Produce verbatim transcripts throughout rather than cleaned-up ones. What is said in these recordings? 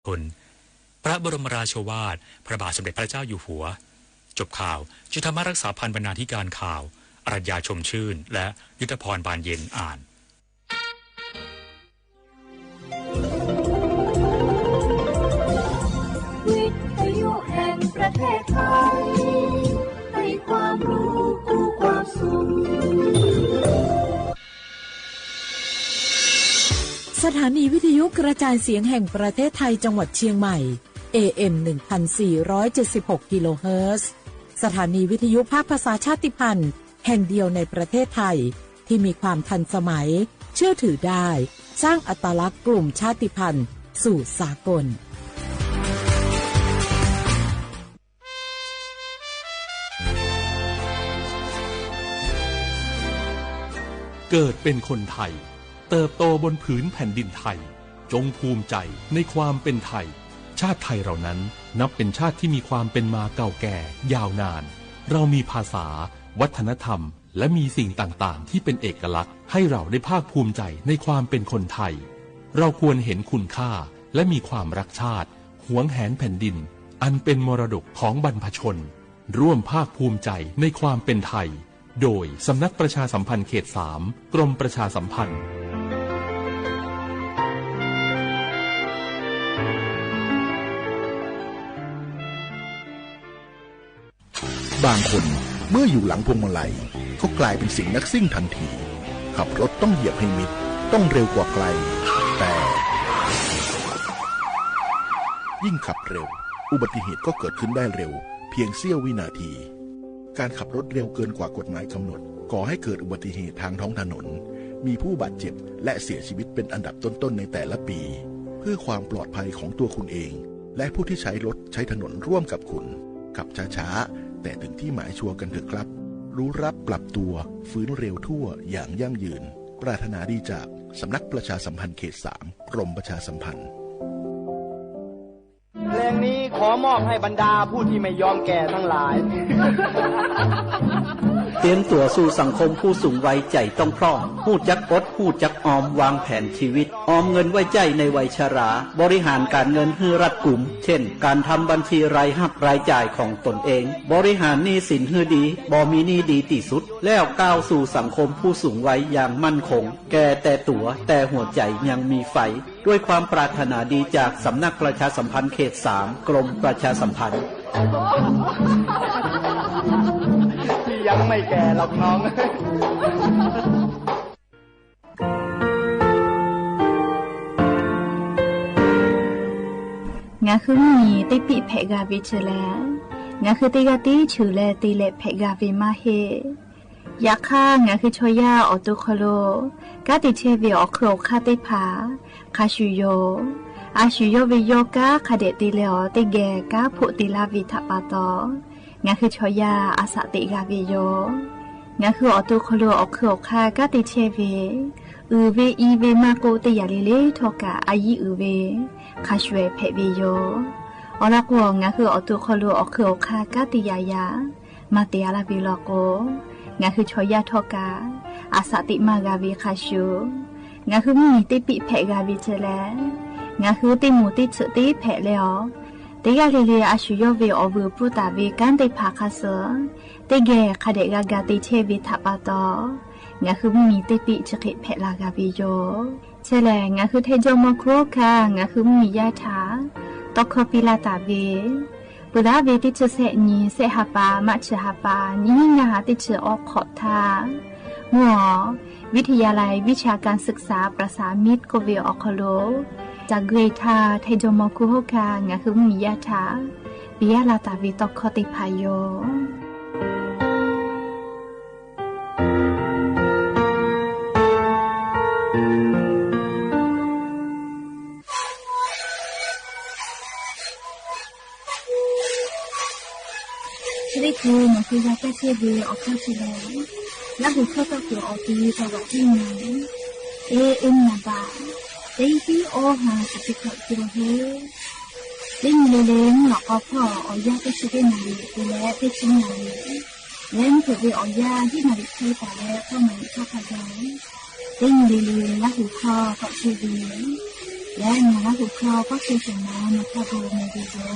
คน พระบรมราโชวาท พระบาทสมเด็จพระเจ้าอยู่หัว จบข่าว จุฑามาศ รักษาพันธ์ บรรณาธิการข่าว อรัญญา ชมชื่น และยุทธพร บานเย็น อ่าน วิทยุแห่งประเทศไทย ให้ความรู้คู่ความสุข สถานีวิทยุกระจายเสียงแห่งประเทศไทยจังหวัดเชียงใหม่ เอ เอ็ม หนึ่งพันสี่ร้อยเจ็ดสิบหก กิโลเฮิรตซ์ สถานีวิทยุภาคภาษาชาติพันธุ์แห่งเดียวในประเทศไทย ที่มีความทันสมัย เชื่อถือได้ สร้างอัตลักษณ์กลุ่มชาติพันธุ์สู่สากล เกิดเป็นคนไทย เติบโตบนผืนแผ่นดินไทย จงภูมิใจในความเป็นไทย ชาติไทยเรานั้นนับเป็นชาติที่มีความเป็นมาเก่าแก่ยาวนาน เรามีภาษา วัฒนธรรม และมีสิ่งต่างๆ ที่เป็นเอกลักษณ์ให้เราได้ภาคภูมิใจในความเป็นคนไทย เราควรเห็นคุณค่าและมีความรักชาติ หวงแหนแผ่นดิน อันเป็นมรดกของบรรพชน ร่วมภาคภูมิใจในความเป็นไทย โดยสำนักประชาสัมพันธ์เขตสาม กรมประชาสัมพันธ์ บางคนเมื่ออยู่หลังพวงมาลัยก็กลายเป็นสิ่งนักซิ่งทันที ขับรถต้องเหยียบให้มิด ต้องเร็วกว่าใคร แต่ยิ่งขับเร็ว อุบัติเหตุก็เกิดขึ้นได้เร็ว เพียงเสี้ยววินาที การขับรถเร็วเกินกว่ากฎหมายกำหนด ก่อให้เกิดอุบัติเหตุทางท้องถนน มีผู้บาดเจ็บและเสียชีวิตเป็นอันดับต้นๆ ในแต่ละปี เพื่อความปลอดภัยของตัวคุณเอง และผู้ที่ใช้รถใช้ถนนร่วมกับคุณ ขับช้าๆ แต่ถึงที่หมายชัวร์กันเถอะครับ รู้ระดับ ปรับตัว ฝืนเร็วทั่ว อย่างยั่งยืน ปรารถนาดีจากสำนักประชาสัมพันธ์เขตสาม กรมประชาสัมพันธ์ เพลงนี้ขอมอบให้บรรดาผู้ที่ไม่ยอมแก่ทั้งหลาย เตรียมตั๋วสู่สังคมผู้สูงวัย ใจ๋ต้องพร้อม ฮู้จักอด ฮู้จักออม วางแผนชีวิต ออมเงินไว้ใจ๊ในวัยชรา บริหารก๋านเงินหื้อรัดกุม เช่น ก๋านทำบัญชีรายฮับรายจ่ายของตนเอง บริหารหนี้สินหื้อดี บ่มีหนี้ดีตี้สุด แล้วก้าวสู่สังคมผู้สูงวัยอย่างมั่นคง แก่แต่ตั๋ว แต่หัวใจ๋ยังมีไฟ ด้วยความปรารถนาดีจากสำนักประชาสัมพันธ์เขตสาม กรมประชาสัมพันธ์ พี่ยังไม่แก่หรอกน้อง ငါဃုမီၢ် တ့ပံၣ်ဖဲးဂၤဝ့ၤ ဆၢလဲၣ်, ငါဃုတ့ဂၤတ့ဆၢလဲၣ် တ့လဲၣ်ဖဲးဂၤဝ့ၤမးဟ့ၣ် ယခါ ငါဃုဆီယါ အီၣ်တူၣ်ခီၣ်လိာ် ကါတ့ဆဲးဝ့ၤ အီၣ်ခုၣ်အီၣ်ခါတ့ၢ်ဖး ခါဆူၣ်ယိာ်, အဆူၣ်ယိာ်ဝ့ၤယီၤ ကါခါဒဲးတ့လဲၣ်အီၤ တ့ဂဲၤ ကါဖိးတ့လါဝ့ၤထးပာ်တီၤ, ငါဃုဆီယါ အစးတ့ဂၤဝ့ၤယီၤ, ငါဃုအီၣ်တူၣ်ခီၣ်လိာ် အီၣ်ခုၣ်အီၣ်ခါ ကါတ့ဆဲးဝ့ၤ အုၣ်ဝ့ၤအံၤဝ့ၤမးကိး တ့ယၤလံလံထီၣ်ကး အယံၤအုၣ်ဝ့ၤ ခါဆူၣ်ဝဲဖဲးဝ့ၤယီၤ, အီၤလီၤကိး ငါဃုအီၣ်တူၣ်ခီၣ်လိာ် အီၣ်ခုၣ်အီၣ်ခါ ကါတ့ယၤယၤ မၤတ့အါလၢဝ့ၤလီၤကိး, ငါဃုဆီယါထီၣ်ကး အစးတ့မၤဂၤဝ့ၤ ခါဆူၣ်, ငါဃုမီၢ်တ့ပံၣ်ဖဲးဂၤဝ့ၤ ဆၢလဲၣ်, ငါဃုတ့မူးတ့ဆၢးတ့ဖဲးလဲၣ်အီၤ, တ့ဂၤလံလံ အဆူၣ်ယိာ်ဝ့ၤ အီၣ်ဝုၢ်ပူၤတၢ်ဝ့ၤ ကါတ့ဖးခါဆၢ, တ့ဂဲၤ ခါဒဲးဂၤဂၤတ့ဆဲးဝ့ၤထးပာ်တီၤ, ငါဃုမီၢ်တ့ပံၣ်ဆၢဃ့ဖဲးလၢဂၤဝ့ၤယီၤ ဆဲးလဲၣ် ငါဃုထဲကၠီမီၤခူဟီၣ်ခါ ငါဃုမီၢ်ယါထး တီခီပံလၢတၢ်ဝ့ၤ, ပှၤလၢဝ့ၤတ့ဆၢစဲးနံၤ စဲးဟးပာ် မးဆၢဟးပာ် နံၤနံၤနၤဟးတ့ဆၢအီခီၣ်ထါ, မုၢ်အီၤ วิทยาลัยวิชาการศึกษาประสานมิตร ကိးဝ့ၤအီၣ်ခီၣ်လိာ်, တၢ်ဂ့ၤထါ ထဲကၠီမီၤခူဟီၣ်ခါ ငါဃုမီၢ်ယါထး ပယါလၢတၢ်ဝ့ၤတီခီတ့ၢ်ဖးယီၤ သရ့ၣ်ခိၣ် မီၤဃုဂၤကဲဆ့ဝ့ၤ အီၣ်ခီၣ်ဆ့လဲၣ်, လၢဟူးထီၣ်တၢ်ကိးအီၤ တ့သဝးတံၢ်နၤ, အ့ အ့ၣ်နၤဘၣ်, တ့သံအီဟါ စကံခီၣ်က့ၤလီၤဟ့, တ့နံၤလံၤလံၤ မုၢ်အီၤကီဖီၣ် အီၤယါတ့ဆံတ့နၤလံၤ တ့လဲၣ်တ့ဆံနၤလံၤ, လဲၤမုၢ်ခိၣ်ဝ့ၤအီၤယါ ဟံၣ်နၤလံၤခဲတၢ်လဲၣ် ဖီၣ်နၤလံၤထီၣ်ဖးယံၤ, တ့နံၤလံၤလံၤ လၢဟူးထီၣ်ကီၣ်ဆ့ဝ့ၤ လၢအညါလၢဟူၣ်ချော ပှၤဃ့ၢ်ဆၢၣ်မၤ နဖးဒိၣ်မ့ၢ်ဂ့ၤဒီ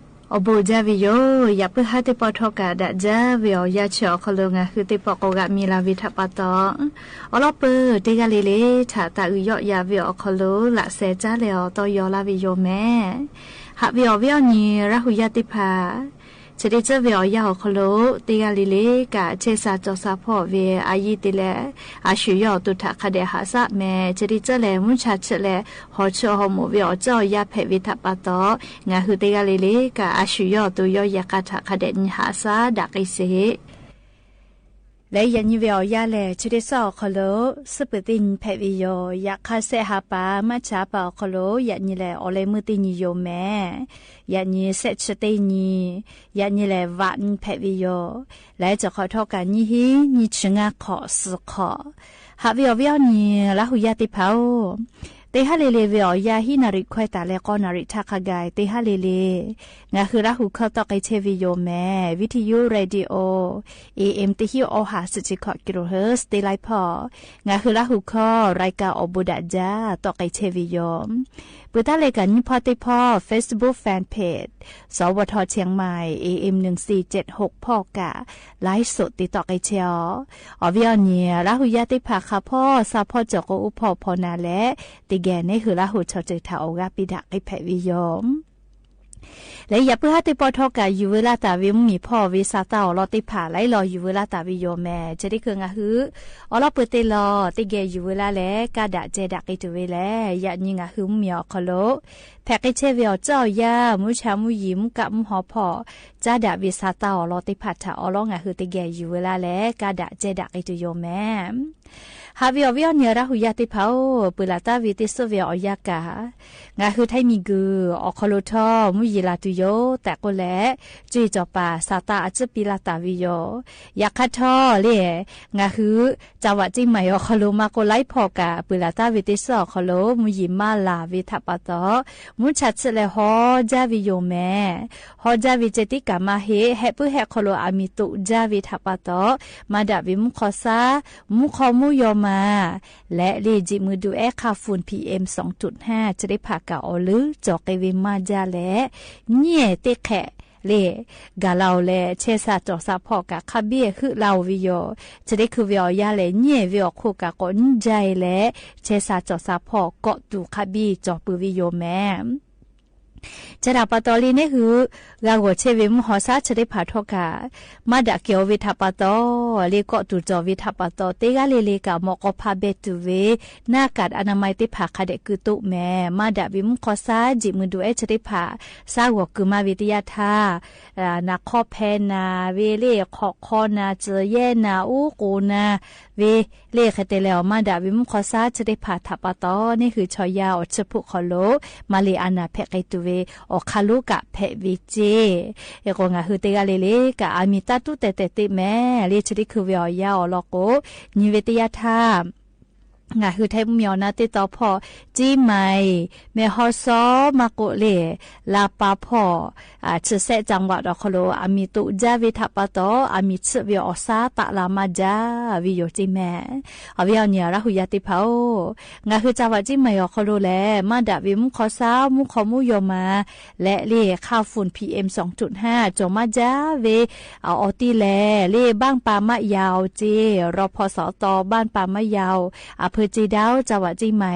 း အိၣ်ဘိးဒၣ်ဝဲယိာ် ယပုၢ်ဟၢ်သ့ၣ်ပီၣ်ထီၣ်ကးဒၣ်ဒၣ်ဝဲအီၤ ယဆၢအီၤခီလိာ် ငါဟုသ့ၣ်ပီၣ်ကိးဂၤမံၤလၢ်ဝဲထးပာ်တီ အီလီၢ်ပၢၢ်တ့ၢ်ဂၤလံလၢ ထးသးအုးယီၣ်ယၤဝဲအီၤခီလိာ် လၢစဲးကၢ်လဲၣ်အီၤ တီယီၤလၢ်ဝဲယိာ်မဲာ် ဟးဝဲအီၤဝဲအီၤနံၤ ရၢ်ဟူယၢ်သ့ၣ်တဖၣ် ချယ်တ့ၢ်စၢ်ဝေၢ်အီႇယၢၢ် ဟီၣ်ခိၣ်လိၵ်ႈ တ့ၢ်ဂၤလၢ်လၢ်က ဆဲးသးစီၤသးဖီၣ်ဝေၢ် အယံၤတ့ၢ်လၢ အဆူၣ်ယီၢ်တူာ်ထးခါဒဲး ဟးစၢ်မဲာ် ချယ်တ့ၢ်စၢ်လၢ မုၢ်ဆါဆူၣ်လၢ ဟီၣ်ဆူၣ်ဟီၣ်မူဝ်ဝေၢ်အီၣ်စၢ်အီၣ်ယၢၢ် ဖဲးဝေၢ်ထးပာ်တီၢ် ငါဟုတ့ၢ်ဂၤလၢ်လၢ်က အဆူၣ်ယီၢ်တူာ်ယီၢ်ယဲၢ်ဃာ်ထးခါဒဲး နံၤဟးစၢ်ဒၣ်က့ၤစ့ၢ် လၢယဲၢ်နံၤဝေၢ်အီၣ်ယၢၢ်လၢ် ချယ်တ့ၢ်စၢ်ဟီၣ်ခိၣ်လိၵ်ၣ် စံးပၢၢ်တ့ၢ်နံၤဖဲးဝေၢ်ယီၢ် ယဲၢ်ဃာ်ဆဲးဟးပာ် မၣ်ဆါပာ်ဟီၣ်ခိၣ်လိၵ်ၣ် ယဲၢ်နံၤလၢ အိၣ်လၢမုၢ်တ့ၢ်နံၤယိာ်မဲာ် ယဲၢ်နံၤဆဲးဆူၣ်တ့ၢ်နံၤ ယဲၢ်နံၤလၢ ဝၣ်နံၤဖဲးဝေၢ်ယီၢ် လၢကၠီၣ်ခီၣ်ထီၣ်ကးနံၤဟံး နံၤဆူၣ်ငါးခီၣ် သီခီၣ် ဟးဝေၢ်အီၣ်ဝေၢ်အီၣ်နံၤ လါဟူယၢၢ်သ့ၣ်တဖၣ်ဧၢ တ့ၢ်ဟါလၢ်လၢ် ဝေၢ်အီၣ်ယၢၢ် ဟံၣ်နၣ်ရံၣ်ခွဲးတၢ်လၢ ဃိးနၣ်ရံၣ်ထးခါဂၤ တ့ၢ်ဟါလၢ်လၢ် ငါဟုလါဟူခီၣ် တီၣ်က့ၤဆဲးဝေၢ်ယိာ်မဲာ် ဝံထယု ရေၣ်ဒံအိ ဢေႇအ့မ်ႇ တဟံး အီၣ်ဟၣ် သီၣ်ဆံခီၣ် ကံၣ်လိုႇဟၢၣ် တ့ၢ်လၢဖီ ငါဟုလါဟူခီၣ် ရၢၢ်ကၢၣ်အီၣ်ဘူၣ်ဒၣ်ဒါ တီၣ်က့ၤဆဲးဝေၢ်ယိာ် ပၢႆးတၢ်လၢကးနံၤဖီသ့ၣ်တဖၣ် Facebook Fan Page စဝထ เชียงใหม่ เอเอ็ม หนึ่งสี่เจ็ดหก ဖီကး ไลฟ์สด တ့ၢ်တီၣ်က့ၤဆဲးအီၤ အီၣ်ဝေၢ်အီၣ်နံၤ လါဟူယၢၢ်သ့ၣ်တဖၣ် ဃာ်ဖီ သးဖီၣ် ကၠီၣ်ကိအူဖီၣ်ဖီနၤလဲၣ် တ့ၢ်ဂဲၤန့ၣ်ဟုလါဟူ ဆီၣ်တံၢ်ထးအီၣ်ဂၤ ပၠီၣ်ဒၣ်က့ၤဖဲးဝေၢ်ယိာ် လၢယပၢၢ်ဟါသ့ၣ်တဖၣ်ထီၣ်ကး ယူၢ်ဝဲလၢတၢ်ဝံ မုၢ်မံၤဖီၣ်ဝံ သးတၢ်အီၣ်လီၢ်သ့ၣ်တဖၣ် လၢအလီၢ်ယူၢ်ဝဲလၢတၢ်ဝံယိာ်မဲာ် ချယ်တ့ၢ်ခုၣ် ငါဟု အီၣ်လီၢ်ပၢၢ်တ့ၢ်လီၤ တ့ၢ်ဂဲၤယူၢ်ဝဲလၢ်လၢ် ကးဒၣ်စဲးဒၣ်က့ၤတုၤဝဲလဲၣ် ယဲၢ်နံၤ ငါဟုမုၢ်မံၤအီၣ်ခိၣ်လိၵ်ၣ် ဖဲးက့ၤဆဲးဝေၢ်အီၣ်စၢ်အီၣ်ယၢၢ် မုၢ်ဆါမုၢ်ယံၤ မုၢ်ကးမုၢ်ဟီၣ်ဖီၣ် ကးဒၣ်ဝံ သးတၢ်အီၣ်လီၢ်သ့ၣ်တဖၣ် ထးအီၣ်လီၢ် ငါဟုတ့ၢ်ဂဲၤယူၢ်ဝဲလၢ်လၢ် ကးဒၣ်စဲးဒၣ်က့ၤတုၤယိာ်မဲာ် ဟးဝံအီၣ်ဝံအီၣ်နံၤ ရၢ်ဟူယၢၢ်သ့ၣ်တဖၣ်ဧၢ ပၢလၢတၢ်ဝံတ့ၢ်စၢ်ဝေၢ်အီၣ်ယၢၢ်ကး ငါဟု ထၢၣ်မံၤကုၢ် အီၣ်ခိၣ်လိၣ်ထီၣ် မုၢ်ယံၤလၢ်တုၤယိာ် တၢ်ကိၣ်လဲၣ် ကၠွံၣ်စီၤပၤ သးတၢ်အစၢ်ပံလၢတၢ်ဝံယိာ် ယဲၢ်ဃာ်ထီၣ်လၢ် ငါဟု ကၠၣ်ဝၣ်စံၣ်မၢၣ်အီၣ်ခိၣ်လိၣ် မၤကိးလၢ်ဖီၣ်ကး ပၢလၢတၢ်ဝံတ့ၢ်စၢ်အီၣ်ခိၣ်လိၣ် မုၢ်ယံၤမၤလၢ်ဝံထးပာ်တီၢ် မုၢ်ဆါဆူၣ်လၢဟီၣ်ကၠၢ်ဝံယိာ်မဲာ် ဟီၣ်ကၠၢ်ဝံစဲးတံၢ် ကးမၤဟ့ၣ် ဟဲပုၢ်ဟဲခိၣ်လိၣ် အမံၤတိာ်ကၠၢ်ဝံထးပာ်တီၢ် မၤဒၣ်ဝံမူၣ်ခီၣ်ဆါ မူၣ်ခီၣ်မူၣ်ယီၤမၤ လဲၣ်လၢ ကံၣ်မုၢ်ဒုးအဲၣ် ခၢၣ်ဖုၣ် PM သွင်จุดห้า ချယ်တ့ၢ်ဖးကးအီၤလၢ ကၠီၣ်က့ဝံမၤကၠၢ်လဲၣ် ညဲၣ်တ့ၢ်ခဲးလၢ် ကးလီၤလၢ် ဆဲးသးစီၤသးဖီၣ်ကး ခးဘံၣ်ဟုးလီၤဝံယိာ် ချယ်တ့ၢ်ခုၣ်ဝံအီၣ်ယၢၢ်လဲၣ် ညဲၣ်ဝံအီၣ်ခိၣ်ကးကိးနံၣ်ကၠၢ်လဲၣ် ဆဲးသးစီၤသးဖီၣ် ကိးတူာ်ခးဘံၣ် ကၠီၣ်ပုၢ်ဝံယိာ်မဲာ် ဆဲးဒၣ်ပာ်တီၢ်လံန့ၣ်ဟု ဂၤဂီၤဆဲးဝံမူၣ်ဟီၣ်ဆါ ဆဲးတ့ၢ်ဖးထီၣ်ကး မၤဒၣ်ကဲအီၤဝံထးပာ်တီၢ် လၢကိးတူာ်ကၠီၣ်ဝံထးပာ်တီၢ် တ့ၢ်ဂၤလၢ်လၢ်ကး မီၣ်ကီၢ်ဖးဘဲးတုၤဝဲ หน้ากากอนามัย သ့ၣ်တဖၣ် ခးဒဲးကုတုးမဲာ် မၤဒၣ်ဝံမူၣ်ခီၣ်ဆါ ကံၣ်မုၢ်ဒုးအဲၣ် ဆဲးတ့ၢ်ဖး သးဂီၤကုၢ်မၤဝံတယၢ်ထါ နးခီၣ်ဖဲနၤဝံလၢ် ခီၣ်ခီနၤ စၢၤယဲၢ်နၤ အူကူနၤဝံလၢ် ဃဲတဲလဲၣ်အီၤ မၤဒၣ်ဝံမူၣ်ခီၣ်ဆါ ဆဲးတ့ၢ်ဖးထးပာ်တီၢ်န့ၣ်ဟု ဆီယါအီၤ ဆၢဖုၣ်ခိၣ်လိၣ် မၤလ့ၣ်အနၢ်ဖဲးက့ၤတုၤဝဲ အီၣ်ခးလိကးဖဲးဝံစ့ၢ် အ့ၣ်ကိး ငါဟုတ့ၢ်ဂၤလၢ်လၢ်ကး အမံၤတၢ်တူၢ်တဲာ်တဲာ်သ့ၣ်မဲာ် လၢဆဲးတ့ၢ်ခုၣ်ဝံအီၣ်ယၢၢ်အီၤလီၢ်ကိး နံၤဝံတယၢ်ထါ ငါဟုထဲမုၢ်မံၤအီၣ်နၢ်တ့ၢ်တီဖီၣ် ကၠံမၢၣ် မဲၢ်ဟီၣ်စီ မၤကိးလၢ် လါပၤဖီၣ် ဆံးစဲး จังหวัด အီၣ်ခိၣ်လိၣ် အမံၤတိာ်ကၠၢ်ဝံထးပာ်တီၢ် အမံၤဆူၣ်ဝံအီၣ်ဆၢ တၢ်လၢမၤကၠၢ်ဝံယိာ်စ့ၢ်မဲာ် အီၣ်ဝံအီၣ်နံၤ ရၢ်ဟူယၢၢ်သ့ၣ်တဖၣ်ဧၢ ငါဟု ကၠၣ်ဝၣ်စံၣ်မၢၣ်အီၣ်ခိၣ်လိၣ်လဲၣ် မၤဒၣ်ဝံမူၣ်ခီၣ်ဆါ မူၣ်ခီၣ်မူၣ်ယီၤမၤ လဲၣ်လၢ် ခၢၣ်ဖုၣ် PM သွင်จุดห้า ကၠီၣ်မၤကၠၢ်ဝံ အအီတံၢ်လဲၣ် လၢ် บ้านป่าไม้ยาว စ့ၢ် รพสต บ้านป่าไม้ยาว อำเภอเจดาว จังหวัดเชียงใหม่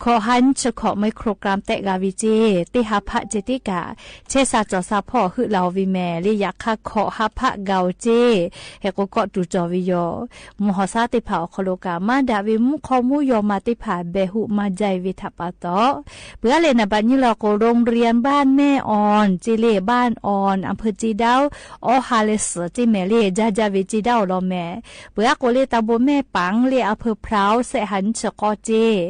ခီၣ်ဟါနံၣ်ဆံဃိး microgram တဲာ်ဂၤဝံစ့ၢ် တ့ၢ်ဟါဖးစဲးတ့ၢ်ကး ဆဲးသးစီၤသးဖီၣ်ဟုးလီၤဝံၤမဲာ် လၢ် ယဲၢ်ဃာ်ခီၣ်ဟါဖးဂၤစ့ၢ် ဟဲကိးကိးတူာ်ကၠီၣ်ဝံယိာ် မူၣ်ဟီၣ်ဆါသ့ၣ်တဖၣ်အီၣ်ခိၣ်လိၣ်ကး မၤဒၣ်ဝံမူၣ်ခီၣ်မူၣ်ယီၤမၤသ့ၣ်တဖၣ် ဘဲးဟုးမၤကၠၢ်ဝံထးပာ်တီၢ် ပှၤလၢ်နဘၣ်နံၤလီၤကိး โรงเรียนบ้านแม่อ่อน စ့ၢ် လၢ် บ้านอ่อน อำเภอเจดาว အီၣ်ဟါလၢစၢၤစ့ၢ်မဲာ် လၢ် ကၠၢ်ကၠၢ်ဝံစ့ၢ်ဒၣ်အီၤလီၤမဲာ် ပှၤကိးလၢ် ตำบลแม่ปัง လၢ် อำเภอพร้าว စဲးဟါနံၣ်ဆံဃိးစ့ၢ်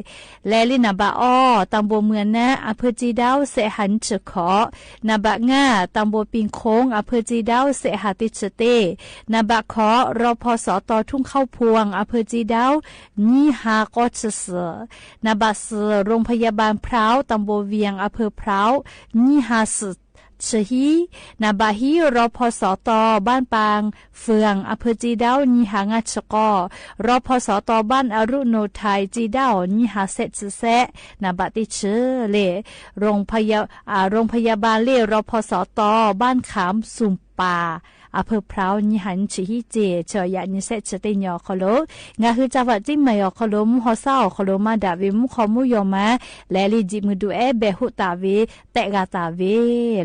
လဲၣ် လၢ်နဘၣ်အီၣ် ตำบลเมืองนา อำเภอเจดาว စဲးဟါနံၣ်ဆံဃိး နဘၣ်ငါး ตำบลปิงคง อำเภอเจดาว စဲးဟါတ့ၢ်ဆံတ့ၢ် နဘၣ်ဃိး รพสต ทุ่งข้าวพวง อำเภอเจดาว နံၣ်ဟါဃိးဆံသၢ နဘၣ်သီး โรงพยาบาลพร้าว ตำบลเวียง อำเภอพร้าว နံၣ်ဟါသီးဆံဟံၣ် နဘၣ်ဟံး รพสต บ้านปางเฟือง อำเภอเจดาว နံၣ်ဟါငါးဆံဃိး รพสต บ้านอรุโนไทย เจดาว နံၣ်ဟါစဲးဆံစဲး နဘၣ်တ့ၢ်ဆံလၢ် โรงพยา- อ่า โรงพยาบาล လၢ် รพสต บ้านขามสูง ပၢ် အဖၢၽြၢဝ် နံႁၢၼ်ဆံဟံၸ့ႈ ဆၢယၣ်နံဆဲးဆၢတ့ၢ်ညီၣ်ခီလိ ငါဟု ကၠၣ်ဝၣ်ၸိၣ်မၢၣ် အီၤခီလိ မူၣ်ဟီၣ်စၢ် အီၤခီလိ မၤဒၣ်ဝဲ မူၣ်ခီမူၣ်ယီၤမး လဲၤလံ ဒံမုၢ်ဒုးအဲၣ်ဘဲ ဟူးတၢ်ဝဲ တဲးဂၤတၢ်ဝဲ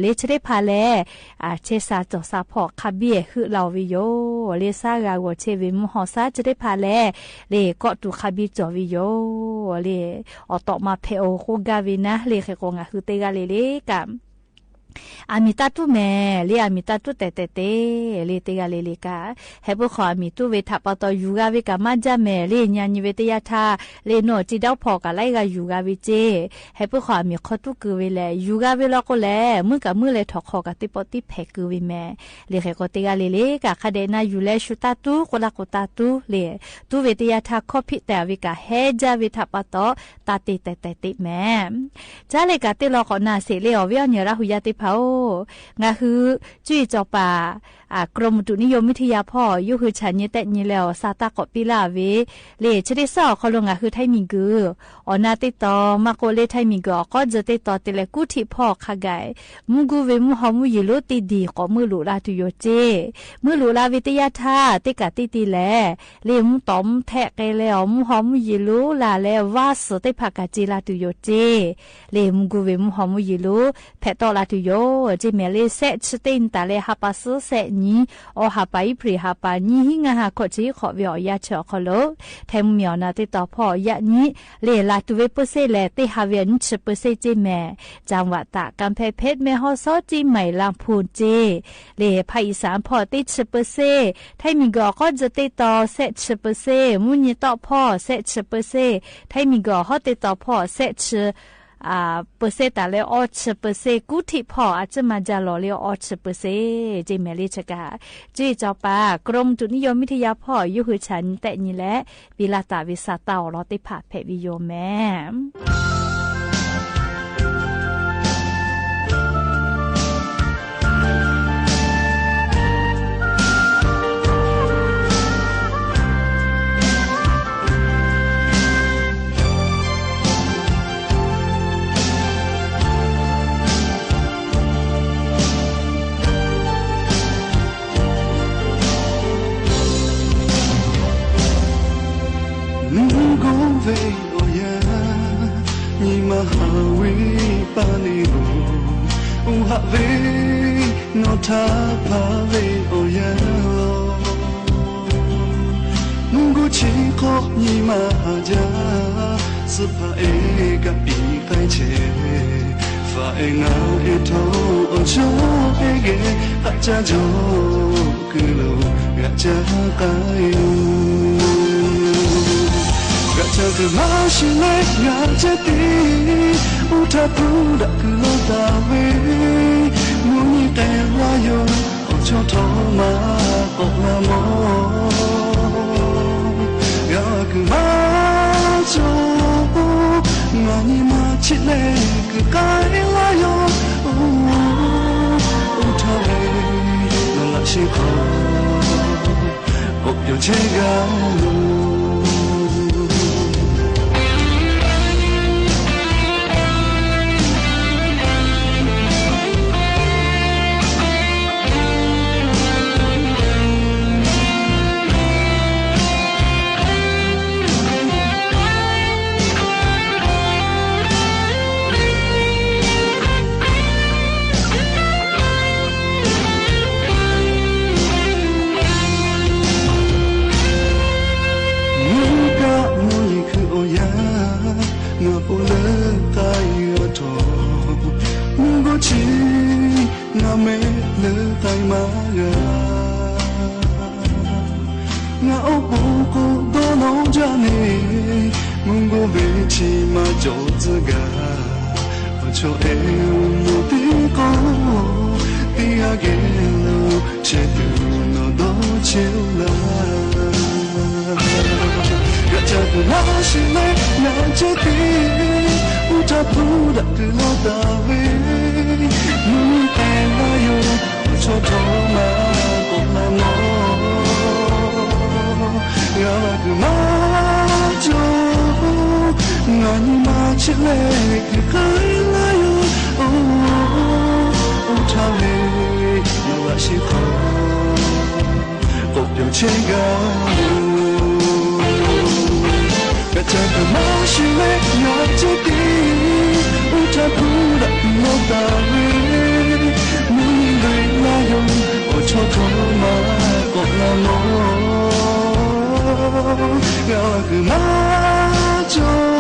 လၢဆၢတ့ၢ်ဖၣ်လဲၣ် အဆဲးစၢ်စီၣ်စၢ်ဖီၣ် ခးဘံၣ်ဟုးလီၤဝဲယိၤ လၢစၢ်ဂၤဂီၤဆဲးဝဲ မူၣ်ဟီၣ်စၢ် ဆၢတ့ၢ်ဖၣ်လဲၣ် လၢကိးတူာ်ခးဘံၣ်စီၣ်ဝဲယိၤ လၢ အီၣ်တီၣ်မၤဖဲးအီၤ ဃိဂၤဝဲနၤ လၢဃဲးဃီ ငါဟု တ့ၢ်ဂၤလၢလၢကၣ် အမံၤတၢ်တူၢ်မဲာ် လၢအမံၤတၢ်တူၢ်တဲာ်တဲာ်တဲာ် လၢတ့ၢ်ဂၤလၢလၢကၣ် ဟဲပၢၢ်ဃီ အမံၤတူၢ်ဝဲထးပာ်တီ ယူၤဂၤဝဲကမၣ်ဒ်မဲာ် လၢညါနံၤဝဲတယၣ်ထၣ် လၢနီၢ်စံဒၣ်ဖီၣ် ကလါဂၤယူၤဂၤဝဲစ့ၢ် ဟဲပၢၢ်ဃီ အမံၤခီတူၢ်က့ၤဝဲလဲၣ် ယူၤဂၤဝဲလီၤကိးလဲၣ် မုၣ်ကမုၣ်လဲၤထီၣ်ခီၣ်ကး တ့ပီၣ်တ့ဖဲးက့ၤဝဲမဲာ် လၢဃဲးဃီ တ့ၢ်ဂၤလၢလၢကၣ် ခါဒဲးနၤ ယူၤလဲ ဆူတၢ်တူၢ် ကိးလၢကိးတၢ်တူၢ် လၢ တူၢ်ဝဲတယၣ်ထၣ် ခီၣ်ဖံးတဲာ်ဝဲကၣ် ဟဲဒ်ဝဲထးပာ်တီ တၢ်တဲာ်တဲာ်တဲာ်တဲာ်မဲာ် ကၠၢ်လၢကၣ် တ့ၢ်လီၤဃီနၤ စံးလၢအီၤ ဝဲအီၣ်ညၣ်ရၣ်ဟူယၢ်တ့ၢ်ဖၣ်ဧိၤ ငါဟု ကၠူၣ်အံၤစီၤပၤ အ กรมอุตุนิยมวิทยา ဖီၣ် ယိၣ်ဟု ဆၣ်ညါတဲာ်ညါလဲၣ် အီၤ စၢ်တၢ်ကိးပံလၢအဝဲ လၢဆၢတ့ၢ်စၢ် အီၤခီလိ ငါဟု ထၢၣ်မံၤကၢၤ အီၤနၢ်တ့ၢ်တီ မၢ်ကိးလၢ ထၢၣ်မံၤကၢၤ အီၤ ကီၢ်စၢၢ်တ့ၢ်တီ တ့ၢ်လၢကူၣ်ထံးဖီၣ် ခါဂၤ မူၣ်ဂူၢ်ဝဲ မူၣ်ဟီၣ်မူၣ်ယံၤလိ တ့ၢ်ဒံး ကိးမုၢ်လူၤလၢ်တုၤယိၤစ့ၢ် မုၢ်လူၤလၢ်ဝဲတယၣ်ထၣ် တ့ၢ်ကၣ်တ့ၢ်တ့ၢ်လဲၣ် လၢမူၣ်တီၣ်မူၣ်ထဲးကဲလဲၣ် အီၤ မူၣ်ဟီၣ်မူၣ်ယံၤလိ လၢ်လဲၣ် ဝါစၢၢ်တ့ၢ်ဖးကၣ်စ့ၢ် လၢ်တုၤယိၤစ့ၢ် လၢမူၣ်ဂူၢ်ဝဲ မူၣ်ဟီၣ်မူၣ်ယံၤလိ ဖဲးတီၣ်လၢ်တုၤယိၤ စ့ၢ်မဲာ် လၢစဲးဆၢတ့ၢ်နတၢ်လဲၣ် ဟးပာ်စၢၤစဲးနံၤ အီၤ ဟးပာ်အ့ဖြ့ၣ် ဟးပာ်နံၣ် ဟံးငါးဟး ခီၣ်ဆံ ဟံးဃိးဝဲ အီၤ ယၢ်ဆၢ အီၤခီလိ ထဲမုၢ်မံၤ အီၤနၢ်တ့ၢ်တီ ဖီၣ် ယၢ်နံၣ် လၢ်လၢ်တုၤဝဲပၢၢ်စ့ၢ်လဲၣ် တ့ၢ်ဟးဝဲ နံၣ်ဆၢပၢၢ်စ့ၢ် စ့ၢ်မဲာ် จังหวัดตาก กำแพงเพชร แม่ฮ่องสอน เชียงใหม่ ลำพูน စ့ၢ် လၢภาคอีสานဖီၣ် တ့ၢ်ဆၢပၢၢ်စ့ၢ် ထၢၣ်မံၤကၢၤ အီၤ ကီၢ်စၢၢ်တ့ၢ်တီ စဲးဆၢပၢၢ်စ့ၢ် မူၣ်နံၤတီၣ်ဖီၣ် စဲးဆၢပၢၢ်စ့ၢ် ထၢၣ်မံၤကၢၤ အီၤ ဟီၣ်တ့ၢ်တီဖီၣ် စဲးဆၢ အ ပၢၢ်စ့ၢ် တၢ်လၢ အီၣ်ဆၢပၢၢ်စ့ၢ် ကူၣ်ထံးဖီၣ် အစၢမၤယၢလီၤလၢ အီၣ်ဆၢပၢၢ်စ့ၢ် စ့ၢ်မဲာ် လၢဆၢကၣ် ကၠူၣ်အံၤစီၤပၤ กรมอุตุนิยมวิทยา ဖီၣ် ယိၣ်ဟု ဆၣ်ညါတဲာ်ညါလဲၣ် ပံလၢ်တၢ်ဝဲ စၢ်တၢ်အီၣ်လီၤတ့ၢ်ဖးဖဲးဝဲယိၤမဲာ် မူၢ်ဂီၤဝဲအီၣ်ယၤ နံၤမၤဟးဝဲပာ်န့ၢ်အီၤ အိၣ်ဟးဝဲ နီၢ်ထးဖးဝဲအီၣ်ယၤလီၤ မူၢ်ဂီၤဆ့ၣ်ဃီနံၤမၤဟါယၤ သ့ၣ်ဖးအဲၣ်ကပံးဃဲဆဲး ဖးအဲၣ်ငါအဲၣ်ထီၣ် အီၣ်ဆီအဲၣ်ဂဲၤ သးစၢ်ယီၤ ကလုာ် ဂၤစၢ်ဃာ်ယိၤ ဂၤစၢ်ကမၤရှဲလဲၣ် ဂၤစၢ်တ့ၢ် အိၣ်ထးပူၤဒၣ်ကလုာ်လီၤတၢ်ဝဲ မူၢ်နံၤတဲလၢယိၤ အီၣ်ဆီထီၣ်မၤ ကိးမၤမီၢ် ဂၤကမၤဆိ မၤနံၤမၤဆံးလဲၣ် ကကဲလၢယိၤ အိၣ်ထီၣ်ဝဲ လီၤလးဆ့ၣ်ခီ အိၣ်ပျီၣ်ဆဲးဂၤလီၤ မုၢ်ကမုၢ်ယံၤခုၣ်အီၣ်ယၤ ငါပိာ်လၢသးယွၤထီၣ် မုၢ်ဂီၤဆ့ၣ် ငါမဲာ်လၢသးမၤဂၤ ငါအိၣ်ပိာ်ကိးဒီးနီၢ်ယၤန့ၣ် မုၢ်ဂီၤဝဲဆ့ၣ်မၤကၠီၣ်စ့ၢ်ကီး အီၣ်ဆီအဲၣ်မိၢ်သ့ၣ်ကီး သ့ၣ်ဟးဂဲၤလိာ် ဆဲးသူၣ်နီၢ်ဒီးဆဲးလၢ် ဂၤစၢ်ကမၤရှဲလဲၣ် ဂၤစၢ်တ့ၢ် အိၣ်ထးပူၤဒၣ်ကလုာ်လီၤတၢ်ဝဲ မူၢ်နံၤတဲလၢယိၤ အီၣ်ဆီထီၣ်မၤ ကိးမၤမီၢ် ဂၤကမၤဆိ မၤနံၤမၤဆံးလဲၣ် ကကဲလၢယိၤ အိၣ်ထးဝဲ လီၤလးဆ့ၣ်ခီ ကစၢ်ကမၣ်ရှုးလၢယွၤကစၢ်တ့ အိၣ်ထးဖူဒၣ်နီၢ်သးဝ့ မုၢ်နံၤလွံၢ်လါယွၤ အိၣ်ဆီၣ်ထွဲမၤကိးလၢ်လီၤ ယွၤကမၣ်ကၠီ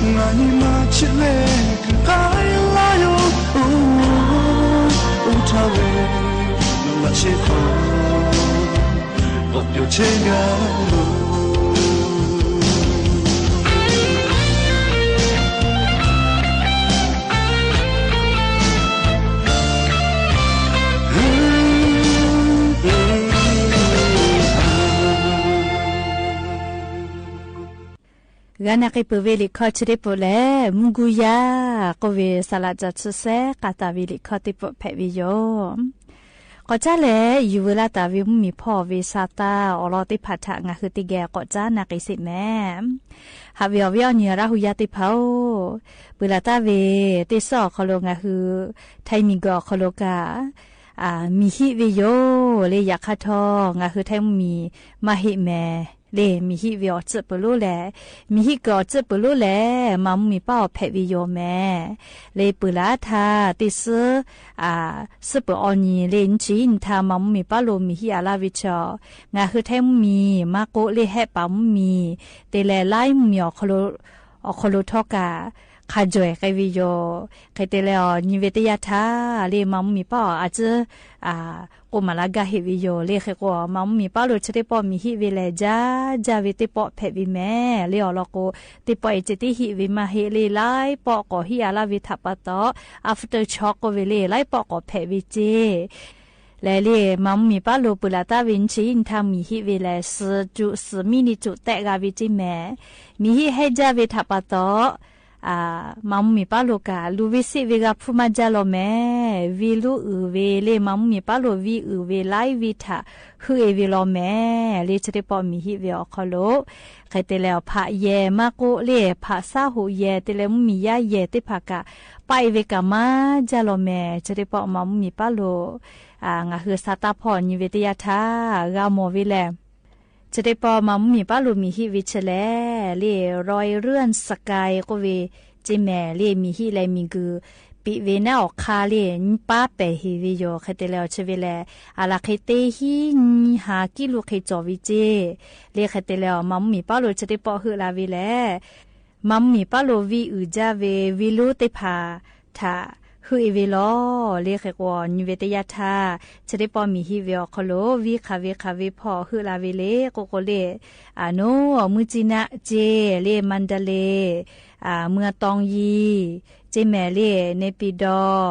နံၤမၤဆံးလဲၣ် ကခါယလါယွၤ အိၣ်ထးဝဲ လၢ်ရှဲထီၣ် ကီၢ်ပျိာ်ဆဲးဂၤလီၤ ဂၤနာ်က့ၤပၢၢ်ဝဲလံာ်ခီၣ်ဆၢတ့ၢ်ပူးလဲၣ် မူကူယၤ ကိးဝဲ စလၢ်စၢ်ဆူစဲ ကးတၢ်ဝဲလံာ်ခီၣ်တ့ၢ်ပူးဖဲးဝဲယိာ် ကီၢ်ကၠၢ်လဲၣ် ယူၢ်ဝဲလၢတၢ်ဝဲမုၢ်မံၤဖီၣ်ဝဲဆါတၢ်အီၣ်လီၤသ့ၣ်တဖၣ်ထး ငါးဟုးတကဲ ကီၢ်ကၠၢ်နာ်က့ၤစ့ၢ်မဲ ဟးဝဲအီၤဝဲအီၤနံၤရၣ်ဟူယါသ့ၣ်တဖၣ်ဧၢ ပၢၢ်လၢ်တၢ်ဝဲ တ့ၢ်စံၣ်အီၤခီလိာ် ငါးဟုးထၢၣ်မံၤကၢၢ်အီၤခီလိာ်ကး မံၤဟံးဝဲယိာ် လၢယခါထီၣ် ငါးဟုးထၢၣ်မံၤမၤဟံးမဲာ် လၢမံၤဟံးဝဲအီၤစံၣ်ပၢၢ်လိလဲၣ် မံၤဟံးကၢၢ်အီၤစံၣ်ပၢၢ်လိလဲၣ် မၤမုၢ်မံၤပၢ်အီၤဖဲးဝဲယိာ်မဲာ် လၢပၢၢ်လၢ်တၢ်တ့ၢ်စံၣ် စံၣ်ပၢၢ်အီၤနံၤ လၢနံၣ်ဆံနံၣ်ထါ မၤမုၢ်မံၤပၢ်လိာ် မံၤဟံးအလၢ်ဝဲဆၢ ငါးဟုးထၢၣ်မံၤ မၤကိးလၢဟဲပာ်မုၢ်မံၤ တဲလဲၣ် လၢမုၢ်မံၤအီၤခီလိာ် အီၤခီလိာ်ထီၣ်ကး ခးကွံာ်ဃဲဝဲယိာ် ဃဲတဲလဲၣ်အီၤနံၤဝဲတ့ၢ်ယါထါ လၢမၤမုၢ်မံၤပၢ်အီၤအစ့ၣ် ကိးမၤလၢဂၤဟ့ၣ်ဝဲယိာ် လၢဃဲကိး မၤမုၢ်မံၤပၢ်လိာ်ဆၢတ့ၢ်ပီၣ်မံၤဟံးဝဲလဲၣ် ကၠၢ်ကၠၢ်ဝဲသ့ၣ်ပီၣ်ဖဲးဝဲမဲာ် လၢအီၤလီၤကိး သ့ၣ်ပီၣ်အံၤစ့ၢ်တ့ၢ်ဟံးဝဲမၤဟ့ၣ်လၢ လၢပီၣ်ကိးဟံးအလၢ်ဝဲထးပာ်တီၢ် after shock ကိးဝဲလၢ လၢပီၣ်ကိးဖဲးဝဲစ့ၢ် လဲၣ်လၢ မၤမုၢ်မံၤပၢ်လိာ်ပၢၢ်လၢ်တၢ်ဝဲ နံၣ်ဆံနံၣ်ထါမံၤဟံးဝဲလဲၣ် စူၤစူၤမံနံၤစူၤတဲာ်ဂၤဝဲစ့ၢ်မဲာ် မံၤဟံးဟဲကၠၢ်ဝဲထးပာ်တီၢ် မၤမုၢ်မံၤပၢ်လိာ်ကး လူၤဝဲစံးဝဲ ဂၤဖုမၤကၢ်လီၤမဲာ် ဝံလူအုၣ်ဝဲလၢ မၤမုၢ်မံၤပၢ်လိာ်ဝံအုၣ်ဝဲ လၢဝံထး ဟုၣ်အ့ၣ်ဝဲလီၤမဲာ် လၢဆၢတ့ၢ်ပီၣ်မံၤဟံးဝဲအီၤခီလိာ် ဃဲတဲလဲၣ်အီၤ ဖးယဲၢ်မၤကိးလၢ ဖးဆါဟူးယဲၢ် တဲလဲၣ်မုၢ်မံၤယါယဲၢ်သ့ၣ်တဖၣ်ကး ပာ်အ့ၣ်ဝဲကးမၤကၢ်လီၤမဲာ် ဆၢတ့ၢ်ပီၣ်မၤမုၢ်မံၤပၢ်လိာ် ငါးဟုးစါတၢ်ဖီၣ် နံၤဝဲတ့ၢ်ယါထါ ဂၤမီၢ်ဝဲလဲၣ် ဆၢတ့ၢ်ပီၣ်မၤမုၢ်မံၤပၢ်လိာ်မံၤဟံးဝဲဆဲးလဲၣ် လၢ Royal Run Sky ကိးဝဲ ကၠ့မဲာ်လၢမံၤဟံးလၢမံၤဂုာ် ပံးဝဲနၢ်အီၣ်ခါလၢ ပၢ်ပဲာ်ဟ့ၣ်ဝဲယိာ် ဃဲတဲလဲၣ်အီၤဆဲးဝဲလဲၣ် အလၢ်ဃ့တ့ဟံးနံၤဟးကံလူၢ်ဃ့ကၠီၣ်ဝဲကၠ့ လၢဃဲတဲလဲၣ်အီၤ မၤမုၢ်မံၤပၢ်လိာ်ဆၢတ့ၢ်ပီၣ်ဟုၣ်လၢ်ဝဲလဲၣ် မၤမုၢ်မံၤပၢ်လိာ်ဝံအုၣ်ကၠၢ်ဝဲ ဝံလူသ့ၣ်တဖၣ်ထး ဟုၣ်အ့ၣ်ဝဲလီၤ လၢဃဲကိး နံၤဝဲတ့ၢ်ယါထါ ဆၢတ့ၢ်ပီၣ်မံၤဟံးဝဲအီၤခီလိာ် ဝံခးဝ့ခးဝ့ဖီၣ်ဟုၣ်လၢ်ဝဲလၢ ကိးကိးလၢ အနိ မုၢ်ကၠံနၢ်ကၠ့ လၢ မန္တလေး မွင်တောင်ကြီး ကၠ့မဲာ်လၢ နေပြည်တော်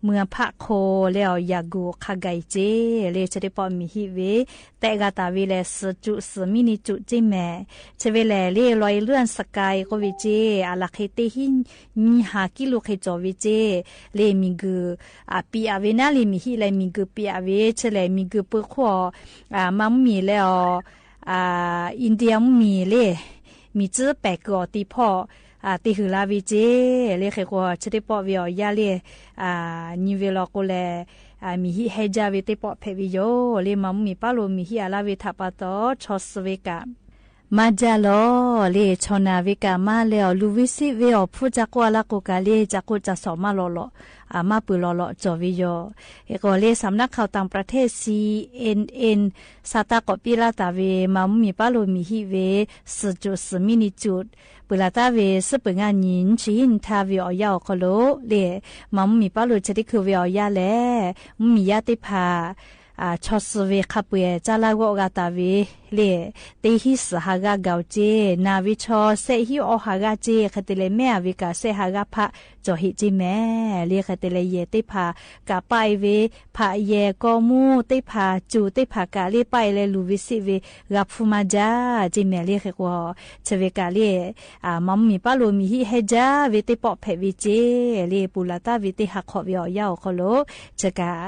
မွင်ဖးခိ လၢအီၤ ရန်ကုန် ခါဂီၤကၠ့ လၢဆၢတ့ၢ်ပီၣ်မံၤဟံးဝဲ တဲာ်ဂၤတၢ်ဝဲလဲၣ် စူၤစူၤမံနံၤစူၤကၠ့မဲာ် ဆဲးဝဲလဲၣ် လၢ Royal Run Sky ကိးဝဲကၠ့ အလၢ်ဃ့တ့ဟံးနံၤဟးကံလူၢ်ဃ့ကၠီၣ်ဝဲကၠ့ လၢမံၤဂုာ် ပံးအဝဲနၢ်လၢမံၤဟံးလၢမံၤဂုာ်ပံးအဝဲ ဆဲးလဲၣ် မံၤဂုာ်ပၢၤခိၣ်အီၤ မၤမုၢ်မံၤလၢအီၤ India မုၢ်မံၤလၢ မံၤကၠ့ပဲာ်ကၢအီၤတံၤဖီၣ် တ့ဟုၣ်လၢ်ဝဲကၠ့ လၢဃဲကိး ဆၢတ့ၢ်ပီၣ်ဝဲအီၤယါလၢ နံၤဝဲလီၤကိးလဲၣ် မံၤဟံးဟဲကၠၢ်ဝဲသ့ၣ်ပီၣ်ဖဲးဝဲယိာ် လၢမၤမုၢ်မံၤပၢ်လိာ်မံၤဟံးအလၢ်ဝဲထးပာ်တီၢ် ဆီၣ်ဆၢဝဲကး မၤကၢ်လီၤ လၢဆီၣ်နၢ်ဝဲကးမါလဲၣ်အီၤ လူၤဝဲစံးဝဲအီၤ ဖုကၠၢ်ကိၣ်အလၢ်ကိးကးလၢ ကၠၢ်ကိၣ်ကၠၢ်ဆီၣ်မၢလီၤလီၤ မၢပၢၢ်လီၤလီၤ ကၠီၣ်ဝဲယိာ် ဃဲကိးလၢ สำนักข่าวต่างประเทศ ซีเอ็นเอ็น စးတၢ်ကိးပ့လၢ်တၢ်ဝဲ မၤမုၢ်မံၤပၢ်လိာ်မံၤဟံးဝဲ စူၤစူၤမံနံၤစူၤ ပၢၤလၢ်တၢ်ဝဲ စံးပၢၤငါနံၤ နံၣ်ဆံနံၣ်ထါဝဲအီၤယါအီၤခီလိာ် လၢ မၤမုၢ်မံၤပၢ်လိာ်ဆၢတ့ၢ်ခုဝဲအီၤယါလဲၣ် မုၢ်မံၤယါသ့ၣ်တဖၣ် ဆီၣ်ဆၢဝဲခါပှဲၤ ကၠၢ်လၢဂီၢ်ဂၤတၢ်ဝဲ လၢ တ့ဟံးစၢ်ဟးဂၤကၠီၣ်ကၠ့ နၢ်ဝဲဆီ စဲးဟံးအီၣ်ဟးဂၤကၠ့ ဃဲတလဲၣ် မ့ၢ်အဝဲကးစဲးဟးဂၤဖး ကၠီၣ်ဟ့ၣ်ကၠ့မဲာ် လၢဃဲတလဲၣ် ယဲၢ်သ့ၣ်တဖၣ် ကးပာ်အီၤဝဲ ဖးယဲၢ်ကီၢ်မူသ့ၣ်တဖၣ် ကၠိသ့ၣ်တဖၣ်ကးလၢ ပာ်အီၤလၢလူၤဝဲစံးဝဲ ဂၤဖုမၤကၠၢ်ကၠ့မဲာ် လၢဃဲကိး ဆၢဝဲကးလၢ မၤမုၢ်မံၤပၢ်လိာ်မံၤဟံးဟဲကၠၢ်ဝဲသ့ၣ်ပီၣ်ဖဲးဝဲကၠ့ လၢပူၤလၢ်တၢ်ဝဲသ့ၣ်ဟးခီၣ်ဝဲအီၤယါအီၤခီလိာ် ဆၢကး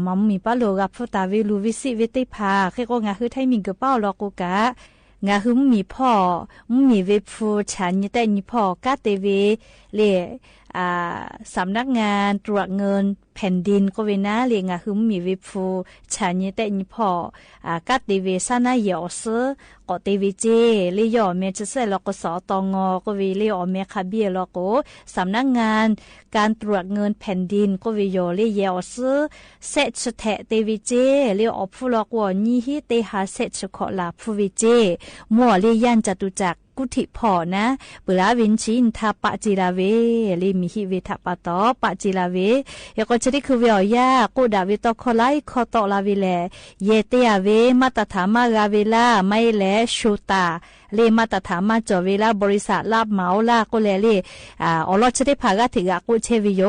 မၤမုၢ်မံၤပၢ်လိာ်ဂၤဖုတၢ်ဝဲလူၤဝဲစံးဝဲသ့ၣ်တဖၣ် ဃဲကိး ငါးဟုးထၢၣ်မံၤဂုာ်ပၢ်အီၤလီၤကိးကး ငါးဟုးမုၢ်မံၤဖီၣ် မုၢ်မံၤဝဲဖုဆၣ်နံၤတဲးနံၤဖီၣ် ကးတဲဝဲ လၢ อ่า สำนักงานตรวจเงินแผ่นดิน โกเวนะ เล่ งาหื้อมีเวฟลู ฉาเยียแต๊ยีพ่อ อ่า ก้าเตเว ซะหน้าเยียะออกซื้อ ก็เตเวเจ้ เล่ ยอแมจื้อแซ่ ลอโก สตง โกเว เล่ ออแมคาเบี้ย ลอโก สำนักงานการตรวจเงินแผ่นดิน โกเว ยอ เล่ เยียะออกซื้อ แซ่ ช แทะ เตเวเจ้ เล่ ออฟลู ลอโก ยี่ฮี้เตหา แซ่ ช ขอลา ฟลู เวเจ้ มั่ว เล่ ย่านจตุจักร กู้ถิพ่อนะ เปื้อลาวินชีอินทรา ปะเจลาเว เล่ มีฮี้เวทะปาตอ ปะเจลาเว เฮโก ชะนี้คือเวออกยา กู้ด่าเวตอ ข้อไลข้อตอลาเวแล เยียะเตหาเว มาตรฐานมากาเวลา ไม้แล โชตา เล่ มาตรฐานมาจ่อเวลา บริษัทรับเหมาลา โกแล เล่ อ่า ออลอเชอเตผ่ากาเถกะ กู้เชเวโย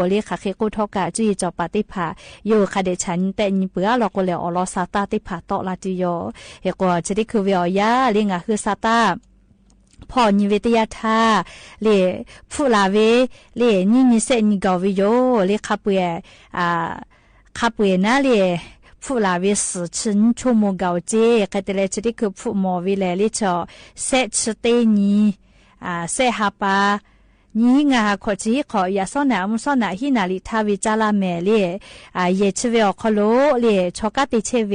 เล่ ขาเคกู้ทอกะ จุยจอปาเตผ่า โย ขาเดฉันแต๊ยีเปื้อ ลอโกแล ออลอซาต้าเตผ่าตอลาจุยโย เฮโก ชะนี้คือเวออกยา เล่ งาหื้อซาต้า พ่อยีเวเตยาธา เล่ ฟลูลาเว เล่ ยี่ยีแซ่ยีเกาเวโย เล่ คาเปื่อย อ่า คาเปื่อยนะ เล่ ฟลูลาเว สี่ ชึ่งชั่วโมงเกาเจ้ ใครแต่แล ชะนี้คือฟลูหมอเวแล เล่ ชอ แซ่ ช เต ยี อ่า แซ่ ฮาปา ยี งา หา ขอ ชี ขอ ยา ซ้อน หนา มุ ซ้อน หนา ฮี นาริ ทา เว จา ลา แหม่ เล่ อ่า เยียะชเวออกคอโล เล่ ชอกาเตเชเว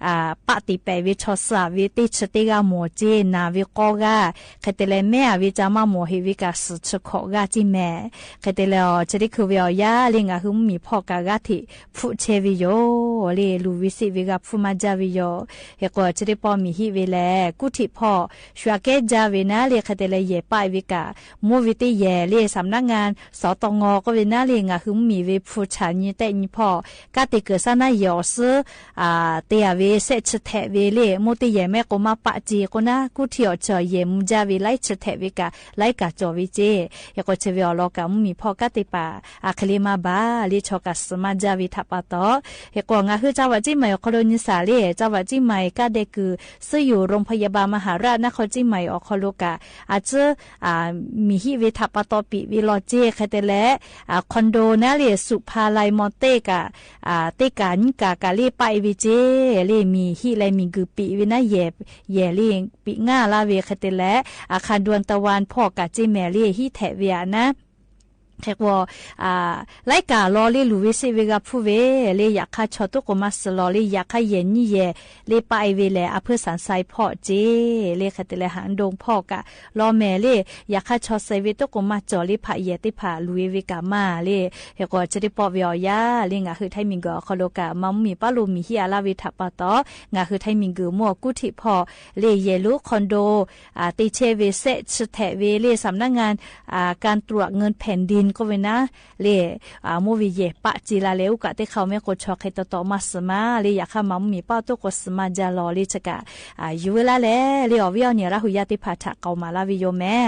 อ่า ปะติแป๋เว ชอสาเว เตชเตกาหมอเจ้ หนาเว กอกา ใครแต่แล แม่ เว จา มา หมอ เหเวกา สี่ ช ขอกา จิแหม่ ใครแต่แล ชะนี้คือเวออกยา เล่ งาหื้อมีพ่อกากาเถ ฟลูเชเวโย เล่ ลูวิสิเวกา ฟลูมาจาเวโย เฮโก ชะนี้ปอมีฮี้เวแล กู้ถิพ่อ ชัวแก้จาเวนะ เล่ ใครแต่แล เยียะปะเวกา มั่วเวเตเยียะ เล่ สำนักงาน สตง โกเวนะ เล่ งาหื้อมีเวฟลู ฉาเยียะแต๊ยีพ่อ กาเตเกิดซะหน้าเยียะออกซื้อ อ่า เตหาเว แซ่ ช แทะเว เล่ มั่วเตเยียะแม่ โกมาปะเจ โกนะ กู้ถิออกจ่อเยียะ มุจาเว ไลช แทะเวกา ไลกาจ่อเวเจ้ เฮโก ชเวออกลอกา มุมีพ่อกาเตป่า อา ใครเล่ มาบา เล่ ชอกา สมาจาเวทะปาตอ เฮโก งาหื้อ จาหวัดเจียงใหม่ ออกคอโล ยีสา เล่ จาหวัดเจียงใหม่ กาเดกือ ซึ่งอยู่โรงพยาบาลมหาราชนครเจียงใหม่ ออกคอโลกา อาจื้อ อ่า มีฮี้เวทะปาตอ ปิเวลอเจ้ ใครแต่แล อ่า คอนโดนะ เล่ สุภาลัยมอเตอร์กา อ่า เตกาญิกากา เล่ ปะเวเจ้ เล่ มีฮี้แล มีกือ ปิเวนะ เยียะ เยียะ เล่ ปิง่าลาเว ใครแต่แล อาคารดวงตะวัน พ่อกาเจ้แหม่ เล่ ฮี้แทะเวอะนะ เฮโก อ่า ไลกาลอ เล่ ลูวิสิเวกา ฟลูเว เล่ อยากคาชอตุ๊กโกมาสลอ เล่ อยากคาเยียะยี่เยียะ เล่ ปะเวแล อำเภอสันทราย พ่อเจ้ เล่ ใครแต่แล หางดง พ่อกาลอแหม่ เล่ อยากคาชอไซเวตุ๊กโกมาจ่อ เล่ ผะเยียะเตผะ ลูเวกามา เล่ เฮโก ชะนี้ปอเวออกยา เล่ งาหื้อไทยมีเกอ ออกคอโลกา มามุมีป้าลูมีฮี้อาลาเวทะปาตอ งาหื้อไทยมีเกอ มั่วกู้ถิพ่อ เล่ เยียะลูคอนโด อ่า เตเชเว แซ่ ช แทะเว เล่ สำนักงาน อ่า การตรวจเงินแผ่นดิน โกเวนะ เล่ อ่า มั่วเวเยียะปะเจลา เล่ อุกาเตเข้าแม่ โกชอ ใครตอตอมาสมา เล่ อยากคามามุมีป้าตุ๊กโกสมาจาลอ เล่ ชะกา อ่า อยู่เวลาแล เล่ ออกเวียออกเนียะ ลาหูยาเตผะ ถะเกามาลาเวโยแหม่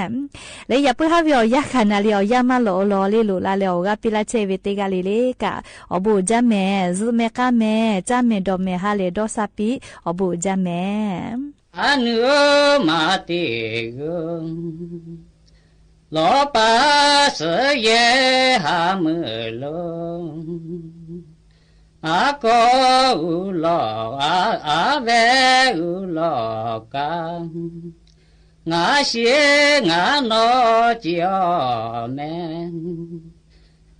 เล่ อย่าปื้อฮาเวออกยาค่ะนะ เล่ ออกยามาลอลอ เล่ ลูลา เล่ ออกกาปิลาเชเวเตกา เล่ เล่กา ออกบุญจ้าแหม่ จื้อแม่ก้าแหม่ จ้าแหม่ดอแหม่ ฮาแลดอซาปิ ออกบุญจ้าแหม่ အနုမတေဂုံ လောပစယေဟမုလို အကောဥလော အအဝဲဥလောက ငါရှေငါနောကြော်မဲ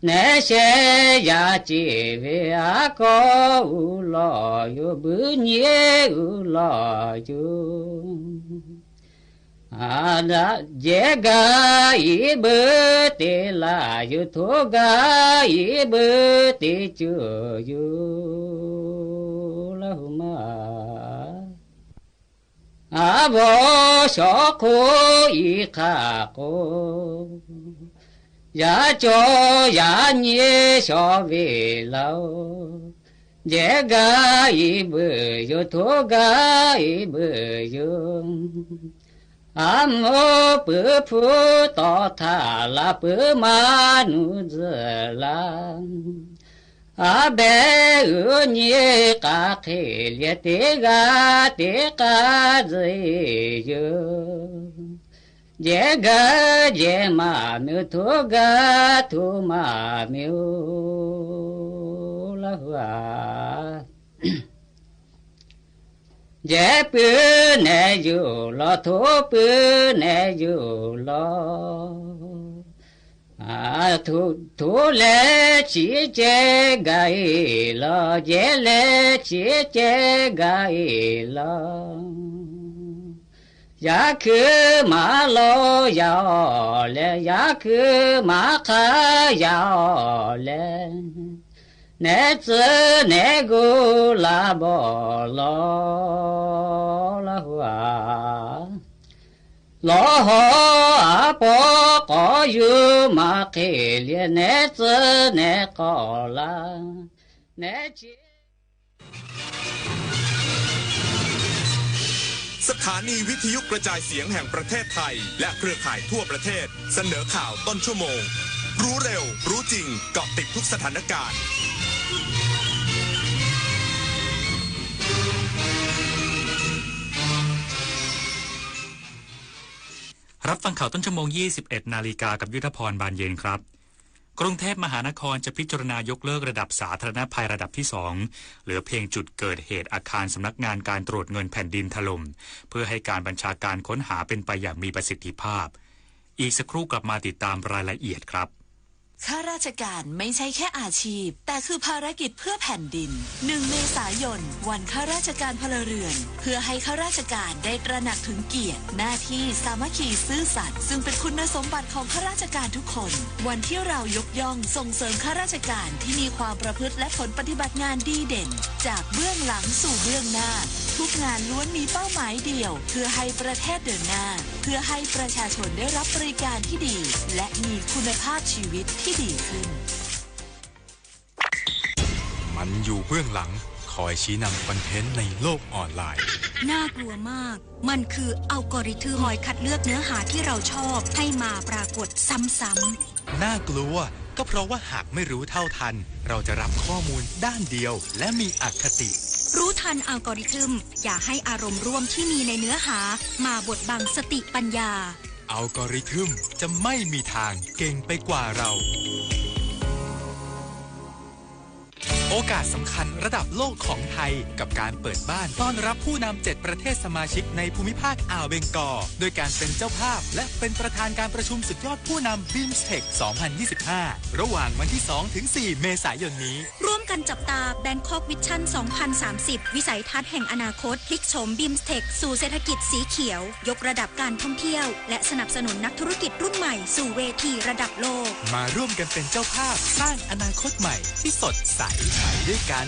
နဲရှဲယၤစ့ဝေ အကောဥလောယို ဘုညေဥလောယို အဒယဲဂၤအံၤဘုတေလးယို ထိဂၤအံၤဘုတေစူယို လႃးဟူမး အဝီၤဆီခိၣ်အံၤခါကိး ယၤကၠီယၤညေဆီဝ့ၤလီၤ ယဲဂၤအံၤဘုယို ထိဂၤအံၤဘုယို အမိၢ်ပုၢ်ဖုတီၤထးလၢ ပုၢ်မၤနုၤစၢၤလၢ အဘဲအုညေကၤခ့လၢ တ့ဂၤတ့ကၤစ့ယု ယဲဂၤယဲမၤမုာ် ထိဂၤထိမၤမုာ် လႃးဟူဧါ ယဲပုၢ်နဲၣ်ယိုလီၤ ထိပုၢ်နဲၣ်ယိုလီၤ อ่า ถู ถูแลจีเจกาอีลอ เจแลจีเจกาอีลอ อย่าคือหมาลอยาวแล อย่าคือหมาขายาวแล แหนจื้อแหนกูลาบ่ลอละหัว ลอหออาปอก๋ออยู่มาเขเลีย แหนจื้อแหนก่อลา แหนจี สถานีวิทยุกระจายเสียงแห่งประเทศไทย และเครือข่ายทั่วประเทศ เสนอข่าวต้นชั่วโมง รู้เร็ว รู้จริง เกาะติดทุกสถานการณ์ รับฟังข่าวต้นชั่วโมง ยี่สิบเอ็ดนาฬิกา กับยุทธพร บานเย็นครับ กรุงเทพมหานครจะพิจารณายกเลิกระดับสาธารณภัยระดับที่สอง เหลือเพียงจุดเกิดเหตุอาคารสำนักงานการตรวจเงินแผ่นดินถล่ม เพื่อให้การบัญชาการค้นหาเป็นไปอย่างมีประสิทธิภาพ อีกสักครู่กลับมาติดตามรายละเอียดครับ ข้าราชการไม่ใช่แค่อาชีพ แต่คือภารกิจเพื่อแผ่นดิน หนึ่งเมษายน วันข้าราชการพลเรือน เพื่อให้ข้าราชการได้ตระหนักถึงเกียรติ หน้าที่ สามัคคี ซื่อสัตย์ ซึ่งเป็นคุณสมบัติของข้าราชการทุกคน วันที่เรายกย่องส่งเสริมข้าราชการที่มีความประพฤติและผลปฏิบัติงานดีเด่น จากเบื้องหลังสู่เบื้องหน้า ทุกงานล้วนมีเป้าหมายเดียว เพื่อให้ประเทศเดินหน้า เพื่อให้ประชาชนได้รับบริการที่ดี และมีคุณภาพชีวิตที่ดีขึ้น มันอยู่เบื้องหลัง คอยชี้นำคอนเทนต์ในโลกออนไลน์ น่ากลัวมาก มันคืออัลกอริทึม คอยคัดเลือกเนื้อหาที่เราชอบให้มาปรากฏซ้ำๆ น่ากลัว ก็เพราะว่าหากไม่รู้เท่าทัน เราจะรับข้อมูลด้านเดียว และมีอคติ รู้ทันอัลกอริทึม อย่าให้อารมณ์ร่วมที่มีในเนื้อหามาบดบังสติปัญญา อัลกอริทึมจะไม่มีทางเก่งไปกว่าเรา โอกาสสำคัญระดับโลกของไทย กับการเปิดบ้านต้อนรับผู้นำเจ็ดประเทศสมาชิกในภูมิภาคอ่าวเบงกอล โดยการเป็นเจ้าภาพ และเป็นประธานการประชุมสุดยอดผู้นำ BIMSTEC สองพันยี่สิบห้า ระหว่างวันที่สองถึงสี่เมษายนนี้ ร่วมกันจับตา Bangkok Vision สองพันสามสิบ วิสัยทัศน์แห่งอนาคต พลิกโฉม BIMSTEC สู่เศรษฐกิจสีเขียว ยกระดับการท่องเที่ยว และสนับสนุนนักธุรกิจรุ่นใหม่สู่เวทีระดับโลก มาร่วมกันเป็นเจ้าภาพสร้างอนาคตใหม่ที่สดใส ไปด้วยกัน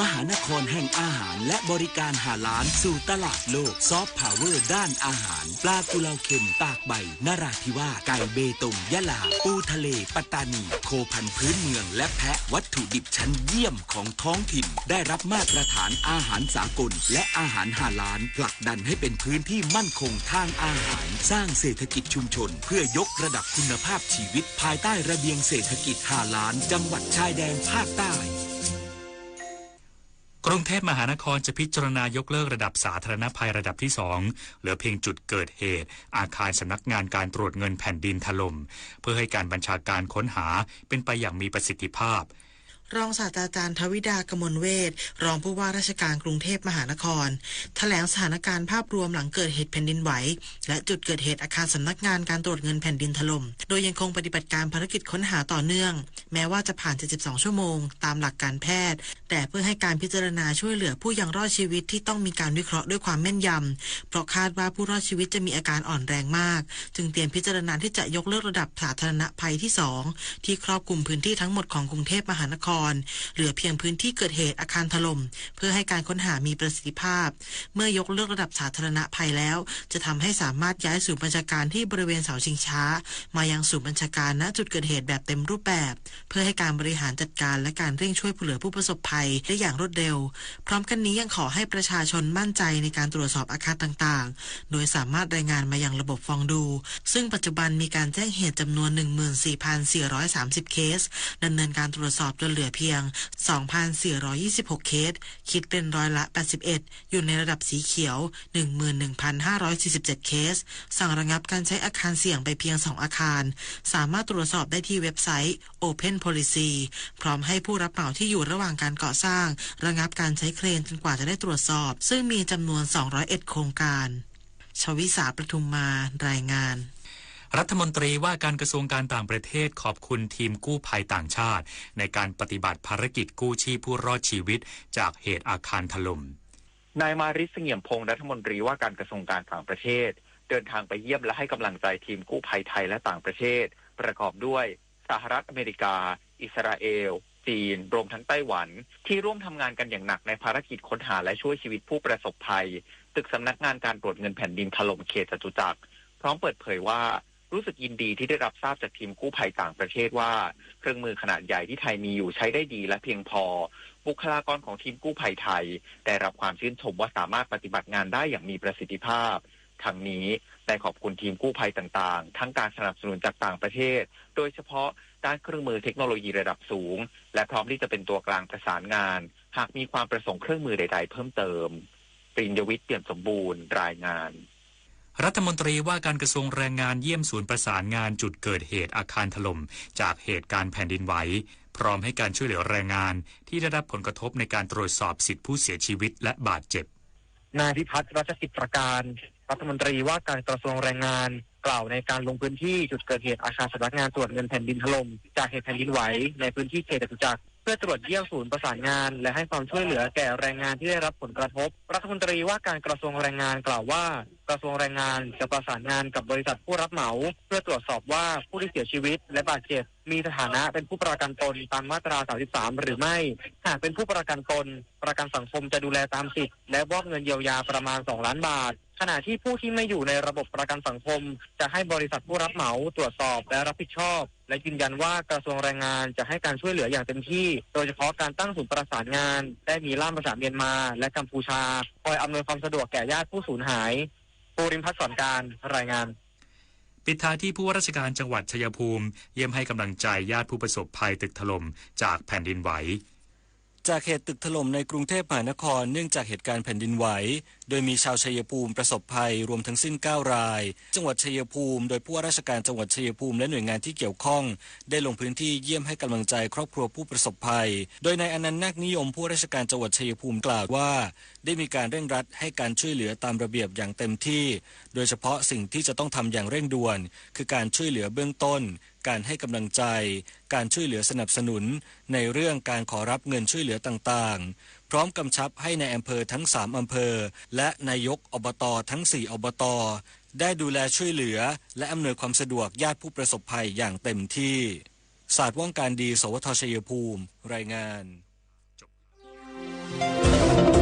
มหานครแห่งอาหารและบริการฮาลาลสู่ตลาดโลก ซอฟต์พาวเวอร์ด้านอาหาร ปลากุเลาเค็มตากใบ นราธิวาส ไก่เบตง ยะลา ปูทะเล ปัตตานี โคพันธุ์พื้นเมือง และแพะ วัตถุดิบชั้นเยี่ยมของท้องถิ่น ได้รับมาตรฐานอาหารสากล และอาหารฮาลาล ผลักดันให้เป็นพื้นที่มั่นคงทางอาหาร สร้างเศรษฐกิจชุมชน เพื่อยกระดับคุณภาพชีวิต ภายใต้ระเบียงเศรษฐกิจฮาลาล จังหวัดชายแดนภาคใต้ กรุงเทพมหานครจะพิจารณายกเลิกระดับสาธารณภัยระดับที่สอง เหลือเพียงจุดเกิดเหตุ อาคารสำนักงานการตรวจเงินแผ่นดินถล่ม เพื่อให้การบัญชาการค้นหาเป็นไปอย่างมีประสิทธิภาพ รองศาสตราจารย์ ทวิดา กมลเวช รองผู้ว่าราชการกรุงเทพมหานคร แถลงสถานการณ์ภาพรวมหลังเกิดเหตุแผ่นดินไหว และจุดเกิดเหตุอาคารสำนักงานการตรวจเงินแผ่นดินถล่ม โดยยังคงปฏิบัติการภารกิจค้นหาต่อเนื่อง แม้ว่าจะผ่านเจ็ดสิบสองชั่วโมง ตามหลักการแพทย์ แต่เพื่อให้การพิจารณาช่วยเหลือผู้ยังรอดชีวิตที่ต้องมีการวิเคราะห์ด้วยความแม่นยำ เพราะคาดว่าผู้รอดชีวิตจะมีอาการอ่อนแรงมาก จึงเตรียมพิจารณาที่จะยกเลิกระดับสาธารณภัยที่สอง ที่ครอบคลุมพื้นที่ทั้งหมดของกรุงเทพมหานคร เหลือเพียงพื้นที่เกิดเหตุอาคารถล่ม เพื่อให้การค้นหามีประสิทธิภาพ เมื่อยกเลิกระดับสาธารณภัยแล้ว จะทำให้สามารถย้ายศูนย์บัญชาการที่บริเวณเสาชิงช้า มายังศูนย์บัญชาการ ณ จุดเกิดเหตุแบบเต็มรูปแบบ เพื่อให้การบริหารจัดการและการเร่งช่วยเหลือผู้ประสบภัยได้อย่างรวดเร็ว พร้อมกันนี้ยังขอให้ประชาชนมั่นใจในการตรวจสอบอาคารต่างๆ โดยสามารถรายงานมายังระบบฟองดู ซึ่งปัจจุบันมีการแจ้งเหตุจำนวน หนึ่งหมื่นสี่พันสี่ร้อยสามสิบเคส ดำเนินการตรวจสอบจนเหลือเพียง สองพันสี่ร้อยยี่สิบหกเคส คิดเป็นร้อยละแปดสิบเอ็ด อยู่ในระดับสีเขียว หนึ่งหมื่นหนึ่งพันห้าร้อยสี่สิบเจ็ดเคส สั่งระงับการใช้อาคารเสี่ยงไปเพียงสองอาคาร สามารถตรวจสอบได้ที่เว็บไซต์ Open Policy พร้อมให้ผู้รับเหมาที่อยู่ระหว่างการก่อสร้าง ระงับการใช้เครนจนกว่าจะได้ตรวจสอบ ซึ่งมีจำนวน สองร้อยเอ็ดโครงการ ชวิสา ประทุมมา รายงาน รัฐมนตรีว่าการกระทรวงการต่างประเทศขอบคุณทีมกู้ภัยต่างชาติในการปฏิบัติภารกิจกู้ชีพผู้รอดชีวิตจากเหตุอาคารถล่ม นายมาริส เสงี่ยมพงษ์ รัฐมนตรีว่าการกระทรวงการต่างประเทศ เดินทางไปเยี่ยมและให้กำลังใจทีมกู้ภัยไทยและต่างประเทศ ประกอบด้วยสหรัฐอเมริกา อิสราเอล จีน รวมทั้งไต้หวัน ที่ร่วมทำงานกันอย่างหนักในภารกิจค้นหาและช่วยชีวิตผู้ประสบภัย ตึกสำนักงานการตรวจเงินแผ่นดินถล่มเขตจตุจักร พร้อมเปิดเผยว่า รู้สึกยินดีที่ได้รับทราบจากทีมกู้ภัยต่างประเทศว่า เครื่องมือขนาดใหญ่ที่ไทยมีอยู่ใช้ได้ดีและเพียงพอ บุคลากรของทีมกู้ภัยไทยได้รับความชื่นชมว่าสามารถปฏิบัติงานได้อย่างมีประสิทธิภาพ ทั้งนี้ได้ขอบคุณทีมกู้ภัยต่างๆ ทั้งการสนับสนุนจากต่างประเทศ โดยเฉพาะด้านเครื่องมือเทคโนโลยีระดับสูง และพร้อมที่จะเป็นตัวกลางประสานงาน หากมีความประสงค์เครื่องมือใดๆ เพิ่มเติม ปริญญวิทย์ เปี่ยมสมบูรณ์ รายงาน รัฐมนตรีว่าการกระทรวงแรงงานเยี่ยมศูนย์ประสานงานจุดเกิดเหตุอาคารถล่มจากเหตุการณ์แผ่นดินไหว พร้อมให้การช่วยเหลือแรงงานที่ได้รับผลกระทบในการตรวจสอบสิทธิผู้เสียชีวิตและบาดเจ็บ นายพิพัฒน์ รัชกิจประการ รัฐมนตรีว่าการกระทรวงแรงงาน กล่าวในการลงพื้นที่จุดเกิดเหตุอาคารสำนักงานตรวจเงินแผ่นดินถล่มจากเหตุแผ่นดินไหวในพื้นที่เขตจตุจักร เพื่อตรวจเยี่ยมศูนย์ประสานงาน และให้ความช่วยเหลือแก่แรงงานที่ได้รับผลกระทบ รัฐมนตรีว่าการกระทรวงแรงงานกล่าวว่า กระทรวงแรงงานจะประสานงานกับบริษัทผู้รับเหมา เพื่อตรวจสอบว่าผู้ที่เสียชีวิตและบาดเจ็บมีสถานะเป็นผู้ประกันตนตามมาตรา สามสิบสาม หรือไม่ หากเป็นผู้ประกันตน ประกันสังคมจะดูแลตามสิทธิ์ และมอบเงินเยียวยาประมาณ สองล้านบาท ขณะที่ผู้ที่ไม่อยู่ในระบบประกันสังคม จะให้บริษัทผู้รับเหมาตรวจสอบและรับผิดชอบ และยืนยันว่ากระทรวงแรงงานจะให้การช่วยเหลืออย่างเต็มที่ โดยเฉพาะการตั้งศูนย์ประสานงาน ได้มีล่ามภาษาเมียนมาและกัมพูชา คอยอำนวยความสะดวกแก่ญาติผู้สูญหาย ภูริมพัฒน์ สอนการ รายงาน ปิดท้ายที่ผู้ว่าราชการจังหวัดชัยภูมิ เยี่ยมให้กำลังใจญาติผู้ประสบภัยตึกถล่มจากแผ่นดินไหว จากเหตุตึกถล่มในกรุงเทพมหานครเนื่องจากเหตุการณ์แผ่นดินไหว โดยมีชาวชัยภูมิประสบภัยรวมทั้งสิ้นเก้าราย จังหวัดชัยภูมิ โดยผู้ว่าราชการจังหวัดชัยภูมิและหน่วยงานที่เกี่ยวข้อง ได้ลงพื้นที่เยี่ยมให้กำลังใจครอบครัวผู้ประสบภัย โดยนายอนันต์ นาคนิยม ผู้ว่าราชการจังหวัดชัยภูมิกล่าวว่า ได้มีการเร่งรัดให้การช่วยเหลือตามระเบียบอย่างเต็มที่ โดยเฉพาะสิ่งที่จะต้องทำอย่างเร่งด่วน คือการช่วยเหลือเบื้องต้น การให้กำลังใจ การช่วยเหลือสนับสนุน ในเรื่องการขอรับเงินช่วยเหลือต่างๆ พร้อมกำชับให้นายอำเภอทั้งสามอำเภอ และนายกอบต ทั้งสี่อบต ได้ดูแลช่วยเหลือ และอำนวยความสะดวกญาติผู้ประสบภัยอย่างเต็มที่ ศาสตร์ว่องการดี สวท ชัยภูมิ รายงาน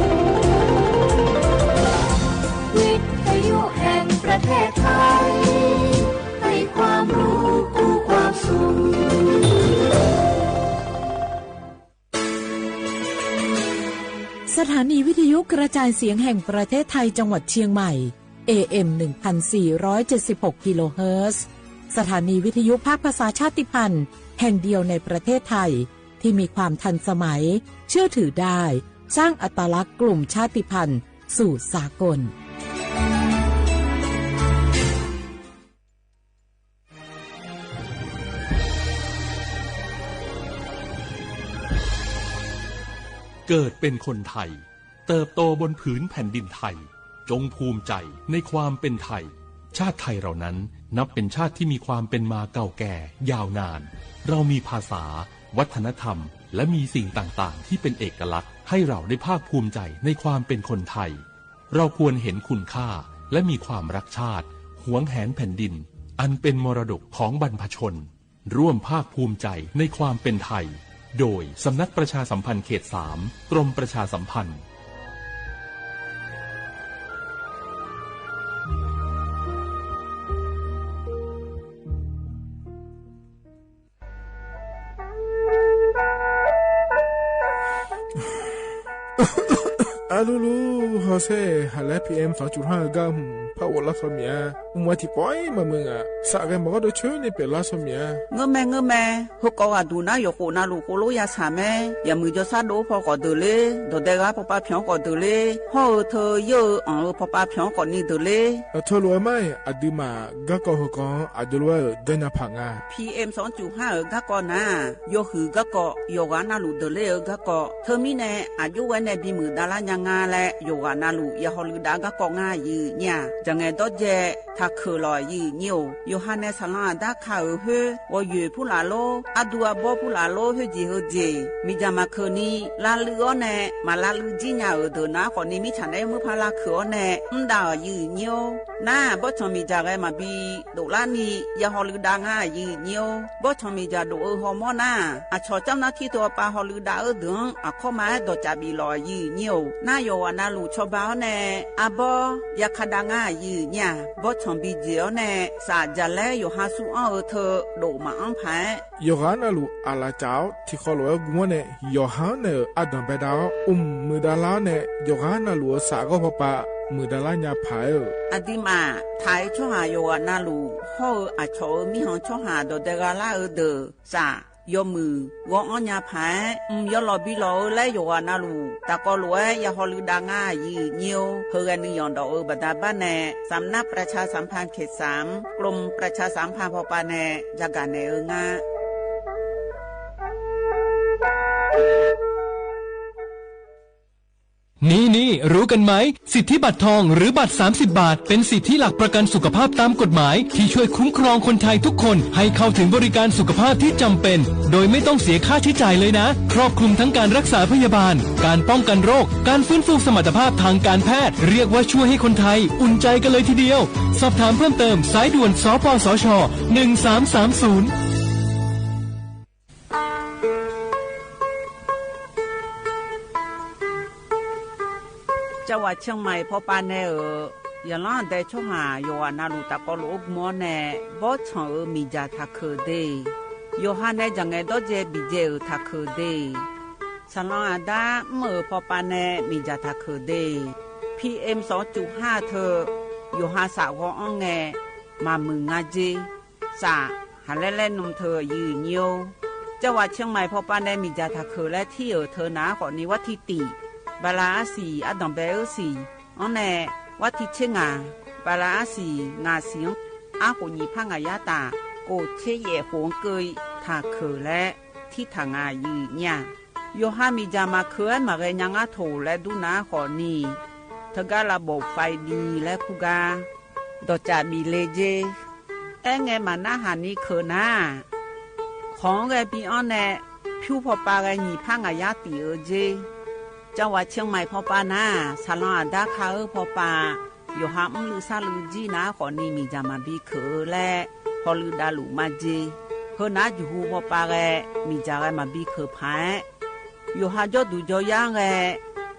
วิทยุแห่งประเทศไทย ให้ความรู้คู่ความสุข สถานีวิทยุกระจายเสียงแห่งประเทศไทยจังหวัดเชียงใหม่ เอ เอ็ม หนึ่งพันสี่ร้อยเจ็ดสิบหก กิโลเฮิรตซ์ สถานีวิทยุภาคภาษาชาติพันธุ์แห่งเดียวในประเทศไทย ที่มีความทันสมัย เชื่อถือได้ สร้างอัตลักษณ์กลุ่มชาติพันธุ์สู่สากล เกิดเป็นคนไทย เติบโตบนผืนแผ่นดินไทย จงภูมิใจในความเป็นไทย ชาติไทยเรานั้นนับเป็นชาติที่มีความเป็นมาเก่าแก่ยาวนาน เรามีภาษา วัฒนธรรม และมีสิ่งต่างๆ ที่เป็นเอกลักษณ์ ให้เราได้ภาคภูมิใจในความเป็นคนไทย เราควรเห็นคุณค่า และมีความรักชาติ หวงแหนแผ่นดิน อันเป็นมรดกของบรรพชน ร่วมภาคภูมิใจในความเป็นไทย โดยสำนักประชาสัมพันธ์เขตสาม กรมประชาสัมพันธ์ อะลูลู ฮอเซ่ หาแล พีเอ็ม สองจุดห้า เอิ้วก้า อืม ผ้าอบรัดซอเมีย อืม ไว้ตี้ปอยมามึงอะ สะแกมบอกว่าโดยเชิญนี่เป๋นรัดซอเมีย เงอะแม่ เงอะแม่ เฮาก่ออาดูหน้าหยกโขนาลูกโคโลยาสาแม่ อย่ามือจอซาโดพอก่อเดินเลย ดอกแดงร้าปอปาเผียวก่อเดินเลย พ่อเออเธอเยอะเอออ่องเออปอปาเผียวก่อนี่เดินเลย เออ เธอรู้ไหม อะดื้อหม่า ก้าก่อเฮากอ อะดูรู้ว่าเออ เดินหน้าผางา พีเอ็ม สองจุดห้า เออ ก้าก่อนะ ยอหือก้าก่อ ยอก้าหน้าลูกเดินเลยเออ ก้าก่อ เธอมีแน่ อะยุแวแน่ บีมือดารายัง ငါလႄႈ ယေႃးဂႃႇနႃႇလူႇ ယႃႇႁေႃႈလိုဝ်ႈတႃႇၵႃႈၵေႃႈ ငၢႆးယိုဝ်းၺႃး ၸင်ႇငႄႈတေႃႇၸႄႈ ထႃႇၶိူဝ်းလေႃႇယိုဝ်းၺႃး။ ယေႃးႁၢၼ်ႇၼႄႇ သႃႇလၢင်းဢႃႇတႃႇၶႃႈဢိူဝ်ႈႁိူဝ်း ဝေႃႈယိူဝ်းၽူႈလႃႈလူး ဢတူႉဢပေႃးၽူႈလႃႈလူး ႁိူဝ်းၸီႇႁိူဝ်းၸီႇ မီႇၸႃႇမႃႇၶိူဝ်းၼီႈ လႃႈလိုဝ်ႈဢေႃႈၼႄႇ မႃးလႃႈလိုဝ်ႈၸီႉၺႃးဢိူဝ်ႈ တိူဝ်းၼႃႇၵေႃႈၼီႈ မီးၸၢၼ်ႇလႆႈမိူဝ်းၽႃႈလႃႈၶိူဝ်းဢေႃႈၼႄႇ ဢမ်ႇတႃႇယိုဝ်းၺႃး ၼႃႇ ပေႃးၸွင်ႇမီႇၸႃႇၵႆႉမႃးပီႈ တူဝ်လႃႈၼီႈ ယႃႇႁေႃႈလိုဝ်ႈတႃႇငၢႆးယိုဝ်းၺႃး ပေႃးၸွင်ႇမီႇၸႃႇတူဝ်ဢိူဝ်ႈႁေႃႈမေႃးၼႃႇ ဢႃႇ ၸေႃႇၸမ်ၼႃႇထီႇတူဝ်ပႃႈႁေႃႈလိုဝ်ႈတႃႇဢိူဝ်ႈ တိူဝ်း ဢႃႇ ၶေႃႈမႃးတေႃႇၸႃႇပီႈလေႃႇယိုဝ်းၺႃး ၼႃႇ ယေႃးႁၢၼ်ႇၼႃႇလူႇ ၸေႃႇပႃႈဢေႃႈၼႄႇ ဢႃႇ ပေႃးယႃႇၶႃႈတႃႇငၢႆးယိုဝ်းၺႃး ပေႃးၸွင်ႇပီႈၸေႃႇဢေႃႈၼႄႇ သႃႇၸႃႇလႄႈ ယေႃးႁၢၼ်ႇသူဢေႃႈဢိူဝ်ႈ တိူဝ်း တူဝ်မႃးဢမ်ႇၽႂ် ယေႃးႁၢၼ်ႇၼႃႇလူႇ ဢႃႇလႃႇၸဝ်ႈ ထီႇၶေႃးလူၺ်ႈဢေႃႈ ၵူႈဝၼ်းၼႆႉ ယေႃးႁၢၼ်ႇၼႆႉ ဢႃႇ တွၼ်ႈပႆႇတႃႇ ဢုမ်ႈ မိူဝ်ႈတႃႇလႃႈၼႆႉ ယေႃးႁၢၼ်ႇၼႃႇလူႇ သႃႇၵေႃႈ ၽႃႈပႃႈ မိူဝ်ႈတႃႇလႃႈၺႃးၽႂ်ဢေႃႈ။ ဢႃႇ တီႈမႃး ထၢႆႇၸေႃႇႁႃႇ ယေႃးႁၢၼ်ႇၼႃႇလူႇ ႁေႃးဢိူဝ်ႈ ဢႃႇ ၸေႃႇဢိူဝ်ႈ မီးႁွင်ႈၸေႃႇႁႃႇ တေႃႇတေႇၵႃႈလႃႈဢိူဝ်ႈ တိူဝ်း သႃႇ ယေႃးမိုဝ်း ဝေႃႈဢေႃႈၺႃးၽႂ် ဢိုမ်း ယေႃးလေႃးပီႈလေႃးဢိူဝ်ႈလႄႈ ယေႃးႁၢၼ်ႇၼႃႇလူႇ တႃႇၵေႃႈလူၺ်ႈ ယႃႇႁေႃႈလိုဝ်ႈတႃႇငၢႆးယိုဝ်းၺႃး ႁိုဝ်ၵႃႈၼိုင်ႈယွင်ႇတေႃႇဢိူဝ်ႈ ပႃႇတႃႇပႃႈၼႄႇ သမ်ႇၼၵ်ႉပြၸႃႇသမ်ႇပၼ်ႇ ၶဵတ်ႇသၢမ် ၵလူမ်းပြၸႃႇသမ်ႇပၼ်ႇ ၽေႃႈပႃႈၼႄႇ ၸႃႇၵႃႇၼႄႇဢိူဝ်ႈငႃႈ။ นี่ๆ รู้กันไหม สิทธิบัตรทองหรือบัตร สามสิบ บาท เป็นสิทธิหลักประกันสุขภาพตามกฎหมาย ที่ช่วยคุ้มครองคนไทยทุกคนให้เข้าถึงบริการสุขภาพที่จำเป็น โดยไม่ต้องเสียค่าใช้จ่ายเลยนะ ครอบคลุมทั้งการรักษาพยาบาล การป้องกันโรค การฟื้นฟูสมรรถภาพทางการแพทย์ เรียกว่าช่วยให้คนไทยอุ่นใจกันเลยทีเดียว สอบถามเพิ่มเติม สายด่วน สปสช หนึ่งสามสามศูนย์ ၸဝ်ႈဝႃႈ ၶျဵင်းမႆႇ ၽေႃႈပႃႈၼႄႇဢိူဝ်ႈ ယႃႇလႃႈတႄႇၸေႃႇႁႃႇ ယေႃးႁၢၼ်ႇၼႃႇလူႇ တႃႇၵေႃႈလူႇဢုပ်ႇမေႃးၼႄႇ ပေႃးၸွင်ႇဢိူဝ်ႈ မီႇၸႃႇထႃႇၶိူဝ်းတႄႉ ယေႃးႁၢၼ်ႇၼႄႇ ၸင်ႇငႄႈတေႃႇၸႄႈ ပီႈၸႄႈဢိူဝ်ႈ ထႃႇၶိူဝ်းတႄႉ သႃႇလၢင်းဢႃႇတႃႇ ဢိုမ်း ဢိူဝ်ႈ ၽေႃႈပႃႈၼႄႇ မီႇၸႃႇထႃႇၶိူဝ်းတႄႉ ပီႇဢႅမ်ႇ သွင်ၸုတ်ႉႁႃႈ ထိူဝ်ႈ ယေႃးႁၢၼ်ႇသႃႇၵေႃႈဢွင်ႇငႄႈ မႃးမိုဝ်းငႃးၸေး သႃႇ ႁႃလႄႈလႄႈၼုမ်ႇထိူဝ်ႈယိုဝ်းၺႃး ၸဝ်ႈဝႃႈ ၶျဵင်းမႆႇ ၽေႃႈပႃႈၼႄႇ မီႇၸႃႇထႃႇၶိူဝ်းလႄႈ ထီႇဢိူဝ်ႈ ထိူဝ်ႈၼႃႈၵေႃႈၼီႈ ဝၼ်းထီႉတီႈ ပႃႇလႃႇဢႃႇသီႇ ဢႃႇ တွင်းပႄးဢႃႇသီႇ ဢၼ်ၼႆႉ ဝၼ်းထီႉၸဵတ်းၼႃႇ ပႃႇလႃႇဢႃႇသီႇ ငႃႇသီႇ ဢႃႇ ၵူဝ်ႇၺီႇၽႃႉငႃႇယႃႇတႃႇ ၵူဝ်ႇၶျေးယႄႇႁူဝ်ၵိူဝ်ႈ ထႃႇၶိူဝ်းလႄႈ ထီႇထႃႇငႃႇယိုဝ်းၺႃး ယေႃးႁၢၼ်ႇ မီႇၸႃႇမႃးၶိူဝ်း မႃးၵႄႈၺႃးငႃးထူဝ်ႇလႄႈ တူၺ်းၼႃႈၶေႃႈၼီႈ ထိူဝ်ၵႃႈ လႃႇပူပ်ႉၾႆးလီလႄႈ ၵူႈၵႃႈ တေႃႇၸႃႇမီးလႄႈၸေး ဢႄႇ ငႄႈမႃးၼႃႈႁၢၼ်ႇၼီႈၶိူဝ်းၼႃႈ ၶွင်ၵႄႈပီႈဢွၼ်ႇၼႄႈ ၽိဝ်းၽေႃႈပႃႈၵႄႈ ၺီႇၽႃႉငႃႇယႃႇတီႇဢိူဝ်ႈၸေး ၸဝ်ႈဝႃႈ ၶျဵင်းမႆႇ ၽေႃႈပႃႈၼႃႈ သႃႇလၢင်းဢႃႇတႃႇၶႃႈဢိူဝ်ႈ ၽေႃႈပႃႈ ယေႃးႁၢၼ်ႇ ဢမ်ႇလိုဝ်ႈသႃႇလိုဝ်ႈၸီႉၼႃႈၶေႃႈၼီႈ မီႇၸႃႇမႃးပီႈၶိူဝ်းလႄႈ ၶေႃႈလိုဝ်ႈတႃႇလူႇမႃးၸေး ႁိူဝ်ႈၼႃႈၸူႇႁူႉၽေႃႈပႃႈၵႄႈ မီႇၸႃႇၵႄႈမႃးပီႈၶိူဝ်းၽၢႆႇ ယေႃးႁၢၼ်ႇ ၸေႃႇတူႇၸေႃႇယၢင်းၵႄႈ မိူဝ်ႈတႃႇလႃႈၺႃးၽၢႆႇ ႁိူဝ်ႈၼႃႈၼီႈသေႃးၽႄႈ ဢူဝ်ႈ မဵဝ်းၵိူဝ်ႈၼီႈ ပီႈမိူဝ်ႈတႃႇလႃႈၺႃးၽၢႆႇ ၶေႃႈလိုဝ်ႈတႃႇလူႇမႃးၸေးယိုဝ်းၺႃး မီႇၸႃႇၶိူဝ်းဢိူဝ်ႈ ၸေႃႇႁႃႇႁေႃႈမေႃးၼႃႈ တေႃႇၸႃႇပီႈလႄႈၺႃးမႄးၸေးယိုဝ်းၺႃး ၼႃႇၵႃႈဢိူဝ်ႈ သမ်ႇပူဝ်ႇၼႃႈၶေႃႈၼီႈ ၸမ်ႇယွၵ်ႈ ငႃႇသုမ်း တီႇတီႇ ၺီႇယႄႇ ၸမ်ႇယွၵ်ႈယႄႇလႄႈ ထိူဝ်ၵႃႈ ငႄႈလႄႈၺႃးမႄးၸေး ႁေႃႈဢိူဝ်ႈ တီႇဝိူဝ်ႇတီႇ ထိူဝ်ၵႃႈ ငႄႈလႄႈၺႃးမႄးၸေး ဢုၸိၼႃႇဝွင်းမႃးဢႄးၼီႈ ဢယိုဝ်းၺႃး ၶႃႈၸေႃႇၸေႃႇ မႄႈၼူႉ မႄႈၼူႉ မႄႈၼူႉ ၸၢၼ်ႇၸေႃႇပူႇလႄႇ ငႄႈတေႃႇဝိူဝ်ႇထုၺ်ႇဢၶႃႈပိူဝ်ႈ ၸၢၼ်ႇၸေႃႇမူဝ်းလႄႇ ငႄႈတေႃႇငႄႈၶျေႃႇဢီႇဢၶႃႈပိူဝ်ႈ သေႃးၽႃႇမႃႇသီႇ ၸေႃႇၶျႃႇလူဝ်း ဢိူဝ်ႈ ၼႃႇဢီႇပိူဝ်ႈ သမ်ႇမႃႇငိူဝ်ႈၼႃႇမႃႇသီႇၶ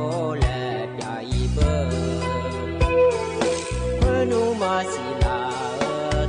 ူဝ်းလႄႈ ပျႃႇဢီႇပိူဝ်ႈ ၶိူဝ်းၼူမႃႇသီႇလႃႇ ဢိူဝ်ႈ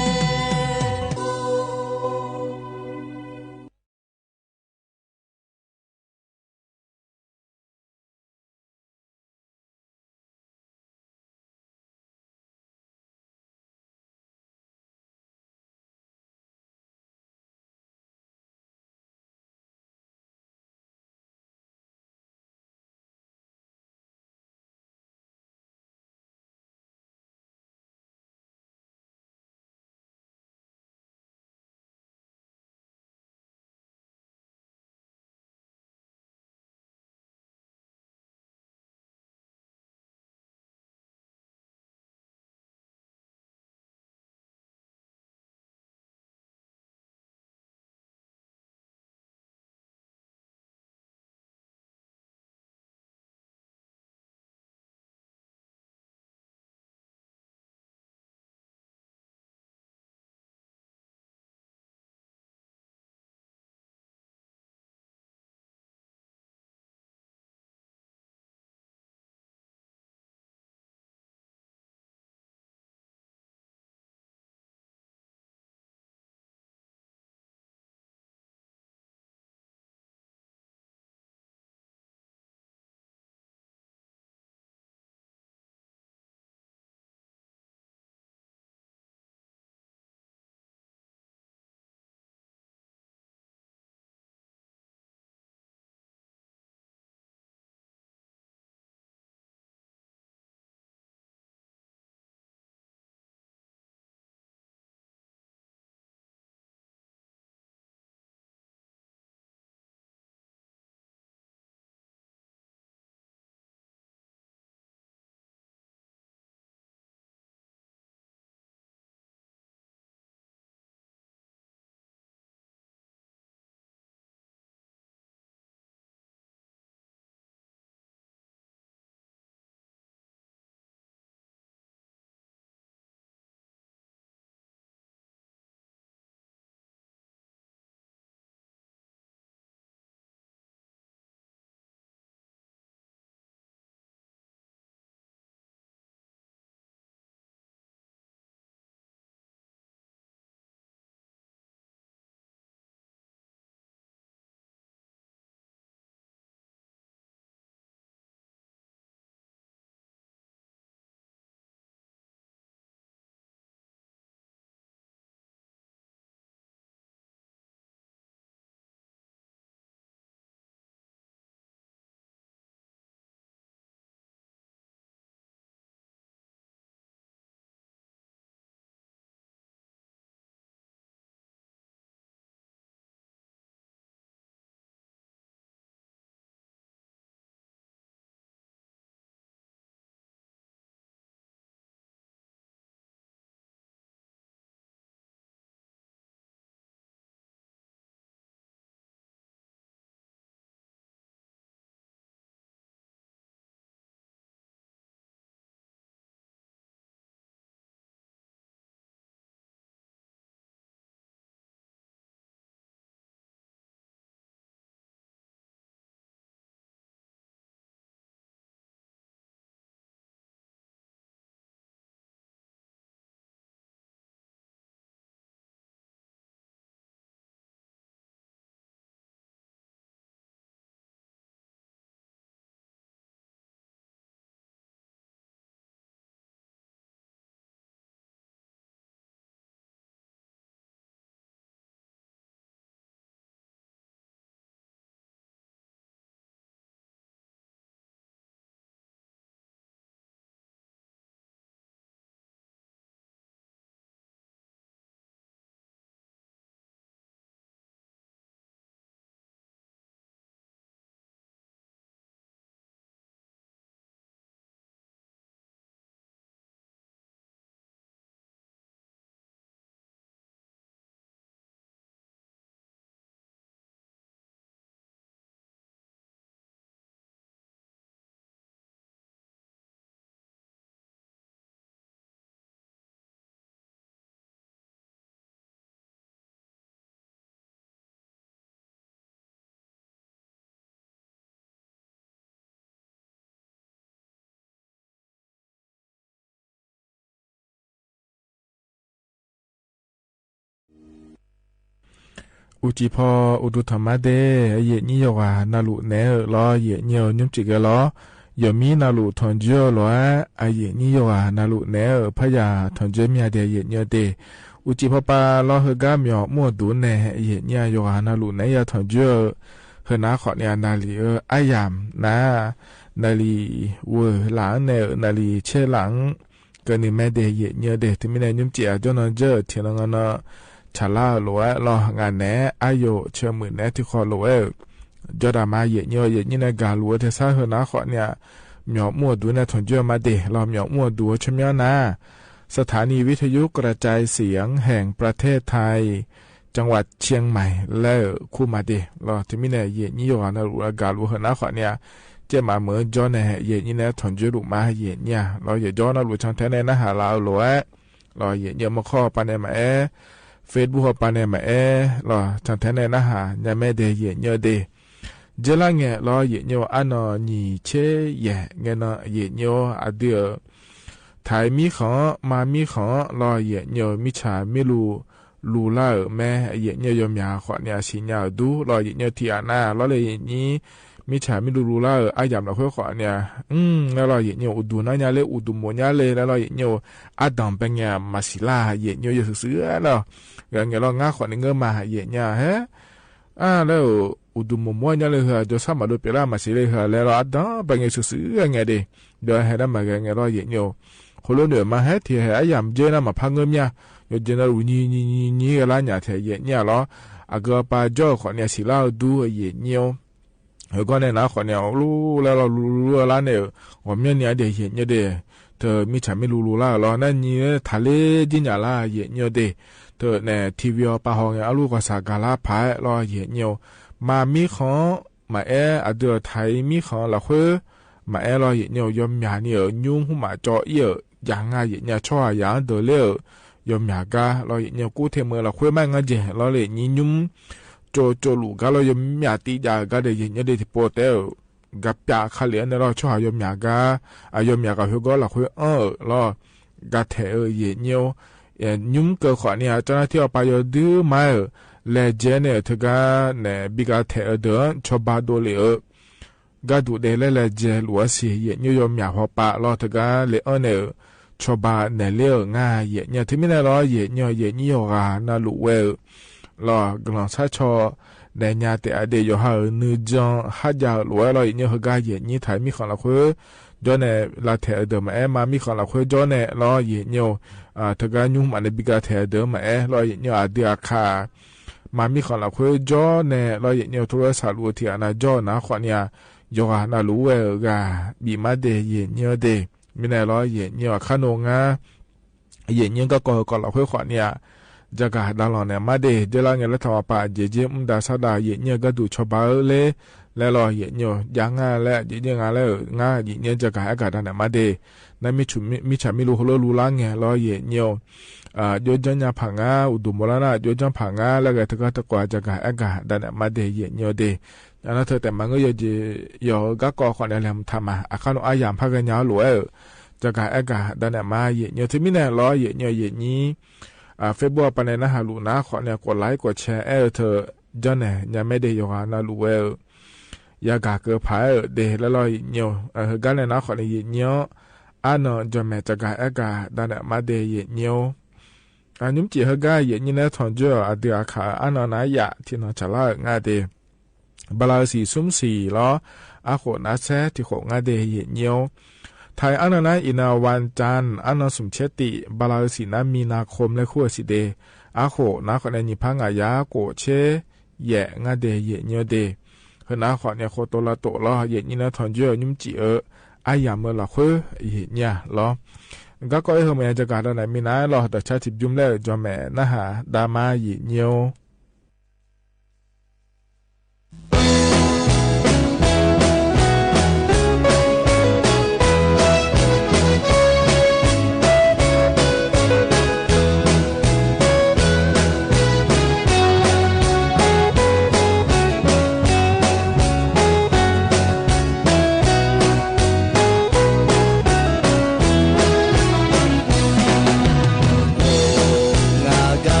အိုၵ်းၸီး ၽီ အိၵ်းတူၺ်းထမ်ႇမတႄႉ ယၢင်ႇယိဝ်း ယွၵ်ႇၼႃႈလူၼႄဢေႃႈ လႄႈ ယၢင်ႇယိဝ်း ၺုမ်းၸိတ်ႉၵႃႈလႄႈ ယွၼ်ႉမီးၼႃႈလူထွမ်ႇၸွမ်းလႄႈ ယၢင်ႇယိဝ်း ယွၵ်ႇၼႃႈလူၼႄဢေႃႈ ၽႃႇယႃႇထွမ်ႇၸွမ်းမႃးတႄႉ ယၢင်ႇယိဝ်းတႄႉ အိုၵ်းၸီး ၽီ ပႃးလႄႈ ႁိုဝ်ၵႃႈ မျေႃႇမူၼ်ႉတူၼ်ၼႄႇ ယၢင်ႇယိဝ်း ယွၵ်ႇၼႃႈလူၼႄ ယႃႇထွမ်ႇၸွမ်း ႁိုဝ်ၼႃႈ ၶေႃႈၼႆႉ ဢၼ်ၼႃႈလီဢေႃႈ ဢႃႇယမ်ႇၼႃႇ ၼႃႈလီဝိူဝ်ႇလင်ၼႄႇ ၼႃႈလီၶျေႇလင် ၵႃႈၼႆႉမႃးတႄႉ ယၢင်ႇယိဝ်းတႄႉ ထိုင်မီးၼႆ ၺုမ်းၸိတ်ႉ ဢၵျွင်းၼွၼ်းၸိူဝ်း ထဵင်ၼၼ်ႉၼႃႇ ၶျႃႉလႃႉလူဝ်ႇလႄႈ ငၢၼ်းၼႄႇ ဢႃႇယု ၶျႃႉမိုၼ်ႇၼႄႇ တီႈၶေႃႈလူဝ်ႇလႄႈ ၸွမ်းတႃႇမႃး ယၢင်ႇယိဝ်း ယၢင်ႇယိဝ်းၼႆႉ ၵႃႈလူဝ်ႇတႄႉ သႃႇႁိုဝ်ၼႃႇ ၶေႃႈၼႆႉ မျေႃႇမူၼ်ႉတူၼ်ၼႄႇ ထွမ်ႇၸွမ်းမႃးတႄႉ လႄႈ မျေႃႇမူၼ်ႉတူၼ် ၶျွမ်းယၢမ်းၼႃႇ สถานีวิทยุกระจายเสียงแห่งประเทศไทย จังหวัดเชียงใหม่ လႄႈ ၶူးမႃးတႄႉ လႄႈ ထိုင်မီးၼႆ ယၢင်ႇယိဝ်း ယွၵ်ႇၼႃႈလူၼႄႇ ၵႃႈလူဝ်ႇႁိုဝ်ၼႃႇ ၶေႃႈၼႆႉ ၸဵမ်မႃးမိူဝ်ႈၸဝ်ႉၼႆႉ ယၢင်ႇယိဝ်းၼႆႉ ထွမ်ႇၸွမ်းလူမႃး ယၢင်ႇယိဝ်း လႄႈ ယၢင်ႇယိဝ်းၼႃႈလူ ၸၢင်ႈထႅမ်ၼႄၼႃႇ ႁႃလႃႈလူဝ်ႇလႄႈ လႄႈ ယၢင်ႇယိဝ်း မႃးၶေႃႈပၼ်ၼႄမႃးဢေႃႈ ၾဵတ်ႉပုၵ်ႉ ၶေႃႈပၼ်ၼႄမႃးဢေႃႈ လႄႈ ၸၢင်ႈထႅမ်ၼႄၼႃႇ ႁႃၼႆႉမႃးတႄႉ ယၢင်ႇယိဝ်းတႄႉ ၸႂ်ႈလႃႈငႄႈ လႄႈ ယၢင်ႇယိဝ်း ဢၼ်ၼေႃႈ ၼီႈၶျေႇယႄႇ ငႄႈၼေႃႈ ယၢင်ႇယိဝ်း ဢႃႇ တိူဝ်ႉ ထႆးမီးၶွင် မၢၼ်ႈမီးၶွင် လႄႈ ယၢင်ႇယိဝ်း မိတ်ႉသႃႇမီးလူ လူလႃႇဢေႃႈ မႄႈ ယၢင်ႇယိဝ်း ယွၼ်ႉမျႃႉၶေႃႈၼႆႉ သီၺႃႇတူၺ်း လႄႈ ယၢင်ႇယိဝ်း ထီႇဢႃႇၼႃႇ လႄႈ လႄႈ ယၢင်ႇယိဝ်း မိတ်ႉသႃႇမီးလူ လူလႃႇဢေႃႈ ဢႃႇယမ်ႇလႃႇ ၶူးၶေႃႈၼႆႉ ဢိုမ်း လႄႈ လႄႈ ယၢင်ႇယိဝ်း ဢုတ်ႉတူႉၼႃႇၺႃးလႄႈ ဢုတ်ႉတူႉမူၼ်ႉၺႃးလႄႈ လႄႈ လႄႈ ယၢင်ႇယိဝ်း ဢႃႇတမ်ႇပၺ်ႇၺႃႇ မႃႇသီႇလႃႇ ယၢင်ႇယိဝ်း ယွၼ်ႉသိုဝ်ႈသိုဝ်ႈ လႄႈ ငႄႈငႄႈ လႄႈ ငႃးၶေႃႈၼႆႉ ငိူဝ်ႈမႃး ယၢင်ႇယိဝ်း ႁႄႉ ဢႃႇ လႄႈ ဢုတ်ႉတူႉမူၼ်ႉမူၼ်ႉၺႃးလႄႈ ႁႃႉ ၸဝ်ႈသမ်ႇမႃႇတူဝ်ပဵၼ်လႃႇ မႃႇသီႇလႄႈ ႁႃႉ လႄႈ လႄႈ ဢႃႇတမ်ႇပၺ်ႇၺႃႇ သိုဝ်ႈသိုဝ်ႈ ငႄႈတႄႉ လႄႈ ႁႄႉ တမ်ႇမႃႇ ငႄႈငႄႈ လႄႈ ယၢင်ႇယိဝ်း ၶူဝ်းလူးၼိူဝ်မႃး ႁႄႉ ထီႇႁႄႉ ဢႃႇယမ်ႇၸိူဝ်းၼၼ်ႉ မႃးၽႃႇငိူဝ်ႈမျႃႉ ယွၼ်ႉၸိူဝ်းၼၼ်ႉ ဢူႈ ၺီႈ ၺီႈ ၺီႈ ၵႃႈလႃႈ ၺႃးထႅင်ႈ ယၢင်ႇယိဝ်း လႄႈ ဢႃႇ ၵေႃႈ ပႃးၸွႆႈ ၶေႃႈၼႆႉ သီႇလႃႇ ဢဝ်တူၺ်း ယၢင်ႇယိဝ်း ဢိူဝ်ႈ ၵေႃႉၼႆႉၼႃႇ ၶေႃႈၼႆႉ ဢဝ်လူး လႄႈ ဢဝ်လူး လူး လူး လႃႈၼႆႉ ဢေႃႈ မဵဝ်းၼႆႉ တေႁဵတ်းၼႆတႄႉ တေမီးၸႂ်မီးလူးလူးလႃႈ လႄႈ ၼၼ်ႉၼႆႉ ထႃႈလႄႈ ၸိူင်ႉၼႆလႃႈ ႁဵတ်းၼႆတႄႉ တေၼႆႉ ထီႇဝီႇ ဢေႃႈ ပႃးႁွင်ႈၼႆႉ ဢလူဝ်ႇၵေႃႈ သႃႇၵႃႇလႃႇၽႃႇ လႄႈ ႁဵတ်းၼႆ မႃးမီးၶွင် မႃးဢႄး ဢၼ်တေထၢႆႇမီးၶွင်လႄႈ ၶိုၼ်း မႃးဢႄး လႄႈ ႁဵတ်းၼႆ ယွမ်းမျႃႉၼႆႉ ဢိူဝ်ႈ ယုမ်ႇႁူႉမႃးၸေႃႇ ဢိူဝ်ႈ ယၢင်ႇၼႆႉ ႁဵတ်းၼႆ ၸေႃႇႁႃႉ ယၢင်ႇတေႃႈလဵဝ် ယွမ်းမျႃႉၵႃႈ လႄႈ ႁဵတ်းၼႆ ၵူႈထႅင်ႈမိူဝ်ႈလႄႈ ၶိုၼ်းမႃးငၢၼ်းၸႂ် လႄႈ ႁဵတ်းၼႆ ယုမ်ႇ ၸူဝ်ႈ ၸူဝ်ႈလူႇၵႃႈ လႄႈ ယွမ်းမျႃႉတီႈယႃႈၵႃႈ လႄႈ ႁဵတ်းၼႆ တေပေႃးတႄႉ ဢိူဝ်ႈ ၵႃႈပျႃႉၶႃႈလႄႈ ၼႆလႄႈ ၸေႃႇႁႃႉ ယွမ်းမျႃႉၵႃႈ ဢႃႈ ယွမ်းမျႃႉၵႃႈ ႁိုဝ်ၵေႃႈလႄႈ ၶိုၼ်း ဢိူဝ်ႈ လႄႈ ၵႃႈထႅင်ႈ ဢိူဝ်ႈ ႁဵတ်းၼႆ ဢိူဝ်ႈ ယုမ်ႇၵႃႈၶေႃႈၼႆႉ ၸဝ်ႈၼႃႈတီႈ ဢဝ်ပႃးယွၼ်းတိုဝ်းမႃး ဢိူဝ်ႈ လႄႈ ၸႄႈၼႆႉ ထိုင်ၵႃႈၼႆႉ ပီႈၵႃႈထႅင်ႈ ဢိူဝ်ႈ တေႃႇ ၶျေႃးပႃးတူဝ်လႄႈ ဢိူဝ်ႈ ၵႃႈတူဝ်တႄႉလႄႈ လႄႈ ၸႄႈလူဝ်ႇသေ ႁဵတ်းၼႆ ယွမ်းမျႃႉႁေႃႈပႃႈ လႄႈ ထိုင်ၵႃႈလႄႈ ဢိူဝ်ႈ ၼႆႉ ၶျေႃးပႃးၼႆႉလႄႈ ငၢႆႈ ႁဵတ်းၼႆ ထိုင်မီးၼႆလႄႈ ႁဵတ်းၼႆ ႁဵတ်းၼႆ ယွမ်းၵႃႈၼႃႈလူဝ်ႇဝႆႉ ဢိူဝ်ႈ လႄႈ ၵႃႈလွင်ႈသၢႆၶျေႃး ၼႆႉ ၺႃးတႄႉ ဢၼ်တေယွမ်းႁႃႉ ၼိုင်ႈၸွင်ႈ ႁႃႈယၢဝ်းလူဝ်ႇဝႆႉ လႄႈ ႁဵတ်းၼႆ ႁိုဝ်ၵႃႈ ႁဵတ်းၼႆ ထႆးမီးၶွင်လႄႈ ၶိုၼ်း ၸေႃႇၼႆႉ လႄႈ ထႅင်ႈဢိူဝ်ႈ တေႃႇမႃး ဢေႈ မႃးမီးၶွင်လႄႈ ၶိုၼ်း ၸေႃႇၼႆႉ လႄႈ ႁဵတ်းၼႆ ဢႃႈ ထိုင်ၵႃႈ ယုမ်ႇမႃးၼႆႉ ပီႈၵႃႈထႅင်ႈဢိူဝ်ႈ တေႃႇမႃး ဢေႈ လႄႈ ႁဵတ်းၼႆ ဢႃႈ တေႃႇၶႃႈ မႃးမီးၶွင်လႄႈ ၶိုၼ်း ၸေႃႇၼႆႉ လႄႈ ႁဵတ်းၼႆ ထူဝ်းရသပ်းလူး ထီႇဢႃႇၼႃႇ ၸေႃႇၼႃႇ ၶေႃႈၼႆႉ ယွမ်းၵႃႈၼႃႈလူဝ်ႇဝႆႉ ဢိူဝ်ႈ ၵႃႈ ပီႈမႃးတႄႉ ႁဵတ်းၼႆတႄႉ မီးၼႆလႄႈ ႁဵတ်းၼႆ ဢႃႈ ၶႃႈၼေႃႈ ငႃး ယဵၼ်ႇယိင်းၵေႃႈ ၵေႃႈ ၵေႃႈလႄႈ ၵူၺ်းၵႂႃႇၼႆႉ ၸႃႇၵႃႇ တႃႇလွင်ႈၼႆႉ မႃးတႄႉ တေလႆႈငိၼ်းလႄႈ ထၢမ်ဝႃႈ ပႃႇၸေးၸေး ဢမ်ႇတႃႇသႃႇတႃႇ ယဵၼ်ႇယိင်းၵေႃႈ တူၺ်းၶျွပ်ႈပႃးလႄႈ လႄႈ လွင်ႈယဵၼ်ႇယိင်း ယၢင်ႇၼႆႉလႄႈ ယဵၼ်ႇယိင်းငၢႆႈလႄႈ ငၢႆႈ ယဵၼ်ႇယိင်း ၸႃႇၵႃႇ ဢႅတ်ႉၵႃႇ တႃႇၼႆႉ မႃးတႄႉ ၼႆႉ မီးသူ မီး မီးသၢမ် မီးလူႉ ႁူႉလူႉ ႁူႉလႃႈငႄႈ လွင်ႈယဵၼ်ႇယိင်း ဢႃႇ ၸွႆႈၸွႆႈၺႃးၽႃႇငႃး ဢုတုမ်ႇမေႃးလႃႇၼႃႇ ၸွႆႈၸွႆႈၽႃႇငႃး လႄႈၵေႃႈ တၵ်ႉၵႃႇ တၵ်ႉၵႂႃႇ ၸႃႇၵႃႇ ဢႅတ်ႉၵႃႇ တႃႇၼႆႉ မႃးတႄႉ ယဵၼ်ႇယိင်းတႄႉ ဢၼ်ၼၼ်ႉ ၸိူဝ်းတႄႉမၼ်းၵေႃႈ ယဝ်ႉၵေႃႈ ၵေႃႈၼႆႉလႄႈ ထၢမ်မႃး ဢႃႇ ၶႃႈၼေႃႈ ဢႃႇယၢမ်ႇၽၢၵ်ႇၵၼ်ယဝ်ႉလူး ဢိူဝ်ႈ ၸႃႇၵႃႇ ဢႅတ်ႉၵႃႇ တႃႇၼႆႉ မႃးယဵၼ်ႇယိင်း ထိုင်မီးၼႆႉ လွင်ႈယဵၼ်ႇယိင်း ယဵၼ်ႇယိင်း ဢႃႇ ၾဵတ်ႉသ်ပုၵ်ႉ ပႃးၼႆႉၼႃႇ ႁႃႈလူႇၼႃႇ ၶေႃႈၼႆႉ ၵူတ်းလၢႆႉ ၵူတ်းသျႄး ဢိူဝ်ႈ ထိုင် ၸိူဝ်းၼႆႉ ယၢမ်ႈမႄးတႄႉ ယွၵ်ႇၼႃႈလူႇဝႆႉ ဢိူဝ်ႈ ယႃႇၵႃႇၵိူဝ်ၽႃႇ ဢိူဝ်ႈ တႄႉ လႄႈ လွင်ႈယဵၼ်ႇယိင်း ဢိူဝ်ႈ ႁိုဝ်ၵႃႈၼႆႉၼႃႇ ၶေႃႈၼႆႉ ယဵၼ်ႇယိင်း ဢႃႇၼေႃႈ ၸွမ်းမႄႈ ၸႃႇၵႃႇ ဢႅတ်ႉၵႃႇ တႃႇၼႆႉ မႃးတႄႉ ယဵၼ်ႇယိင်း ဢႃႇ ၼိမ်ၸီႇ ႁိုဝ်ၵႃႈ ယဵၼ်ႇယိင်းၼႃႇ ထွမ်ႇၸွမ်း ဢႃႇ တိုဝ်ႉဢႃႇၶႃႈ ဢႃႇၼေႃႈ ၼႃႇ ယႃႇ ထီႇၼွင်ႇၼေႃႈ ၸႃႇလႃႉ ငႃႇတႄႉ ပႃႇလႃႇသီႇ သုမ်းသီႇ လႄႈ ဢႃႇၶူဝ်ႇ ၼႃႇသႄႇ ထီႇၶူဝ်ႇ ငႃႇတႄႉ ယဵၼ်ႇယိင်း ထႆး ဢႃႇၼေႃႈ ၼႃႇ ဢိၼ်ႇၼႃႇ ဝၢၼ်ႈၸၢၼ်း ဢႃႇၼေႃႈ သုမ်ႇၶျႅတ်ႉတီႇ ပႃႇလႃႇသီႇ ၼႃႇ မီႇၼႃႇၶူမ်း လႄႈ ၶူဝ်းသီႇတႄႉ ဢႃႇၶူဝ်ႇ ၼႃႇ ၶေႃႈၼႆႉ ၼီႈၽၢင်ႇ ဢႃႇယႃႇ ၵူဝ်ႇၶျေႇ ယႄႇ ငႃႇတႄႉ ယဵၼ်ႇယိင်းတႄႉ ႁိုဝ်ၼႃႇ ၶေႃႈၼႆႉ ၶေႃႈတူဝ်လႃႈတူဝ်လႄႈ ယဵၼ်ႇယိင်းၼႃႇ ထွမ်ႇၸွမ်း ၼိမ်ၸီႇ ဢိူဝ်ႈ ဢႃႇယႃႇ မိူဝ်ႈလႂ် ၶူဝ်း ယဵၼ်ႇယိင်း လႄႈ ၵေႃႈ ၵေႃႈ ဢိူဝ်ႈ ႁိုဝ် မႄႈ ၸႃႇၵႃႇ တႃႇၼႆႉ မီးၼႃႇ လႄႈ တႃႇၶျႃႉ သိုပ်ႇယုမ်ႇလႄႈ ၸွမ်းမႄႈ ၼႃႇႁႃႉ တႃႇမႃး ယဵၼ်ႇယိင်း ငႃးၵႃႈ ဢိူဝ်ႈ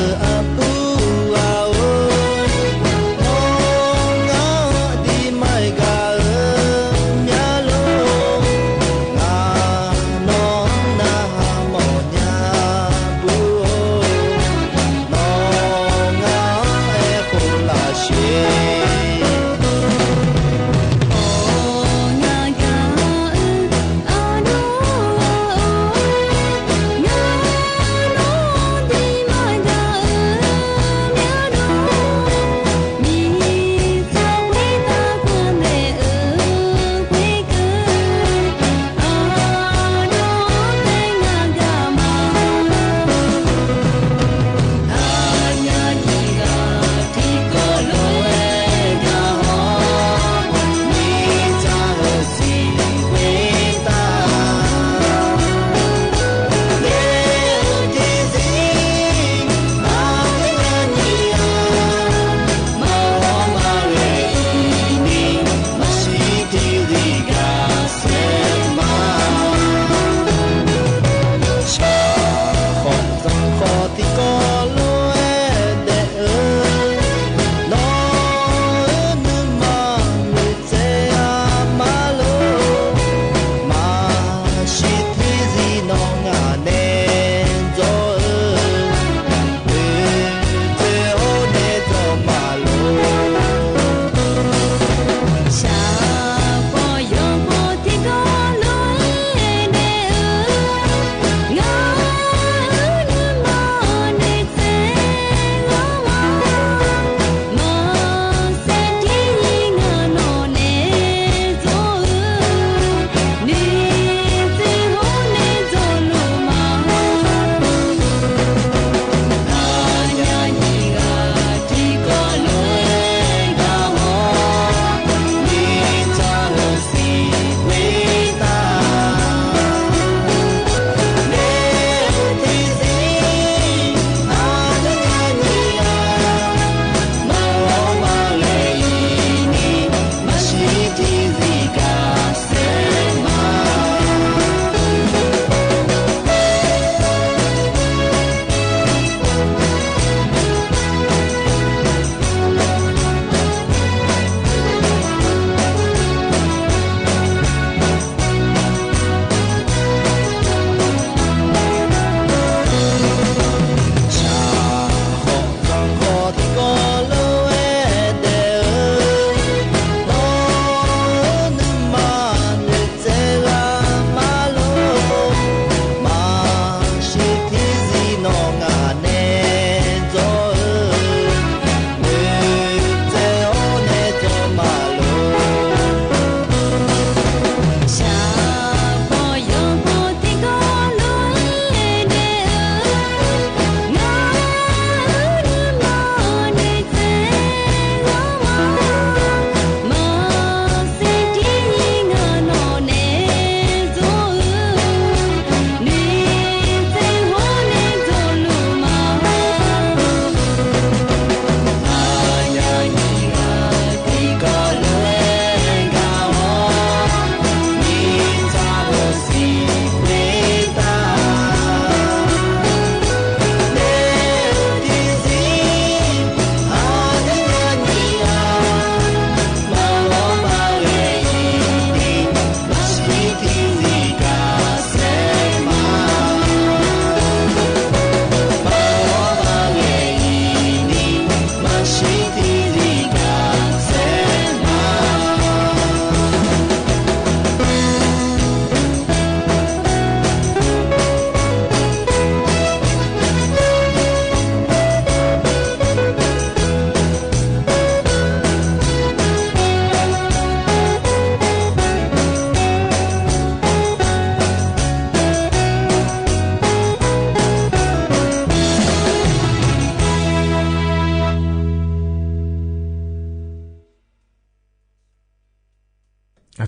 ဢႃႈ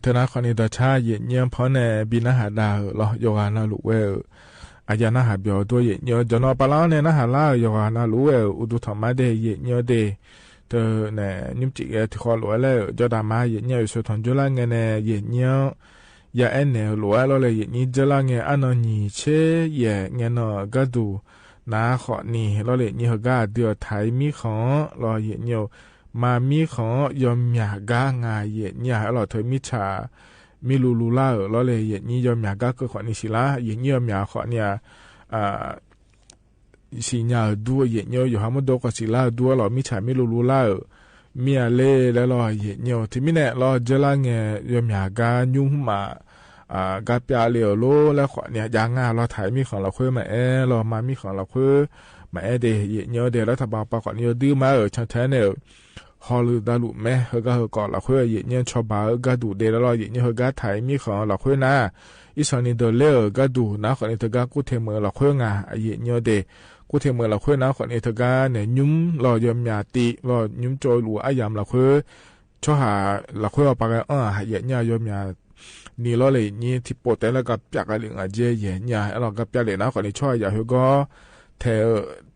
တၢ်နာ်ခီန့ၣ် တၢ်ဆါယဲၢ်ညိၣ်ဖီန့ၣ် ဘီနၢ်ဟးဒါဧၢလီၤ ယွၤဂၤနၢ်လူဝဲဧၢ, အယၤနၢ်ဟးဘျီဒိၣ်ယဲၢ်ညိၣ် ယနီၢ်ပၢ်လၢ်န့ၣ် နၢ်ဟးလၢ ယွၤဂၤနၢ်လူဝဲဧၢ အိၣ်ဒူထီၣ်မးဒဲး ယဲၢ်ညိၣ်ဒဲး, တၢ်န့ၣ် ညိၣ်စံးကဲထံဃီလိာ်ဝဲလၢ ယီၢ်ဒၣ်မး ယဲၢ်ညိၣ် ယွၤဆိထီၣ်ယွၤလၢငဲန့ၣ် ယဲၢ်ညိၣ် ယအဲၣ်နဲလိာ်ဝဲလီၤလၢ ယဲၢ်ညိၣ် ယွၤလၢငဲ အနီၢ်နံၣ်ဆံယဲၢ် ငဲနီၢ်ဂၤဒူၣ် နာ်ခီန့ၣ်လီၤ ယဲၢ်ညိၣ် ဟၢဂၤအဒုးအီၣ်ထံမံၣ်ဃီလီၤ ယဲၢ်ညိၣ် မၤမံၣ်ဃီ ယီၢ်မၠးဂၤ ယဲၢ်ညိၣ် ဟဲလီၤထၢမံၣ်ဆၣ် မံလူလူလၢ်ဧၢလီၤလၢ ယဲၢ်ညိၣ် ယီၢ်မၠးဂၤကၢၢ်ခီန့ၣ်စံးလၢ ယဲၢ်ညိၣ် ယီၢ်မၠးခီန့ၣ် စံးညါအဒူ ယဲၢ်ညိၣ် ယိၤဟၣ်မုၣ်ဒိၣ်ကီးစံးလၢအဒူ လီၤ မံၣ်ဆၣ်မံလူလူလၢ်ဧၢ မံအလဲလဲလီၤ ယဲၢ်ညိၣ် တမံၤန့ၣ်လီၤ ယွၤလၢငဲ ယီၢ်မၠးဂၤ ညိၣ်မး ဂၤပျၢ်လ့ဧၢလီၤ လၢခီန့ၣ် ယါငါလီၤ ထံမံၣ်ဃီလီၤဃိ မၤအဲၣ်လီၤ မၤမံၣ်ဃီလီၤဃိ မၤအဲၣ်ဒဲး ယဲၢ်ညိၣ်ဒဲး လၢတၢ်ဘါပှၤခီန့ၣ် ယဒုးမၤဧၢ ဆၢထဲန့ၣ် ဟီလူၤတၢ်လူၤမဲ ဟၢဂၤဟၢကီးလီၤဃိ ယဲၢ်ညိၣ် ဆီဘါဧၢဂၤဒူၣ်ဒဲးလီၤ ယဲၢ်ညိၣ် ဟၢဂၤထံမံၣ်ဃီလီၤဃိနၤ အံၣ်စီၤနံၤဒၢလဲၣ်ဧၢ ဂၤဒူၣ် နာ်ခီန့ၣ် တဂၤကိးထဲမၢလီၤဃိနၤ ယဲၢ်ညိၣ်ဒဲး ကိးထဲမၢလီၤဃိ နာ်ခီန့ၣ် တဂၤန့ၣ် ညိၣ်လီၤ ယီၢ်မၠးတံၢ်လီၤ ညိၣ်ကၠီလူၤအါယၢ်လီၤဃိ ဆီဟၣ်လီၤဃိအီၤပာ်ဂဲအီၤ ယဲၢ်ညိၣ် ယီၢ်မၠး နံၤလီၤလၢ ယဲၢ်ညိၣ် ထံပိာ်တဲလၢ ဂၤပျၢ်ကလဲာ် ငါကဲ ယဲၢ်ညိၣ် အဲၣ်လီၤ ဂၤပျၢ်လဲာ် နာ်ခီန့ၣ် ဆီဟၣ်ယၤဟၢကီး ထဲ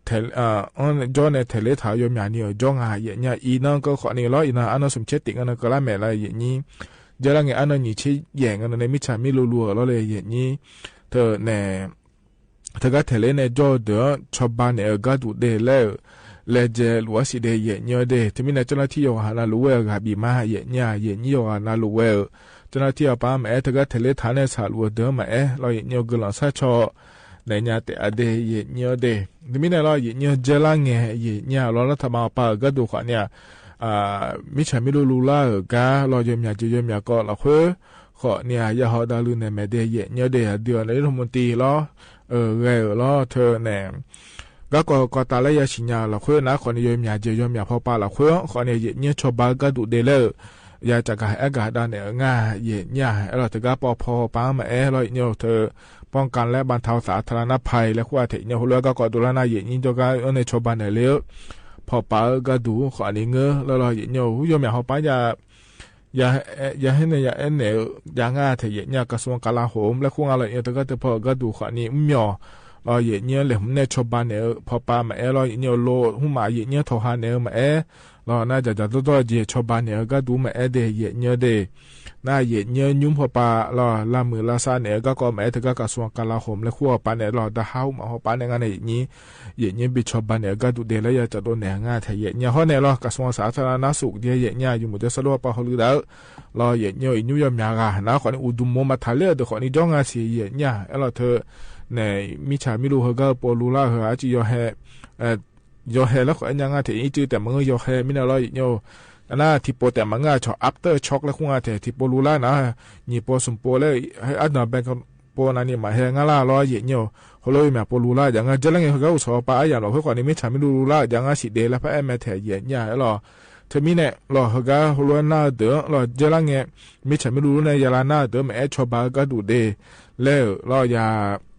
ထဲ ကၠီန့ၣ် ထဲလဲထး ယီၢ်မၠးနံၤဧၢ ကၠီငါ ယဲၢ်ညိၣ် အံၤနီၢ်ကီၢ်ခီန့ၣ်လီၤ အံၤနီၢ် အနီၢ်စူၣ်ဆဲးတံၢ် ကနီၢ်ကလါမဲာ်လၢ ယဲၢ်ညိၣ် ယွၤလၢငဲ အနီၢ်နံၣ်ဆံယဲၢ် ကနီၢ်န့ၣ် မံၣ်ဆၣ်မံလူလူလီၤလၢ ယဲၢ်ညိၣ် တၢ်န့ၣ် တဂၤထဲလဲန့ၣ် ကၠီဒၢး ဆီဘါနဲၣ်ဧၢ ဂၤဒူၣ်ဒဲးလဲၣ်ဧၢ လဲၤကဲလူၤအစံးဒဲး ယဲၢ်ညိၣ်ဒဲး တမံၤန့ၣ် ကၠီနီၣ်ထံ ယွၤဂၤနၢ်လူဝဲဧၢ ဂၤဘံၣ်မး ယဲၢ်ညိၣ် ယဲၢ်ညိၣ် ယွၤဂၤနၢ်လူဝဲဧၢ ကၠီနီၣ်ထံအီၤပာ် မၤအဲၣ် တဂၤထဲလဲထးန့ၣ် ဆၣ်လူၤအဒၢး မၤအဲၣ်လီၤ ယဲၢ်ညိၣ် ဂုၤလီၤဆၣ်ဆီ နဲၣ်ညါတဲအဒဲး ယဲၢ်ညိၣ်ဒဲး တမံၤန့ၣ်လီၤ ယဲၢ်ညိၣ် ယွၤလၢငဲ ယဲၢ်ညိၣ် လီၤလၢတၢ်ဘါပှၤဧၢ ဂၤဒူၣ်ခီန့ၣ် မံၣ်ဆၣ်မံလူလူလၢ်ဧၢ ဂၤလီၤ ယီၢ်မၠးကဲ ယီၢ်မၠးကီးလီၤဃိ ခီန့ၣ် ယဟီၣ်ဒၣ်လုၢ်နဲၣ်မဲာ်ဒဲး ယဲၢ်ညိၣ်ဒဲး အဒုးအီၣ်န့ၣ် ရမုၢ်တံၢ်လီၤ ဂဲၤဧၢလီၤ တၢ်န့ၣ် ဂၤကီးကီးတၢ်လၢယၤစံးညါလီၤဃိ နာ်ခီန့ၣ် ယီၢ်မၠးကဲ ယီၢ်မၠးဖီပာ်လီၤဃိ ခီန့ၣ် ယဲၢ်ညိၣ် ဆီဘါဂၤဒူၣ်ဒဲးလဲၣ်ဧၢ ယၤစးကၤအဲၣ်ကၤဒၣ်နဲၣ်ဧၢ ငါ ယဲၢ်ညိၣ် အဲၣ်လီၤ တဂၤပီၣ်ဖီပာ် မၤအဲၣ်လီၤ ယဲၢ်ညိၣ် တၢ် ป้องกันและบรรเทาสาธารณภัย လဲၤဃုအီၤထဲ ယဲၢ်ညိၣ် ဟိလိ ဂၤကီးဒိးလၢ်နၤ ယဲၢ်ညိၣ် ကၠီဂၤအီၣ်န့ၣ် ဆီဘါနဲၣ်လဲၣ်ဧၢ ဖီပာ်ဧၢ ဂၤဒူၣ် ခီန့ၣ် ငၢလီၤလီၤ ယဲၢ်ညိၣ် ဟူယီၢ်မၠးဖီပာ် ယ ယဟဲန့ၣ် ယအဲၣ်နဲၣ်ဧၢ ယါငါထဲ ယဲၢ်ညိၣ် กระทรวงกลาโหม လဲၤဃုအီၤလီၤ ယဲၢ်ညိၣ် တဂၤတဖီ ဂၤဒူၣ် ခီန့ၣ် မၠီၣ်လီၤ ယဲၢ်ညိၣ် လဲၤမုၢ်နဲၣ် ဆီဘါနဲၣ်ဧၢ ဖီပာ် မၤအဲၣ်လီၤ ယဲၢ်ညိၣ် လိာ်ဟူမး ယဲၢ်ညိၣ် ထိၣ်ဟးနဲၣ်ဧၢ မၤအဲၣ်လီၤ နၤ ယၤယၤဒီဒီ ယဲၢ်ဆီဘါနဲၣ်ဧၢ ဂၤဒူၣ် မၤအဲၣ်ဒဲး ယဲၢ်ညိၣ်ဒဲး နၤ ယဲၢ်ညိၣ် ညိၣ်ဖီပာ်လီၤ လၢမုၢ်လၢဆၣ်နဲၣ် ဂၤကီး မၤအဲၣ် တဂၤ กระทรวงกลาโหม လဲၤဃုအီၤပာ်နဲၣ်လီၤ တၢ်ဟးဟူမးဟီပာ်န့ၣ် ငါန့ၣ် ယဲၢ်ညိၣ် ယဲၢ်ညိၣ် ဘံၣ်ဆီဘါနဲၣ် ဂၤဒူၣ်ဒဲး လၢယၤစးဒိးနဲၣ် ငါထဲ ယဲၢ်ညိၣ် ဟီန့ၣ်လီၤ กระทรวงสาธารณสุข ဒဲး ယဲၢ်ညိၣ် ယမူးတဲစၢလိပာ်ဟီလိာ်ဒၣ်ဧၢ လီၤ ယဲၢ်ညိၣ် အံၤညိၣ်ယီၢ်မၠးဂၤ နာ်ခီန့ၣ် အိၣ်ဒူမူမး ထးလဲၣ်ဒီး ခီန့ၣ် ကၠီဂၤစံး ယဲၢ်ညိၣ် အဲၣ်လီၤ တၢ်န့ၣ် မံၣ်ဆၣ်မံလူလူ ဟၢဂၤပိာ်လူၤလၢ် ဟၢအါကံ ယီၢ်ဟဲ ယီၢ်ဟဲလၢ ခီအဲၣ်ညါ ငါထဲ ယံၤတုတဲမး ယီၢ်ဟဲ မံၤန့ၣ်လီၤ ယဲၢ်ညိၣ် အနၢ် ထံပိာ်တဲမး ငါဆီၣ် after shock လဲၤဃုအီၤထဲ ထံပိာ်လူၤလၢ်နၤ နံၣ်ပိာ် ဆူၣ်ပိာ်လၢ် ဟဲအါဒၣ်ဘဲပိာ်နၤန့ၣ် မၤဟဲငါလၢ်လီၤ ယဲၢ်ညိၣ် ဟိလိ ယီၢ်မၠးပိာ်လူၤလၢ် ယါငါ ယဲၢ်လၢငဲ ဟၢဂၤအိၣ်ဆီၣ်ပာ်အါယၢ်လီၤ ဃုခီန့ၣ် မံၣ်ဆၣ်မံလူလူလၢ် ယါငါစံးဒဲး လၢဖဲအဲၣ်မဲထဲ ယဲၢ်ညိၣ်လီၤ တမံၤန့ၣ်လီၤ ဟၢဂၤဟိလိ နၢ်ဒၢးလီၤ ယဲၢ်လၢငဲ မံၣ်ဆၣ်မံလူလူန့ၣ် ယဲၢ်လၢနၢ်ဒၢး မၤအဲၣ်ဆီဘါဂၤဒူၣ်ဒဲး လဲၣ်လီၤ ယၤ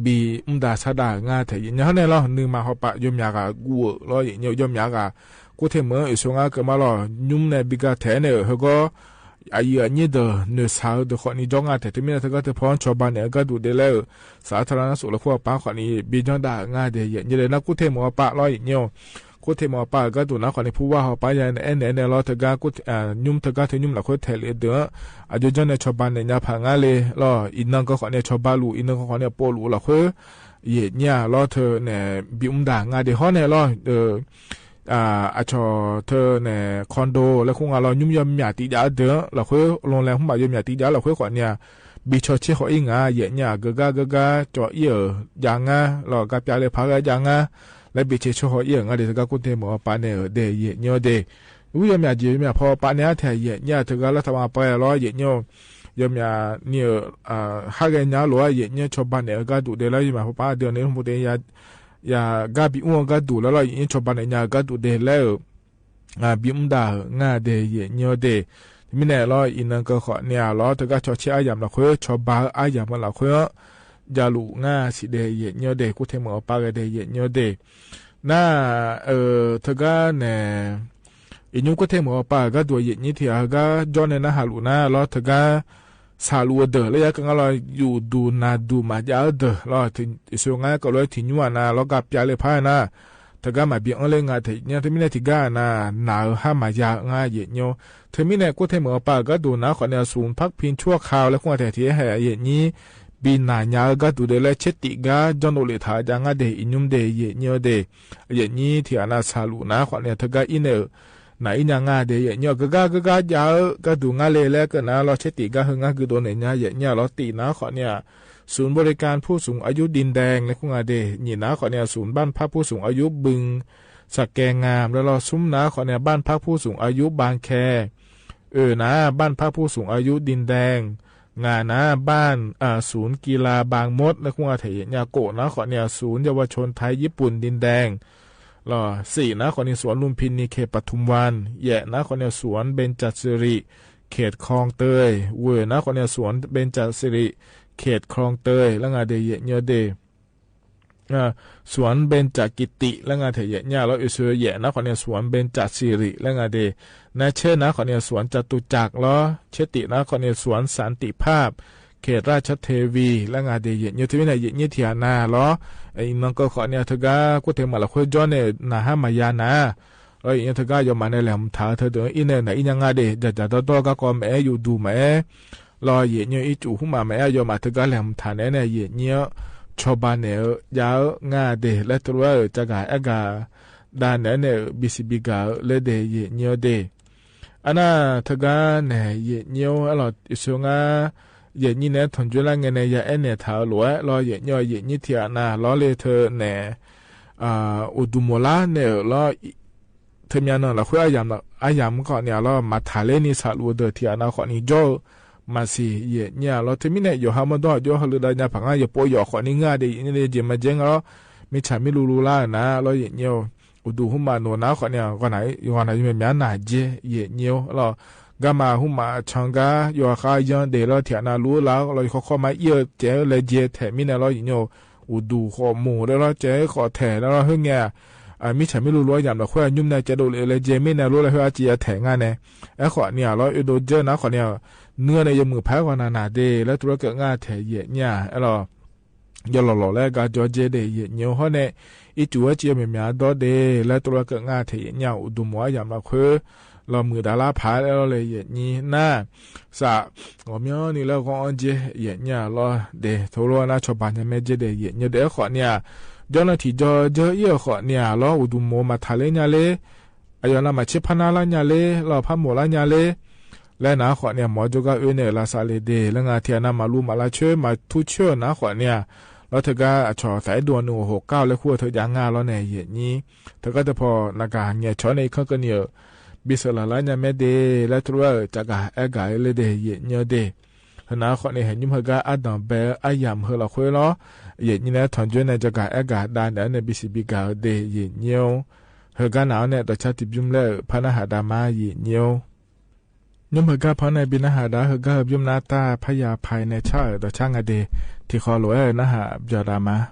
ဘံၣ်မူဒါဆါဒၣ် ငါထဲ ယဲၢ်ညိၣ် ဟီန့ၣ်လီၤ နုာ်မးဟီပာ် ယီၢ်မၠးဂၤ ဂူာ်လီၤ ယဲၢ်ညိၣ် ယီၢ်မၠးဂၤ ကိးထဲမၢ အ့ၣ် ဆိငါကမးလီၤ ညိၣ်န့ၣ် ဘံၣ်ဂၤထဲန့ၣ် ဟၢဂၤ အယံၤအနံၣ်ဒီး နုာ်ဆါဒီး ခီန့ၣ် ကၠီဂၤထဲ တမံၤန့ၣ် တဂၤတဖီ ဆီဘါနဲၣ် ဂၤဒူၣ်ဒဲးလဲၣ် สาธารณสุข လဲၤဃုအီၤပာ် ခီန့ၣ် ဘံၣ်ကၠီဒၣ် ငါထဲ ယဲၢ်ညိၣ် လဲၣ် နၢ်ကိးထဲမၢအီၤပာ်လီၤ ယဲၢ်ညိၣ် ကိးထဲမၢအီၤပာ် ဂၤဒူၣ် နၢ်ခီန့ၣ် ဖူဝါဟီပာ် ယဲၢ်န့ၣ် အဲၣ်န့ၣ် အဲၣ်န့ၣ်လီၤ တဂၤ ညိၣ် တဂၤထဲ ညိၣ်လီၤ ဃုထဲလဲၣ်ဒီး အယိၣ်ကၠီန့ၣ် ဆီဘါနဲၣ်ညါဖးငါလဲၣ်လီၤ အံၤနၢ်ကီၢ်ခီန့ၣ် ဆီဘါလူၤ အံၤနၢ်ကီၢ်ခီန့ၣ် ပိာ်လူၤလီၤ ဃု ယဲၢ်ညိၣ်လီၤ တၢ်န့ၣ် ဘံၣ်မူဒါ ငါဒဲး ဟီန့ၣ်လီၤ အဆီၣ် တၢ်န့ၣ် condo လဲၤဃုငါလီၤ ညိၣ်ယီၢ်မၠးတံၢ်ယါဒၢးလီၤ ဃု လီၤလဲၤ ဟူမး ယီၢ်မၠးတံၢ်ယါလီၤ ဃု ခီန့ၣ် ဘံၣ်ဆီဆဲးဃီၤအံၤ ငါ ယဲၢ်ညိၣ် ဂၤဂၤဂၤဂၤ ကၠီအံၤဧၢ ယါငါလီၤ ဂၤပျၢ်လဲၤဖးဂၤယါငါ လၢဘံၣ်ဆီဆဲးဃီၤအံၤဧၢ ငါဒဲး တဂၤကိးထဲမၢအီၤပာ်န့ၣ်ဧၢ ဒဲး ယဲၢ်ညိၣ်ဒဲး ဝံယီၢ်မၠး ယီၢ်မၠးဖီပာ်န့ၣ် အထဲ ယဲၢ်ညိၣ် တဂၤလၢတၢ်မၤပှဲၤလီၤ ယဲၢ်ညိၣ် ယီၢ်မၠးန့ၣ် ဟးဂဲၤညါလီၤ ယဲၢ်ညိၣ် ဆီဘါနဲၣ် ဂၤဒူၣ်ဒဲးလၢ ယီၢ်မၠးဖီပာ် ဒဲးန့ၣ် မူတဲ ယါ ယါ ဂၤဘံၣ်အူအီၤ ဂၤဒူၣ်လီၤလီၤ ယဲၢ်ညိၣ် ဆီဘါနဲၣ်ညါ ဂၤဒူၣ်ဒဲးလဲၣ် ဘံၣ်မူဒါ ငါဒဲး ယဲၢ်ညိၣ်ဒဲး တမံၤန့ၣ်လီၤ အံၤနၢ်ကီၢ်ခီန့ၣ်လီၤ တဂၤဆီဆဲးအါယၢ်မးလီၤ ဃု ဆီဘါအါယၢ်မးလီၤ ဃု ယါလူၤ ငါစံးဒဲး ယဲၢ်ညိၣ်ဒဲး ကိးထဲမၢအီၤပာ်ဂၤဒဲး ယဲၢ်ညိၣ်ဒဲး နၢ် တဂၤန့ၣ် အံၤ ယိၤ ကွၢ်ထဲမိၣ်အီၤပာ် ကါဒိၣ်ယဲၢ်နံၣ်ထံၣ် အဂၤ ကၠီၣ်နဲၣ် နၢ်ဟးလူၣ်နၤ လီၤ တဂၤ ဆးလူၣ်အဒၢး လၢယကငါလီၤ ယူၣ်ဒူၣ်နၢ်ဒူၣ်မးယါအဒၢး လီၤ တဆူညါ ကလီၤထံၣ်ညိအနၤ လီၤ ကပျၢ်လၢဖးနၤ တဂၤမၤဘံၣ်အီၤလၢ ငါထဲယဲၢ်နံၣ် တမံၤန့ၣ် တဂၤနၤ နၢ်ဧိၤ ဟါမၤယါ ငါ ယဲၢ်နံၣ်ဧိၤ တမံၤန့ၣ် ကွၢ်ထဲမိၣ်အီၤပာ် ကါဒိၣ်နၤ ဃိးနံၣ် ศูนย์พักพิงชั่วคราว လၢ ဃိုဝ်း ထဲထံၣ် ဟဲ ယဲၢ်နံၣ် ဘံၣ်နၢ်ညါ ကါဒိၣ်ဒဲး လၢ ချစ်တိ ကါ ကၠီၣ်နဲၣ် အိၣ်လၢထး ယါ ငါဒဲး အံၤ ယိၤ ဒဲး ယဲၢ်နံၣ် ယဲၢ်နံၣ်ထံၣ် အနၤ ဆးလူၣ်နၤ ဃိးနံၣ် တဂၤ အံၤ န့ၣ် နၢ် အံၤ ညါ ငါဒဲး ယဲၢ်နံၣ် ကဂၤ ကဂၤ ယါဧိၤ ကါဒိၣ် ငါလဲၤလၢ ကနၤ လီၤ ချစ်တိ ကါ ဟို ငါ ကုဒိၣ် န့ၣ် ညါ ယဲၢ်နံၣ် လီၤ တိ နၤ ဃိးနံၣ် ศูนย์บริการผู้สูงอายุดินแดง လၢ ဃိုဝ်း ဒဲး နံၣ် နၤ ဃိးနံၣ် ศูนย์บ้านพักผู้สูงอายุบึงสะแกงาม လၢ လီၤ သုမ် နၤ ဃိးနံၣ် บ้านพักผู้สูงอายุบางแค ဢိူဝ်ၣ် နၤ บ้านพักผู้สูงอายุดินแดง ငါ နၤ บ้าน အႃႇ ศูนย์กีฬาบางมด လၢ ဃိုဝ်း ထဲယဲၢ်နံၣ် ကိၣ် နၤ ဃိးနံၣ် ศูนย์เยาวชนไทยญี่ปุ่นดินแดง လီၤ သီၣ် နၤ ဃိးနံၣ် สวนลุมพินีเขตปทุมวัน ယဲၢ် နၤ ဃိးနံၣ် สวนเบญจสิริเขตคลองเตย ဝိုဝ်ၣ် နၤ ဃိးနံၣ် สวนเบญจสิริเขตคลองเตย လၢ ငါဒဲး ယဲၢ်နံၣ် ဒဲး အႃႇ สวนเบญจกิติ လၢ ငါထဲယဲၢ်နံၣ် လီၤ အဵးသိူဝ် ယဲၢ် နၤ ဃိးနံၣ် สวนเบญจสิริ လၢ ငါဒဲး နၤ ချစ် နၤ ဃိးနံၣ် สวนจตุจักร လီၤ ချစ်တိ နၤ ဃိးနံၣ် สวนสันติภาพเขตราชเทวี လၢ ငါဒဲး ယဲၢ်နံၣ် တမံၤန့ၣ် ယဲၢ်နံၣ်ထံၣ် အနၤ လီၤ အံၤ နီၢ်ကၢ ဃိးနံၣ် တဂၤ ကွၢ်ထဲမိၣ်လၢ ဃိုဝ်း ကၠီၣ်နဲၣ် နၢ်ဟါမၤယါနၤ လီၤ ယဲၢ်နံၣ် တဂၤ ယီၤမး နဲလဲၣ် မထး ထဲဒိၣ် အံၤ န့ၣ် နၤ အံၤ ညါ ငါဒဲး ဒ် ဒ် ဒီ ဒီ ကါ ကီ မ့ၢ် ယူၣ်ဒူၣ် မ့ၢ် လီၤ ယဲၢ်နံၣ် အံၤ ကၠူၣ် ဃုမး မ့ၢ် ယီၤမး တဂၤ လဲၤမထး နဲန့ၣ် ယဲၢ်နံၣ် ဆီၣ်ဘၣ် နဲဧိၤ ယါ ငါဒဲး လၢတရူး တဂၤအဲၣ်ဂၤ ဒၣ်နဲန့ၣ် ဘံၣ်စံးဘံၣ်ဂၤ လၢဒဲး ယဲၢ်နံၣ် ဒဲး အနၤ တဂၤ နဲ ယဲၢ်နံၣ် အလီၢ် အံၤ သိုၣ် ငါ ယဲၢ်နံၣ် နဲ ထွန်ကြိုး လၢ ငါ နဲ ယအဲၣ်နဲၣ်ထး အလိၤ လီၤ ယဲၢ်နံၣ် ယဲၢ်နံၣ်ထံၣ် အနၤ လီၤ လၢ ထဲနဲ အိၣ်ဒူၣ်မိၢ်လါ နဲ လီၤ ထဲမၠါ နီၢ် လၢဃိုဝ်း အယၣ် အယၣ် ဃိးနံၣ် လီၤ မၤထးလၢနံၣ် ဆးလူၣ်အဒၢးထံၣ် အနၤ ဃိးနံၣ် ကၠီၣ် မၤစံၣ် ယဲၢ်နံၣ် လီၤ ထဲမံၤန့ၣ် ယီၤဟးမၢဒီး ယီၤဟးလၢဒၣ် ညါဖး ငါ ယပိာ်ယီၤ ဃိးနံၣ် ငါဒဲး ယဲၢ်နံၣ် ဒဲး ယဲၢ်မၤကဲ လီၤ မ့ၢ်ဆၣ်မ့ၢ်လူလူလၢ နၤ လီၤ ယဲၢ်နံၣ် အိၣ်ဒူၣ် ဃုမး နီၢ် နၤ ဃိးနံၣ် ဂီၤနၤ ဂီၤနၤ ယမ့ၢ်မၠါ နၤကဲ ယဲၢ်နံၣ် လီၤ ဂၤမး ဃုမး ဆီၣ် ဂၤ ယီၤဃါ ယီၤဒဲး လီၤ ထံၣ် အနၤ လူလီၤ လီၤ ယခီခီမး အံၤ ကဲ လဲၤကဲ ထဲမံၤန့ၣ် လီၤ ယဲၢ်နံၣ် အိၣ်ဒူၣ် ဃိးမူၣ် လီၤ ကဲ ဃိးထဲ လီၤ ဟို ငါ မ့ၢ်ဆၣ်မ့ၢ်လူလူ အယၣ် လီၤ ဃိုဝ်း ညိုမ် နဲ ကဲဒိၣ်လၢ လဲၤကဲ မ့ၢ် နဲ လူလၢ ဟို အစံၣ် ယထဲ ငါ နဲ အဲ ဃိးနံၣ် လီၤ အိၣ်ဒူၣ် ကဲ နၤ ဃိးနံၣ် နုၢ် နဲ ယမုၢ်ဖး ဂီၤနၤ နၤဒဲး လၢတရူး ကၢး ငါထဲ ယဲၢ်နံၣ် အဲ လီၤ ယီၤလီၤလီၤ လၢ ဂၤ ကၠီၣ် ကဲ ဒဲး ယဲၢ်နံၣ် ဟိုန့ၣ် အံၤ ကၠူၣ် ဝဲ ကဲ မ့ၢ်မၠါဒီးဒဲး လၢတရူး ကၢး ငါထဲ ယဲၢ်နံၣ် အိၣ်ဒူၣ်မိၢ် အယၣ် လီၤ ဃိုဝ်း လီၤ မုၢ်ဒၣ်လါဖး လီၤ လၢ ယဲၢ်နံၣ် နၤ စး ဂီၤမီနံၤလၢ ဂီၤအီၤ ကဲ ယဲၢ်နံၣ် လီၤ ဒဲး ထိၣ်လိာ် နၤ ဆီၣ်ဘၣ် ညါ မ့ၢ် ကဲ ဒဲး ယဲၢ်နံၣ် ဒဲး ဃိးနံၣ် ကၠီၣ် နၤ ထံၣ် ကၠီၣ် ကၠီၣ် အံၤ ဃိးနံၣ် လီၤ အိၣ်ဒူၣ်မိၢ် မၤထးလၢ ညါလၢ အယီၤ နၤ မၤဆ့ဖးနၤလၢ ညါလၢ လီၤ ဖးမိၢ်လၢ ညါလၢ လၢ နၤ ဃိးနံၣ် မီၢ် ကၠိကါ အၢ နဲ လၢစး လဲၤဒဲး လၢ ငါထဲ နၤ မၤလူမၤလၢဆၢ မၤထူဆၢ နၤ ဃိးနံၣ် လီၤ တဂၤ အဆီၣ် သးအဲၣ်ဒိၣ် နုၢ် အိၣ် ဃိုဝ်း ကၢ် လၢ ဃိုဝ်း ထဲ ယါ ငါ လီၤ နဲ ယဲၢ်နံၣ် တဂၤတဖီၣ် နဂၤ ငဲၢ်ဆီၣ် နဲ ခီကနံၣ် ဘံၣ်စၢလၢ်လၢ ညါ မ့ၢ်ဒဲး လၢတရူး တဂၤအဲၣ်ဂၤ လၢဒဲး ယဲၢ်နံၣ် ဒဲး နၤ ဃိးနံၣ် ဟဲညိုမ် ဟဲဂၤ အဒိၣ်ဘဲ အယၣ် ဟိုလီၤ ဃိုဝ်း လီၤ ယဲၢ်နံၣ် နဲ ထွန်ကြိုး နဲ တဂၤအဲၣ်ဂၤ ဒၣ်နဲ နဲ ဘံၣ်စံၣ်ဘံၣ်ဂၤ ဒဲး ယဲၢ်နံၣ် ဟို ဂၤ နၤ အီၤ နဲ ဒီးဆါ တံဘျုး လၢ ဖးနၢ်ဟးဒၣ်မး ယဲၢ်နံၣ် ညိုမ် ဟို ဂၤ ဖးနၢ် ဘံၣ်နၢ်ဟးဒၣ် ဟို ဂၤ ဟို ဘျုး နၤ တၢ် ဖးယၢ် ဖး နဲ ဆါ ဒီးဆါ ငါဒဲး ထံၣ်ဃီလိာ် နၢ်ဟး ဘျီဒၣ်မး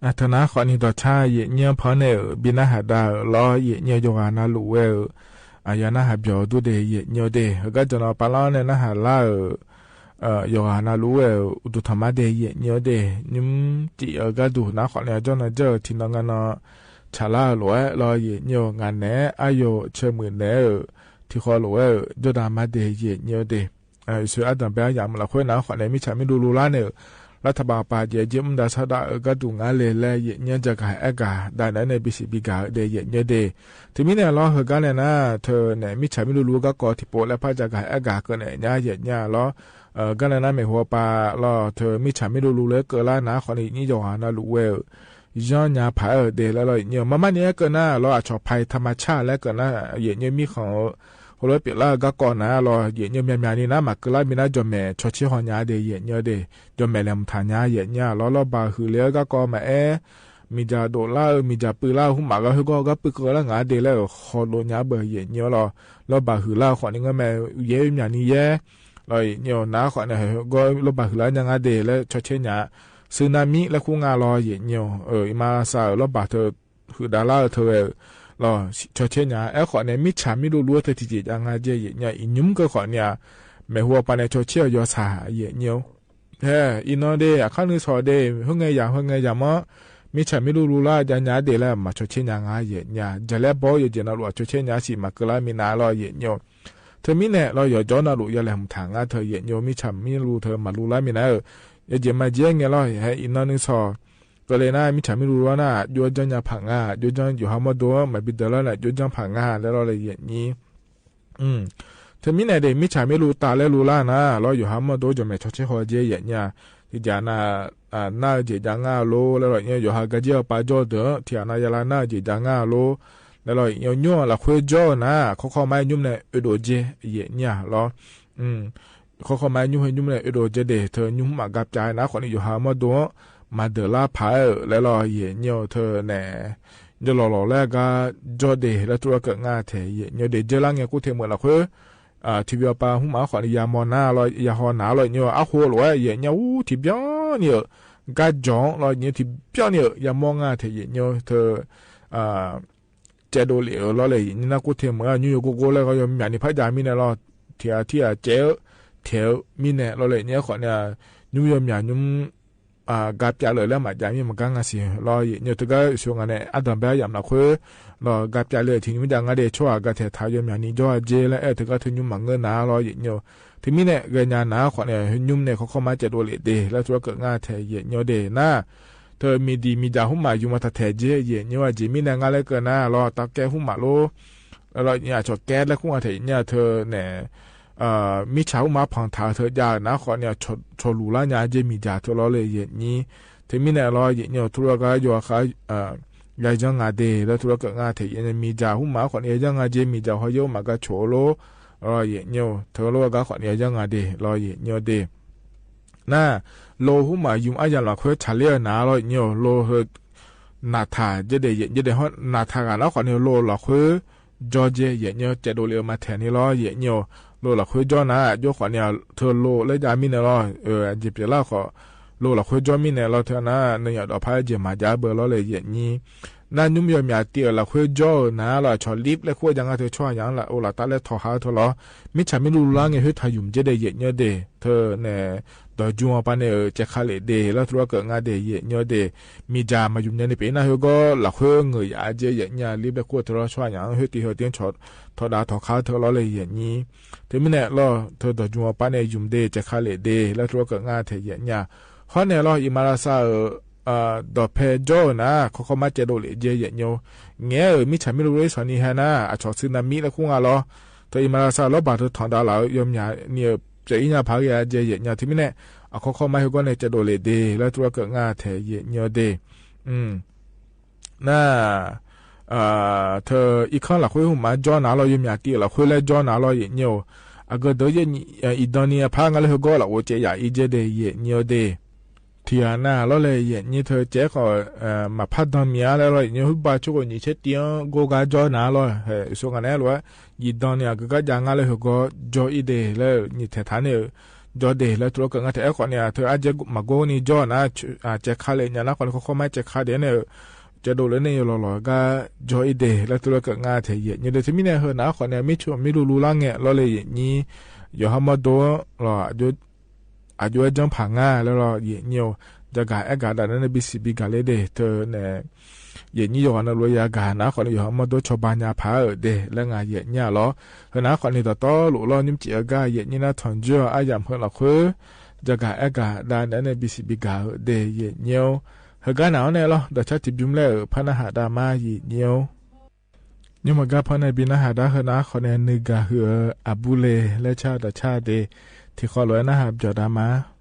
အတၢ်နာ်ဃိးနံၤဒီးဆၣ် ယဲၢ်ညိၣ်ဖီန့ၣ်ဧၢ, ဘံနၢ်ဟးဒါဧၢ လီၤ ယဲၢ်ညိၣ် ယွၤနၢ်လူဝဲဧၢ, အယွၤနၢ်ဟးပျီၤဒိၣ်ဒဲး ယဲၢ်ညိၣ်ဒဲး, အဂၤကၠီနီၤပာ်လီၤန့ၣ် နၢ်ဟးလၢ်ဧၢ, ယွၤနၢ်လူဝဲဧၢ, အိၣ်ဒိၣ်ထီၣ်မးဒဲး ယဲၢ်ညိၣ်ဒဲး, ညိၣ်စံးအဂၤဒိၣ် နာ်ဃိးနံၤအကၠီနီၤကၠီ ထံနီၤငါနီၤ ဆၣ်လၢ်ဧၢ လီၤဝဲ လီၤ ယဲၢ်ညိၣ်, ငါနဲ အယိာ် ဆၢမုၢ်နဲဧၢ, ထံဃီလီၤဝဲဧၢ, ဒိၣ်ဒါမးဒဲး ယဲၢ်ညိၣ်ဒဲး ယဆိအတၢ်ဘဲယၤမုၢ်လၢ်ဃိ နာ်ဃိးနံၤ မ့ၢ်ဆၣ်မ့ၢ်လူလူလၢ်န့ၣ် လၢတၢ်ဘၣ်ပာ်ကဲက့ မူဒါဆၣ်ဒၣ်အဂၤဒိၣ် ငါလဲၤလၢ ယဲၢ်ညိၣ် ကၠၤကၤအဲၣ်ကၤ ဒၣ်နဲန့ၣ် ဘံၣ်စံးဘံၣ်ကၤဧၢဒဲး ယဲၢ်ညိၣ်ဒဲး, တမံၤန့ၣ်လီၤ ဟဲဂၤန့ၣ်နၤ ထၢန့ၣ် မ့ၢ်ဆၣ်မ့ၢ်လူလူဂၤကီး ထံၣ်ပိာ်လၢဖး ကၠၤကၤအဲၣ်ကၤ ကၢၢ်နဲၣ်ညါ ယဲၢ်ညိၣ်လီၤ, ဂၤန့ၣ်နၤ မ့ၢ်ဟူပာ်လီၤ ထၢမ့ၢ်ဆၣ်မ့ၢ်လူလူလၢကၢၢ်လၢ် နာ်ဃိးနံၤ ယဲၢ်ညိၣ် ယွၤနၢ်လူဝဲဧၢ ယီၢ်ညါဖးဧၢဒဲး လၢလီၤ ယဲၢ်ညိၣ်, မ့မ့ၢ်န့ၣ်ကၢၢ်နၤလီၤ အဆီၣ်ဖး ထၢမၤဆၣ်လၢကၢၢ်နၤ ယဲၢ်ညိၣ် မံၣ်ဃီဧၢ, ဟိလၢပျဲလၢဂၤကီးနၤလီၤ ယဲၢ်ညိၣ်, မၠးမၠးန့ၣ်နၤ မၤကၢၢ်လၢ်မံၤနၤ ကၠီၣ်မဲာ်ဆီၣ်ဆ့ဟီၣ်ညါဒဲး ယဲၢ်ညိၣ်ဒဲး, ကၠီၣ်မဲာ်လဲၤမုၢ်ထၣ်ညါ ယဲၢ်ညိၣ်လီၤ, လီၤဘၣ်ဟုၣ်လၢဂၤကီးမၤအဲၣ် မံၤဒၣ်ဒိၣ်လၢ်ဧၢ, မံၤဒၣ်ပၢၢ်လၢ်ဧၢ, ဟူမးဂၤဟုၣ်ကီၢ် ဂၤပၢၢ်ကၢၢ်လၢ် ငါဒဲးလၢ ဃီဒိၣ်ညါဘၣ် ယဲၢ်ညိၣ်လီၤ, လီၤဘၣ်ဟုၣ်လၢ် ဃိးနံၤ ငါမဲာ်ယဲၢ် မၠးန့ၣ်ယဲၢ် လီၤ ယဲၢ်ညိၣ်, နာ်ဃိးနံၤ ဂၤလီၤဘၣ်ဟုၣ်လၢ်ညါ ငါဒဲးလၢ ဆီၣ်ဆ့ညါ, စုနၢမံလၢဃုငါလီၤ ယဲၢ်ညိၣ်, အံၤမၤစၢ်ဧၢ လီၤဘၣ်ထၢ ဟုၣ်ဒါလၢ်ထၢဝဲ လီၤ ဆီၣ်ဆ့ညါ, အဲၣ်ဃိးနံၤ မ့ၢ်ဆၣ်မ့ၢ်လူလူ တထံၣ်က့ၤကၠၤငါကဲ ယဲၢ်ညိၣ်, အံၤညိၣ်ကၢၢ်ဃိးနံၤဧါ, မ့ၢ်ဟူပာ်န့ၣ် ဆီၣ်ဆ့အီၤယီၤဆၣ် ယဲၢ်ညိၣ်, ဟဲ အံၤနီၢ်ဒဲး အခါနုၤစီၤဒဲး ဟဲငဲယၤ ဟဲငဲယၤမး, မ့ၢ်ဆၣ်မ့ၢ်လူလူလၢ် ကၠၤညါဒဲးလၢ မၤဆီၣ်ဆ့ညါငါ ယဲၢ်ညိၣ်, ယလဲၤဘီ ယဲၢ်ညိၣ် နၢ်လူဝ် အဆီၣ်ဆ့ညါ စံးမၤကၢၢ်လၢ်မံၤနၤလီၤ ယဲၢ်ညိၣ်, ထၢမံၤန့ၣ်လီၤ ယီၤကၠီနၢ်လူဝ် ယလဲၤမုၢ်ထၣ်ငါထၢ ယဲၢ်ညိၣ်, မ့ၢ်ဆၣ်မ့ၢ်လူထၢ မၤလူလၢ်မံၤနၤဧၢ, ယဲၢ်မၤကဲငဲလီၤ, ဟဲအံၤနီၢ်နုၤစီၤ ကလဲၤနၤ မ့ၢ်ဆၣ်မ့ၢ်လူလူလၢ်နၤ ယိၣ်ကၠီညါဖးငါ, ယိၣ်ကၠီ ယိၤဟၣ်မီၢ်ဒိၣ် မၤဘံၣ်ဒၢလၢ်နၤ ယိၣ်ကၠီဖးငါ လဲၤလီၤလၢယဲၢ်ညိၣ်, ထၢမံၤန့ၣ်ဒဲး မ့ၢ်ဆၣ်မ့ၢ်လူတၢ်လၢလူလၢ်နၤလီၤ ယိၤဟၣ်မီၢ်ဒိၣ် ကၠီၣ်မဲာ်ဆီၣ်ဆ့ဟီၣ်ကဲ ယဲၢ်ညိၣ်, တကးနၤ နၢ်က့ၤကၠၤငါလိၤ လဲၤလီၤ ယိၤဟၣ်ကၠီၣ်ပာ်ကၠီၣ်ဒီး ထံၣ်နၤယဲလၢနၢ်က့ၤကၠၤငါလိၤ လဲၤလီၤ ညိၣ်လၢခွ့ကၠီၣ်နၤ ခီခီမးညိၣ်န့ၣ် အၢဒိၣ်ကဲ ယဲၢ်ညိၣ်လီၤ ခီခီမးညိၣ်ဟဲညိၣ်န့ၣ် အၢဒိၣ်ကဲဒဲး ထၢညိၣ်မးဂၤပၠးနၤ ဃိးနံၣ် ယိၤဟၣ်မီၢ်ဒိၣ် မၤဒၢးလၢ်ဖးဧၢ လဲၤလီၤ ယဲၢ်ညိၣ် ထၢန့ၣ် ယလီၤလီၤလၢဂၤကၠီၣ်ဒဲး လၢတြီကၢးငါထဲ ယဲၢ်ညိၣ်ဒဲး ကၠီၣ်လၢ်ငဲၤကူၣ်ထဲမိၢ်လၢခွ့ ထံၣ်ဘၣ်ပၢ်ဟုၣ်မး ဃိးနံၣ် ယၤမီၢ်နၤလီၤ ယၤဟီၣ်နၤလီၤ ယဲၢ်ညိၣ် အဃိလီၤဝဲ ယဲၢ်ညိၣ် အူထံၣ်ဘၠီန့ၣ်ဧၢ ဂၤကၠီၣ်လီၤ ယဲၢ်ညိၣ် ထံၣ်ဘၠီန့ၣ်ဧၢ ယၤမီၢ်ငါထဲ ယဲၢ်ညိၣ် ထၢ ကဲဒိၣ်လံဧၢ လီၤလၢ ယဲၢ်ညိၣ် နၢ်ကူၣ်ထဲမိၢ် ညိၣ်ယိၤကိၢ်ကိၢ်လၢ ဂီၤယိၤမၠးနံၤဖးယၤမံၤန့ၣ်လီၤ ထံၣ်အထံၣ်အကဲဧၢ ထဲဧၢ မံၤန့ၣ်လီၤလၢ ယဲၢ်ညိၣ် ဃိးနံၣ် ညိၣ်ယိၤမၠးညိၣ် ဂၤပၠးလၢာ်လၢမၤယၤမံၤ မၤဂၤငါစံး လီၤ ယဲၢ်ညိၣ် တဂၤ ယဆိကမိၣ်န့ၣ် အတၢ်ဘဲယၤမုၢ်လၢ်ခွ့ လီၤ ဂၤပၠးလၢာ် ထံၣ်ညိၣ်မံၤဒၣ်ငါဒဲး ဆိၣ်အဂၤထဲ ထါယိၤမၠးနံၤ ယိၤအကဲလၢ အဲၣ်တဂၤ ထၢညိၣ်မၤငၢၢ်နၤလီၤ ယဲၢ်ညိၣ် ထၢမံၤန့ၣ် ဂဲၤညါနၤ ဃိးနံၣ် ညိၣ်န့ၣ် ခီခီမးကဲဒိၣ်လံဒဲး လၢတြီကၢးငါထဲ ယဲၢ်ညိၣ်ဒဲး နၤ ထၢမံၤဒံးမံၤဒၣ်ဟုၣ်မး ယုၤမၤတၢ်ထဲကဲ ယဲၢ်ညိၣ် အကဲမံၤန့ၣ် ငါလၢကၢးနၤလီၤ တၢ်ကဲဟုၣ်မးလိၤ လီၤ ယဲၢ်ညိၣ် အဆီၣ်ကဲလၢခုၣ်ထဲ ယဲၢ်ညိၣ် ထၢန့ၣ် မ့ၢ်ဆၣ်ဟုၣ်မးဖီၣ်ထးထၢယၤနၤ ဃိးနံၣ် ဆီၣ်လူၤလၢညါကဲမံၤဒၣ်ထၢလီၤလၢ ယဲၢ်ညိၣ် ထၢမံၤန့ၣ်လီၤ ယဲၢ်ညိၣ် ထူရကၤ ယွၤဃါ ယါယင်းငါဒ့ လၢတရူးကၢးငါထဲယဲၢ် မီၸၢ်ဟူမး အဃိန့ၣ် ယါယင်းငါဒ့ မီၸၢ်ဟီယိမး ကၠိလိ လီၤယဲၢ်ညီ တရူးကၢး အဃိန့ၣ် ယါယင်းငါဒ့ လီၤယဲၢ်ညီဒ့ နၢ် လိာ်ဟူမး ယုမ်ႇအါယၢ်လီၤခွဲး ဆၣ်လ့အနၢ် လီၤယဲၢ်ညီ လိာ်ဟဲ နၢ်ထၢ် ယဲၢ်ဒ့ ယဲၢ်ညီဒ့ ဟီ နၢ်ထၢ်ဂၤနၢ် အဃိန့ၣ် လိာ်လီၤခွဲး ယီယဲၢ် ယဲၢ်ညီ ကဲးဒိၣ်လံ မၤထဲန့ၣ်လီၤ ယဲၢ်ညီ လိာ်လီၤခွဲးယီနၢ် ယိၣ်ဃိန့ၣ် တရူးလိာ်လၢယါမံန့ၣ်လီၤ အယဲၢ်ပျဲလၢ်ဃိ လိာ်လီၤခွဲးယီမံန့ၣ်လီၤ တရူးနၢ် နယီၢ်ဒီးဖးယဲၢ်မၤယါဘၢလီၤလၢယဲၢ်ညီ နၢ် ညိမ့ၢ်ယီၢ်မၠးတံၢ်အၢ လီၤခွဲးယီအၢနၢ်လီၤ ဆီၣ်လံပျဲၢ်ခိၣ်ယါ ငါတရူးဆီၣ်ယါလၢ အိၣ်လီၤတၢ်လၢထီၣ်ဟးထီၣ်လီၤ မ့ၢ်ဆၣ်မ့ၢ်လူလူလၢ်ငဲၤ ဟဲထၢၣ်ယုမ်ၣ် ယဲၢ်ဒ့ ယဲၢ်ညီဒ့ တရူးနၢ် ဒီးယူၤအီၤပၢ်န့ၣ် ကဲးခါလံဒ့ လၢတရူးကၢးငါဒ့ ယဲၢ်ညီဒ့ မီၸၢ်မၤယုမ်ၣ်ညီန့ၣ် ပှၤနၢ်ဟဲဂီၢ် လီၤခွဲးငၢၢ်ယါ ယဲၢ်ညီ လံပျဲၢ်ခိၣ်တရူးဆီၣ်ယါ ဟဲတံၢ်ဟဲတံၢ် ထီၣ်ဒၣ်ထီၣ်ခါထၢၣ်လီၤလၢယဲၢ်ညီ တမံၤန့ၣ်လီၤ တရူးဒီးယူၤအီၤပၢ်န့ၣ် ယုမ်ၣ်ဒ့ ကဲးခါလံဒ့ လၢတရူးကၢးငါထဲယဲၢ်ညီ ဟီန့ၣ်လီၤ အံၣ်မၤရၤစၢ်အၢ ဒီးဖဲယီအၢနၢ် ခီခီမးကဲးဒိၣ်လံ ယဲၢ်ညီ ငဲၤအၢ မ့ၢ်ဆၣ်မ့ၢ်လူလူ စီၤနံၤဟဲနၢ် အဆီၣ်ဆူနၤမံလၢဃုာ်ငါလီၤ တရူးအံၣ်မၤရၤစၢ်လီၤ ဘၣ်တထီၣ်ဒၣ်လၢ ယီၢ်မၠးနံၣ်အၢ ပျဲၢ်အံၣ်ညါဖးဂ့ၤ ယဲၢ်ညီ တမံၤန့ၣ် အခီခီမးဟဲဂီၢ်န့ၣ် ကဲးဒိၣ်လံဒ့ လၢတရူးကၢးငါထဲယဲၢ်ညီဒ့ နၢ် တရူးအံၣ်ခီလီၤခွဲးဟူမးယီနၢ်လီၤ ယီၢ်မၠးတံၢ်အၢ လီၤခွဲးလၢယီနၢ်လီၤ ယဲၢ်ညီ အကတၢၢ်ယဲၢ်ညီ အံၣ်ဒီနံၣ်အဖး ငါလၢဟဲဂီၢ်လၢအိၣ်ကဲးယါအံၤ ယဲၢ်ဒ့ ယဲၢ်ညီဒ့ ထံၣ်အနၢ်လီၤလၢယဲၢ်ညီ တရူးကဲးဃီ မၤဖးဒီမံၤအါလၢလီၤ ယဲၢ်ညီ ဟူဘၣ်ဆိကမိၣ် ယံာ်ဆံတံၢ် ဂိၢ်ဂၤယီနၢ်လီၤ ဟဲ ဆိကမိၣ်န့ၣ်လီၤ ယံာ်ဒီနံၣ်အကကါယါ ငါလၢဟဲဂီၢ် ယီအံၤဒ့ လၢယံာ်ထဲထဲန့ၣ် ယီဒ့ လၢတရူးကၢးငါထဲ အဃိန့ၣ် တရူးအါယဲၢ်မၤဂီၢ်န့ၣ် ယီနၢ် ကဲးခါလံ ညါနၢ်ဃိန့ၣ် ခီခီမးကဲးခါဒ့န့ၣ် ကဲးဒိၣ်လၢန့ၣ် ယလီၤလီၤဂာ် ယီအံၤဒ့ လၢတရူးကၢးငါထဲယဲၢ်ညီဒ့ တမံၤန့ၣ် ဟဲနၢ်ဃိန့ၣ် မ့ၢ်ဆၣ်မ့ၢ်လူလူလၢ်ငဲၤလီၤလၢယဲၢ်ညီ ယီၢ်ဟီမီၢ်ဒိၣ်လီၤ အယိၣ်အကၠိဖးငါလၢလီၤ ယဲၢ်ညီ ယကၤအဲၣ်ကၤဒၣ် နၢ်နၢ်ဘံစံးဘံကၤလံဒ့ တရူးနၢ် ယဲၢ်ညီ ယီၢ်ဂီၢ်နၢ်လိၤယၤကၤ နၢ်ဃိန့ၣ် ယီၢ်ဟီမီၢ်ဒိၣ်ဆီဘါညါဖးအၢဒ့ လၢငါယဲၢ်ညီလီၤ ဟဲနၢ်ဃိန့ၣ် တတီလိာ်လီၤ ညိၣ်စံးအဂၤ ယဲၢ်ညီနၢ် ထီၣ်ယီၢ်အါယၢ်မုၢ်လီၤခွဲး ယကၤအဲၣ်ကၤဒၣ် နၢ်နၢ်ဘံစံးဘံကၤအၢဒ့ ယဲၢ်ညီ ဟဲဂီၢ်နၢ်အီၤန့ၣ်လီၤ ဒီးဆၢထံၣ်ဘျုးလၢ ဖါနၢ်ဟးဒါမါ ယဲၢ်ညီ ယမ့ၢ်ဂ့ၤ ဖါနၢ်ဘံနၢ်ဟးဒါ ဟဲနၢ်ဃိန့ၣ် နုာ်ဂၤဟုၣ်အၢ အဘူးလ့ၤ လၢဆၣ်ဒီးဆၣ်ဒ့ ထံၣ်ဃီလိာ်နၢ်ဟးပၠီၤဒါမါ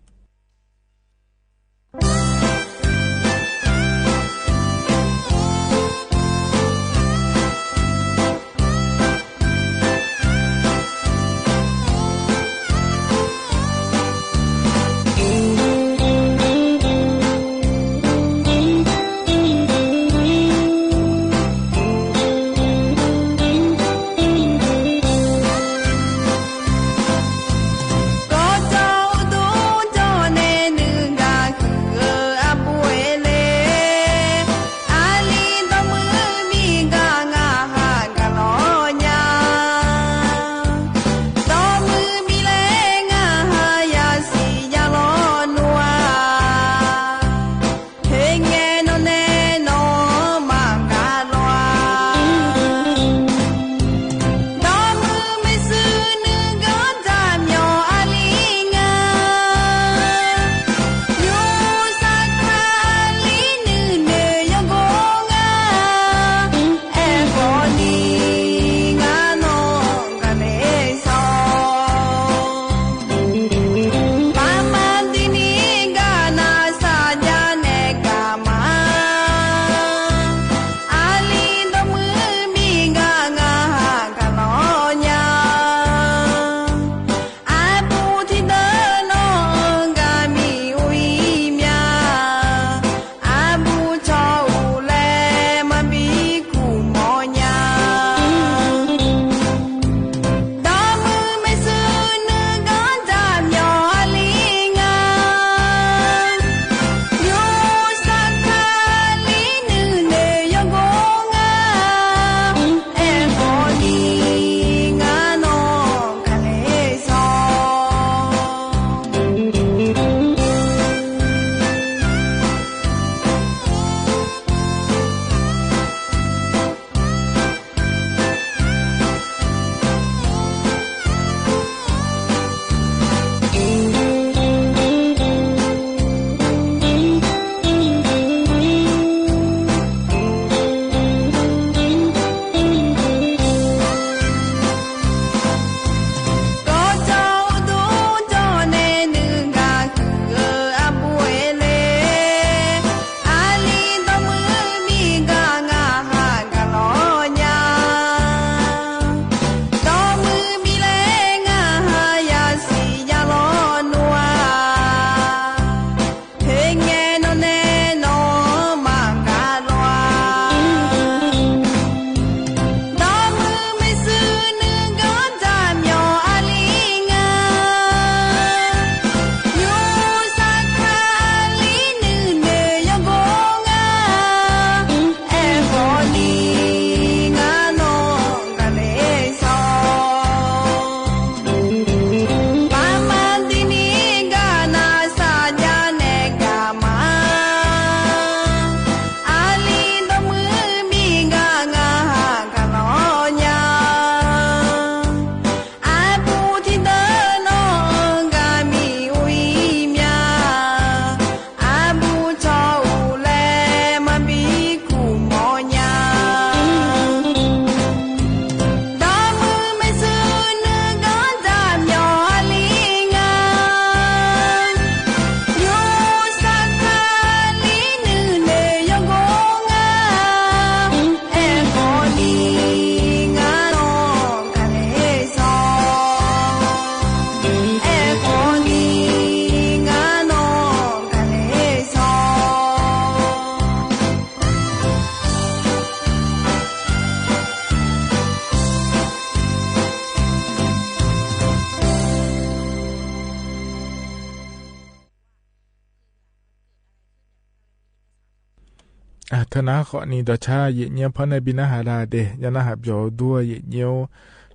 အၢ ထၢနၢ်ဃိးနံၤ ဒီးဆၢ ယဲၢ်ညိၣ် ဖီၣ်နဲၣ်ဘံးနၢ်ဟးဒါဒဲး ယနာ်ဟးပျီၣ်ဒိၣ် ယဲၢ်ညိၣ်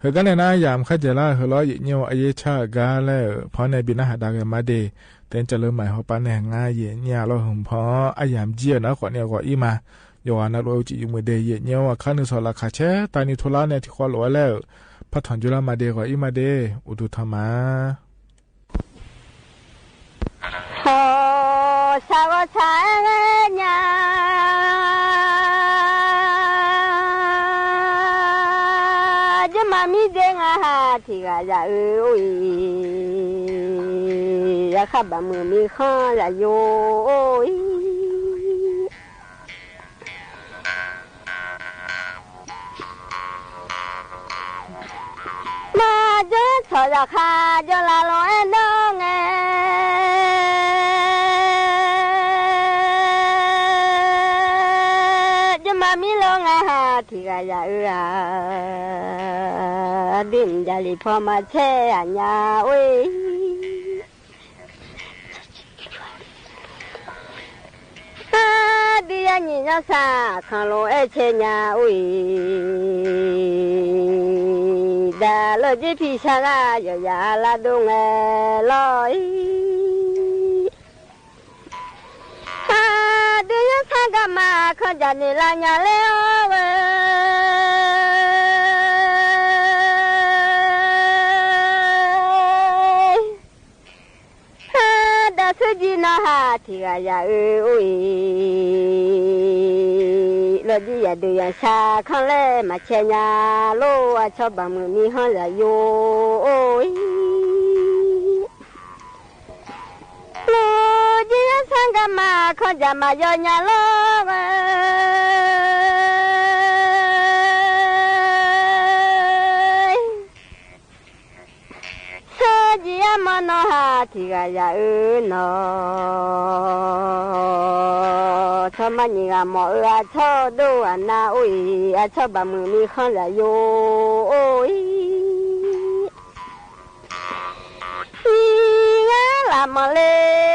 ဟဲကနၣ်နၤ ယၢမ်းခဲကဲလၢ ဟဲလီၤ ယဲၢ်ညိၣ် အယဲၢ်ဆၢအဂၤလၢ ဖီၣ်နဲၣ်ဘံးနၢ်ဟးဒါဂ့ၤမးဒဲး တဲတၢ်လၢမၤဟီၣ်ပၢ်နဲၣ်ငါ ယဲၢ်ညိၣ်လီၤ ဟုၣ်ဖီၣ် အယၢမ်းကံၣ်အနၢ်ဃိးနံၤအဂီၢ်အံၤမး ယွၤနၢ်လိၣ်အုၣ်က့ၤယုၢ်မုာ်ဒဲး ယဲၢ်ညိၣ် အခါနုာ်စီၤလၤခးဆဲး တၢ်နံၣ်ထူလါနဲၣ် ထံၣ်ဃီလိာ်ဝဲလၢ ဖးထီၣ်ကၠိလၢမၤဒဲးအဂီၢ်အံၤမးဒဲး အိၣ်ဒိၣ်ထီၣ်မး ဟီၣ် ဆၢဂီၤဆၢအဲၣ်ညါ ယမၤမံဒဲး ငါဟးထံၣ်ဂၤယၤအၢ အိၣ်အံၤ ယခါဘၣ်မုာ်မံဃီယၤယိာ် အိၣ်အံၤ မၤကၠိထီၣ်ယခါ ကၠိလၢလီၤအဲၣ်ဒိးငဲ ယမၤမံလိာ် ငါဟးထံၣ်ဂၤယၤအၢ ဧါ ဒုးယၤလံဖီမၤဆဲးအညါ အိၣ်အံၤ အၢ ဒုးယၤညံၣ်ညီၣ်ဆၣ် ခီၣ်လိာ်အဲၣ်ဆဲးညါ အိၣ်အံၤ ဒၣ်လီၤက့ၤဖံဆၣ်ဂၤ ယီၤယၤလၢဒိးငဲလီၤအံၤ အၢ ဒုးယၤဆၣ်ဂၤမၤ ခီၣ်ယၤန့ၣ်လၢညါလဲၣ် အိၣ်ဝဲ ဟါ ဒၣ်ဆူကံၣ်နီၤ ဟးထံၣ်ဂၤယၤအၢ အိၣ်အံၤ လီၤက့ၤယၤဒုးယၤဆၣ် ခီၣ်လဲၣ်မၤဆဲးညါလိာ် အဆီဘၣ်မုာ်မံဃီယၤယိာ် အိၣ်အံၤ လီၤက့ၤယၤဆၣ်ဂၤမၤ ခီၣ်ယၤမၤယီၤညါလီၤ ဆၢကံၣ်အမၤနီၤ ဟးထံၣ်ဂၤယၤအၢနီၤ ဆီမါညံၣ်ဂၤမီၢ်အၢ အဆီဒိၣ်အနၢ် အိၣ်အံၤ အဆီဘၣ်မုာ်မံဃီယၤယိာ် အိၣ်အံၤ အံၤ ဂၤလၢမီၢ်လ့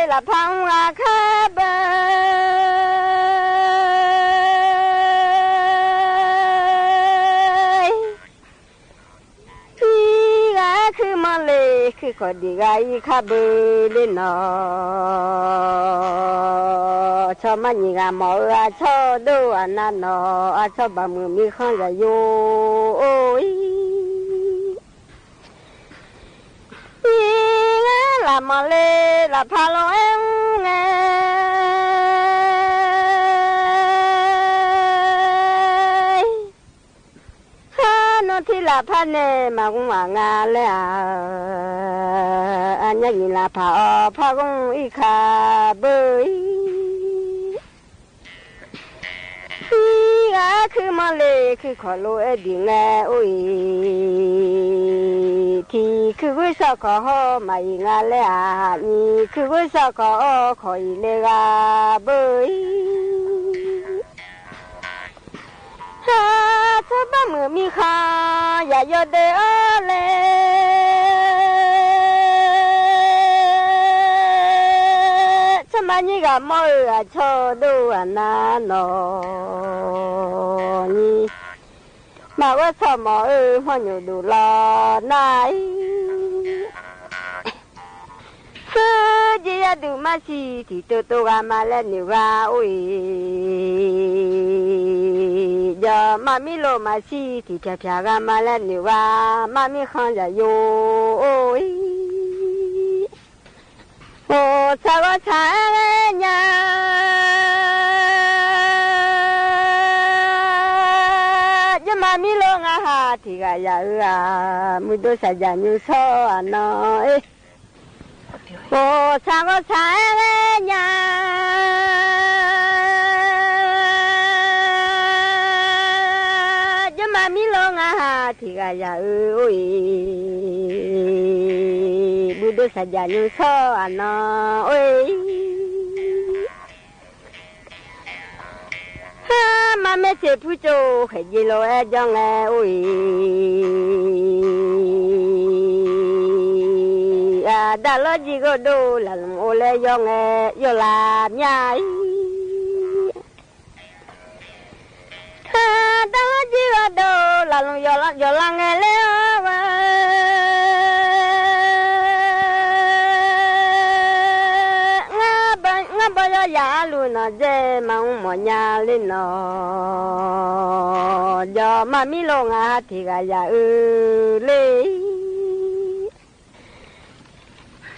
လၢဖးအူဂၤခါဘၢ အံၤ ဂၤခုမီၢ်လ့ ခုခီၣ်ဒံးဂၤအံၤခါဘၢ လ့နီၤ ဆီမါညံၣ်ဂၤမီၢ်အၢ အဆီဒိၣ်အနၢ်နီၤ အဆီဘၣ်မုာ်မံဃီယၤယိာ် အိၣ်အံၤ အံၤ ဂၤလၢမီၢ်လ့ လၢဖးလီၤအဲၣ်အူငဲ ဟါ နီၢ်ထံလၢဖးနဲၣ် မၤကမၣ်ဂၤလဲၣ်ဧါ အညါညံၣ်လၢဖးအီၤ ဖးကမၣ်အံၤခါဘၢအံၤ အံၤ ဂၤခုမီၢ်လ့ ခုခီၣ်လိာ်အဲၣ်ဒံးငဲ အိၣ်အံၤ ထံခုဂုၢ်စီၣ်ခီၣ်ဟီၣ် မၤအံၤဂၤလဲၣ်ဧါ နံၤခုဂုၢ်စီၣ်ခီၣ်အီၣ် ခီၣ်အံၤလၢဂၤဘၢအံၤ ဟါ ဆီဘၣ်မုာ်မံဃီ ယၤယိာ်ဒဲးအီၤလဲၣ် ဆီမါညံၣ်ဂၤမီၢ်အၢ အဆီဒိၣ်အနၢ်နီၤ နံၤ မၤဝဲဆီမီၢ်အၢ မီၢ်ညိၣ်ဒိၣ်လီၤနၤအံၤ ဆၢကံၣ်ယၤဒုးမၤဆံးထံၣ်တိတိဂၤ မၤလဲၣ်နုာ်ဂၤ အိၣ်အံၤ ယီၤမၤမံလိာ်မၤဆံးထံၣ်ဖျါဖျါဂၤ မၤလဲၣ်နုာ်ဂၤ မၤမံဃီယၤယိာ် အိၣ်အံၤ အိၣ် ဆၢဂီၤဆၢအဲၣ်ညါ ယမၤမံလိာ် ငါဟးထံၣ်ဂၤယၤအၢဧါ မုၢ်ဒိၣ်စၢ်ယၢ်ညိၣ်ဆီအနီၤ အိၣ် ဆၢဂီၤဆၢအဲၣ်ညါ ယမၤမံလိာ် ငါဟးထံၣ်ဂၤယၤအၢ အိၣ်အံၤ မုၢ်ဒိၣ်စၢ်ယၢ်ညိၣ်ဆီအနီၤ အိၣ်အံၤ ဟါ မၤမ့ၢ်စ့ၢ်ဖုကၠိ ဃဲးယံၤလိာ်အဲၣ်ကၠီငဲ အိၣ်အံၤ အဒၣ်လီၤယံၤဂိၢ်ဒိၣ် လၢ်လၢ်အိၣ်လၢယီၤငဲ ယီၤလၢ်မၠါအံၤ โดละลงยอละยอละแงแล้วว่า งาบ่ งาบ่ยอยาลูหนอ เจมาอุหมอยาเลยหนอ ยอมามีโลงาทีกะยาอือเลย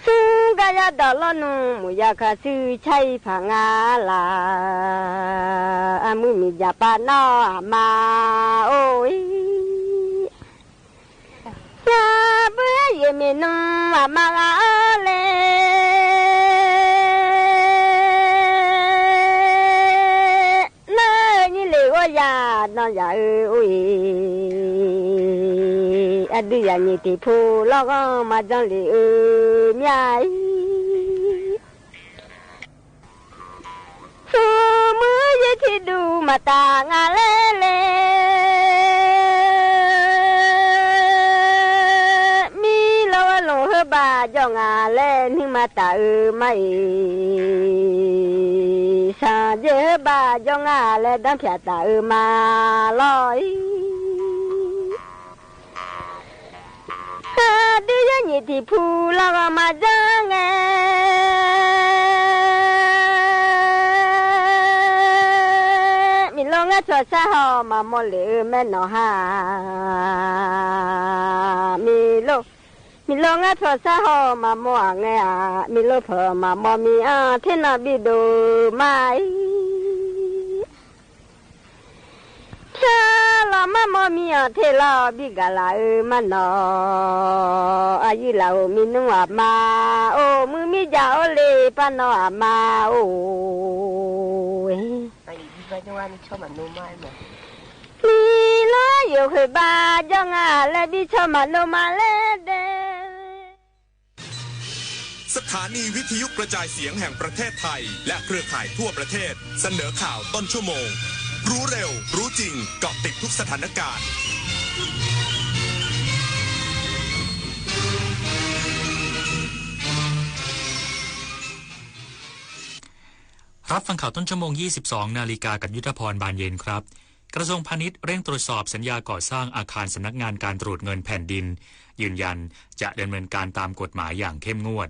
ซึ่งกะยาดอกล้อนุ่งหมู่ยาค่ะ ซื่อใช่ผางาลา อามือมียาปาน้ออามา โอ้ย ยาเบื่อเยเมนุ่งอามาลาเออเลย เน่อนี่เลยว่ายาดน้องยาเออ อุ้ย อะดื้อยาหยีตี้ผู้ลอกก็มาจ้องเลยเออ เมีย สู่มื้อเย็นตี้ดูมาตางาแลแล มีลอว่าหลงเฮอบาจ้องงาแล นึ่งมาตาเออมาเอ สาเยเฮอบาจ้องงาแล ดั้งเผียตาเออมาลอย หาดื้อยาหยีตี้ผู้ลอกก็มาจ้องแง มีโลงาชัวซะหอมาหมดเลยแม่หนอหา มีโล มีโลงาชัวซะหอมาหมดแง มีโลเผอมาหมด มีอาเทนาบิโดมาอี ชาลอมะมอมีออเทลอบิกาลาเออมะหนอ อายุลาโอมีนุ่งอามา โอมือมีจ่าโอเลปะหนออามา โอ ไปอีกที่ไปจังหวัดนี่ชอบหมากโนไม้หมด มีลออยู่คือบาจ้องงาแล บิชอบหมากโนไม้แลเด สถานีวิทยุกระจายเสียงแห่งประเทศไทย และเครือข่ายทั่วประเทศ เสนอข่าวต้นชั่วโมง รู้เร็ว รู้จริง เกาะติดทุกสถานการณ์ รับฟังข่าวต้นชั่วโมง ยี่สิบสองนาฬิกา กับยุทธพร บานเย็นครับ กระทรวงพาณิชย์เร่งตรวจสอบสัญญาก่อสร้างอาคารสำนักงานการตรวจเงินแผ่นดิน ยืนยันจะดำเนินการตามกฎหมายอย่างเข้มงวด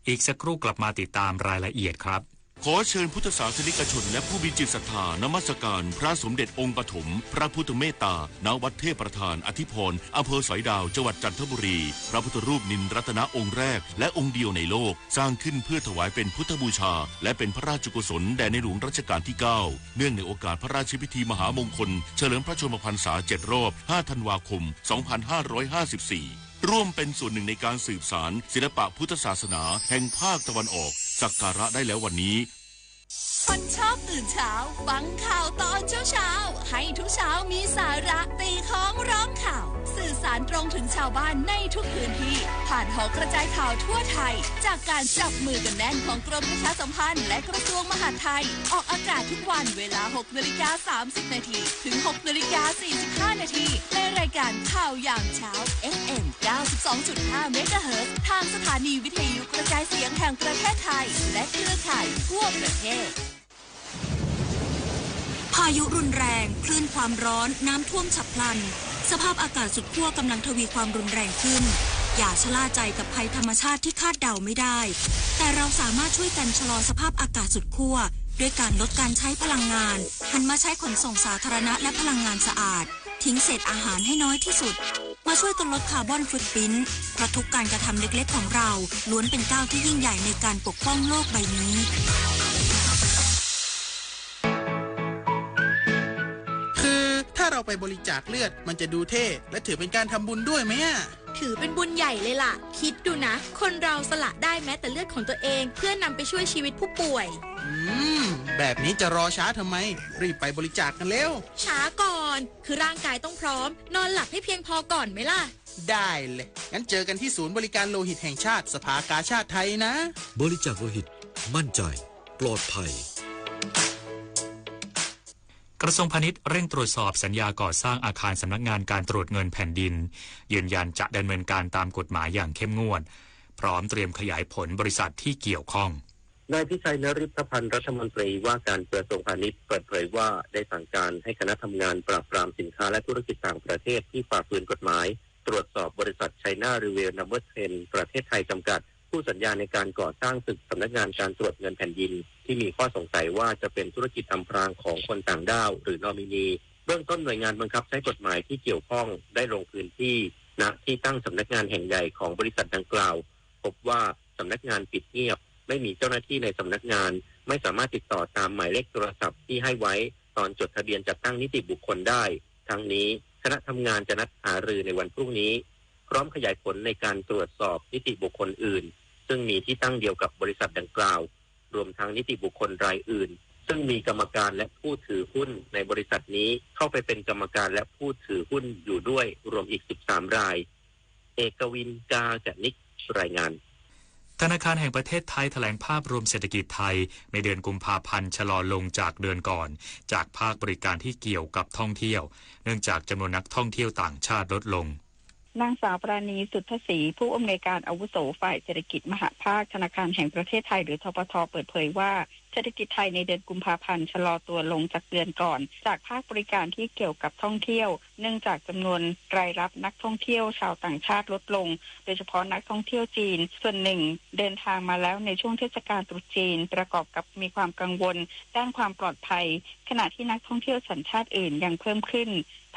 อีกสักครู่กลับมาติดตามรายละเอียดครับ ขอเชิญพุทธศาสนิกชนและผู้มีจิตศรัทธานมัสการพระสมเด็จองค์ปฐมพระพุทธเมตตา ณ วัดเทพประธานอธิพร อำเภอสอยดาว จังหวัดจันทบุรี พระพุทธรูปนิลรัตนะองค์แรกและองค์เดียวในโลก สร้างขึ้นเพื่อถวายเป็นพุทธบูชา และเป็นพระราชกุศลแด่ในหลวงรัชกาลที่เก้า เนื่องในโอกาสพระราชพิธีมหามงคลเฉลิมพระชนมพรรษาเจ็ดรอบ ห้าธันวาคม สองพันห้าร้อยห้าสิบสี่ ร่วมเป็นส่วนหนึ่งในการสืบสานศิลปะพุทธศาสนาแห่งภาคตะวันออก สักการะได้แล้ววันนี้ คนชอบตื่นเช้า ฟังข่าวตอนเช้าๆ ให้ทุกเช้ามีสาระ ตีค้องร้องข่าว สื่อสารตรงถึงชาวบ้านในทุกพื้นที่ ผ่านหอกระจายข่าวทั่วไทย จากการจับมือกันแน่นของกรมประชาสัมพันธ์และกระทรวงมหาดไทย ออกอากาศทุกวันเวลา หกนาฬิกาสามสิบนาที ถึง หกนาฬิกาสี่สิบห้านาที ในรายการข่าวยามเช้า เอฟเอ็ม เก้าสิบสองจุดห้าเมกะเฮิรตซ์ ทางสถานีวิทยุกระจายเสียงแห่งประเทศไทย และเครือข่ายทั่วประเทศ พายุรุนแรง คลื่นความร้อน น้ำท่วมฉับพลัน สภาพอากาศสุดขั้วกำลังทวีความรุนแรงขึ้น อย่าชะล่าใจกับภัยธรรมชาติที่คาดเดาไม่ได้ แต่เราสามารถช่วยกันชะลอสภาพอากาศสุดขั้ว ด้วยการลดการใช้พลังงาน หันมาใช้ขนส่งสาธารณะและพลังงานสะอาด ทิ้งเศษอาหารให้น้อยที่สุด มาช่วยกันลดคาร์บอนฟุตพริ้นท์ เพราะทุกการกระทำเล็กๆของเรา ล้วนเป็นก้าวที่ยิ่งใหญ่ในการปกป้องโลกใบนี้ คือถ้าเราไปบริจาคเลือด มันจะดูเท่ และถือเป็นการทำบุญด้วยไหมอะ ถือเป็นบุญใหญ่เลยล่ะ คิดดูนะ คนเราสละได้แม้แต่เลือดของตัวเอง เพื่อนำไปช่วยชีวิตผู้ป่วย อืม แบบนี้จะรอช้าทำไม รีบไปบริจาคกันเร็ว ช้าก่อน คือร่างกายต้องพร้อม นอนหลับให้เพียงพอก่อนไหมล่ะ ได้เลย งั้นเจอกันที่ศูนย์บริการโลหิตแห่งชาติ สภากาชาดไทยนะ บริจาคโลหิต มั่นใจ ปลอดภัย กระทรวงพาณิชย์เร่งตรวจสอบสัญญาก่อสร้างอาคารสำนักงานการตรวจเงินแผ่นดิน ยืนยันจะดำเนินการตามกฎหมายอย่างเข้มงวด พร้อมเตรียมขยายผลบริษัทที่เกี่ยวข้อง นายพิชัย นฤทธพันธ์ รัฐมนตรีว่าการกระทรวงพาณิชย์ เปิดเผยว่าได้สั่งการให้คณะทำงานปราบปรามสินค้าและธุรกิจต่างประเทศที่ฝ่าฝืนกฎหมาย ตรวจสอบบริษัท China Railway Number Ten ประเทศไทยจำกัด ผู้สัญญาในการก่อสร้างตึกสำนักงานการตรวจเงินแผ่นดิน ที่มีข้อสงสัยว่าจะเป็นธุรกิจอำพรางของคนต่างด้าวหรือ นอมินี เบื้องต้นหน่วยงานบังคับใช้กฎหมายที่เกี่ยวข้องได้ลงพื้นที่ ณ ที่ตั้งสำนักงานแห่งใหญ่ของบริษัทดังกล่าว พบว่าสำนักงานปิดเงียบ ไม่มีเจ้าหน้าที่ในสำนักงาน ไม่สามารถติดต่อตามหมายเลขโทรศัพท์ที่ให้ไว้ตอนจดทะเบียนจัดตั้งนิติบุคคลได้ ทั้งนี้คณะทำงานจะนัดหารือในวันพรุ่งนี้ พร้อมขยายผลในการตรวจสอบนิติบุคคลอื่น ซึ่งมีที่ตั้งเดียวกับบริษัทดังกล่าว รวมทั้งนิติบุคคลรายอื่น ซึ่งมีกรรมการและผู้ถือหุ้นในบริษัทนี้เข้าไปเป็นกรรมการและผู้ถือหุ้นอยู่ด้วย รวมอีก สิบสาม ราย เอกวิน กาญจนิก รายงาน ธนาคารแห่งประเทศไทยแถลงภาพรวมเศรษฐกิจไทยในเดือนกุมภาพันธ์ชะลอลงจากเดือนก่อน จากภาคบริการที่เกี่ยวกับท่องเที่ยว เนื่องจากจำนวนนักท่องเที่ยวต่างชาติลดลง นางสาว ปราณี สุทธศรี ผู้อำนวยการอาวุโสฝ่ายเศรษฐกิจมหภาคธนาคารแห่งประเทศไทย หรือ ธปท เปิดเผยว่า เศรษฐกิจไทยในเดือนกุมภาพันธ์ชะลอตัวลงจากเดือนก่อน จากภาคบริการที่เกี่ยวกับท่องเที่ยว เนื่องจากจำนวนรายรับนักท่องเที่ยวชาวต่างชาติลดลง โดยเฉพาะนักท่องเที่ยวจีน ส่วนหนึ่งเดินทางมาแล้วในช่วงเทศกาลตรุษจีน ประกอบกับมีความกังวลด้านความปลอดภัย ขณะที่นักท่องเที่ยวสัญชาติอื่นยังเพิ่มขึ้น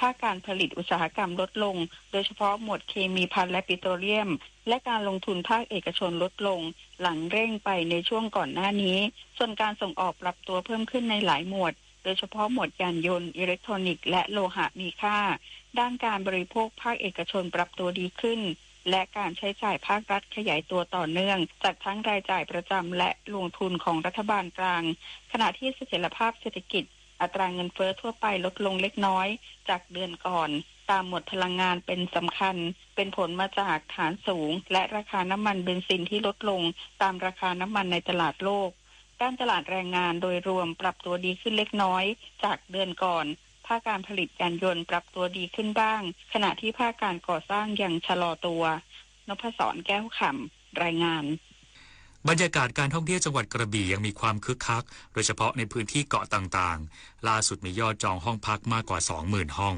ภาคการผลิตอุตสาหกรรมลดลง โดยเฉพาะหมวดเคมีภัณฑ์และปิโตรเลียม และการลงทุนภาคเอกชนลดลง หลังเร่งไปในช่วงก่อนหน้านี้ ส่วนการส่งออกปรับตัวเพิ่มขึ้นในหลายหมวด โดยเฉพาะหมวดยานยนต์ อิเล็กทรอนิกส์ และโลหะมีค่า ด้านการบริโภคภาคเอกชนปรับตัวดีขึ้น และการใช้จ่ายภาครัฐขยายตัวต่อเนื่อง จากทั้งรายจ่ายประจำและลงทุนของรัฐบาลกลาง ขณะที่เสถียรภาพเศรษฐกิจ อัตราเงินเฟ้อทั่วไปลดลงเล็กน้อยจากเดือนก่อน ตามหมวดพลังงานเป็นสำคัญ เป็นผลมาจากฐานสูง และราคาน้ำมันเบนซินที่ลดลงตามราคาน้ำมันในตลาดโลก ด้านตลาดแรงงานโดยรวมปรับตัวดีขึ้นเล็กน้อยจากเดือนก่อน ภาคการผลิตยานยนต์ปรับตัวดีขึ้นบ้าง ขณะที่ภาคการก่อสร้างยังชะลอตัว นพศร แก้วคำ รายงาน บรรยากาศการท่องเที่ยวจังหวัดกระบี่ยังมีความคึกคัก โดยเฉพาะในพื้นที่เกาะต่างๆ ล่าสุดมียอดจองห้องพักมากกว่า สองหมื่น ห้อง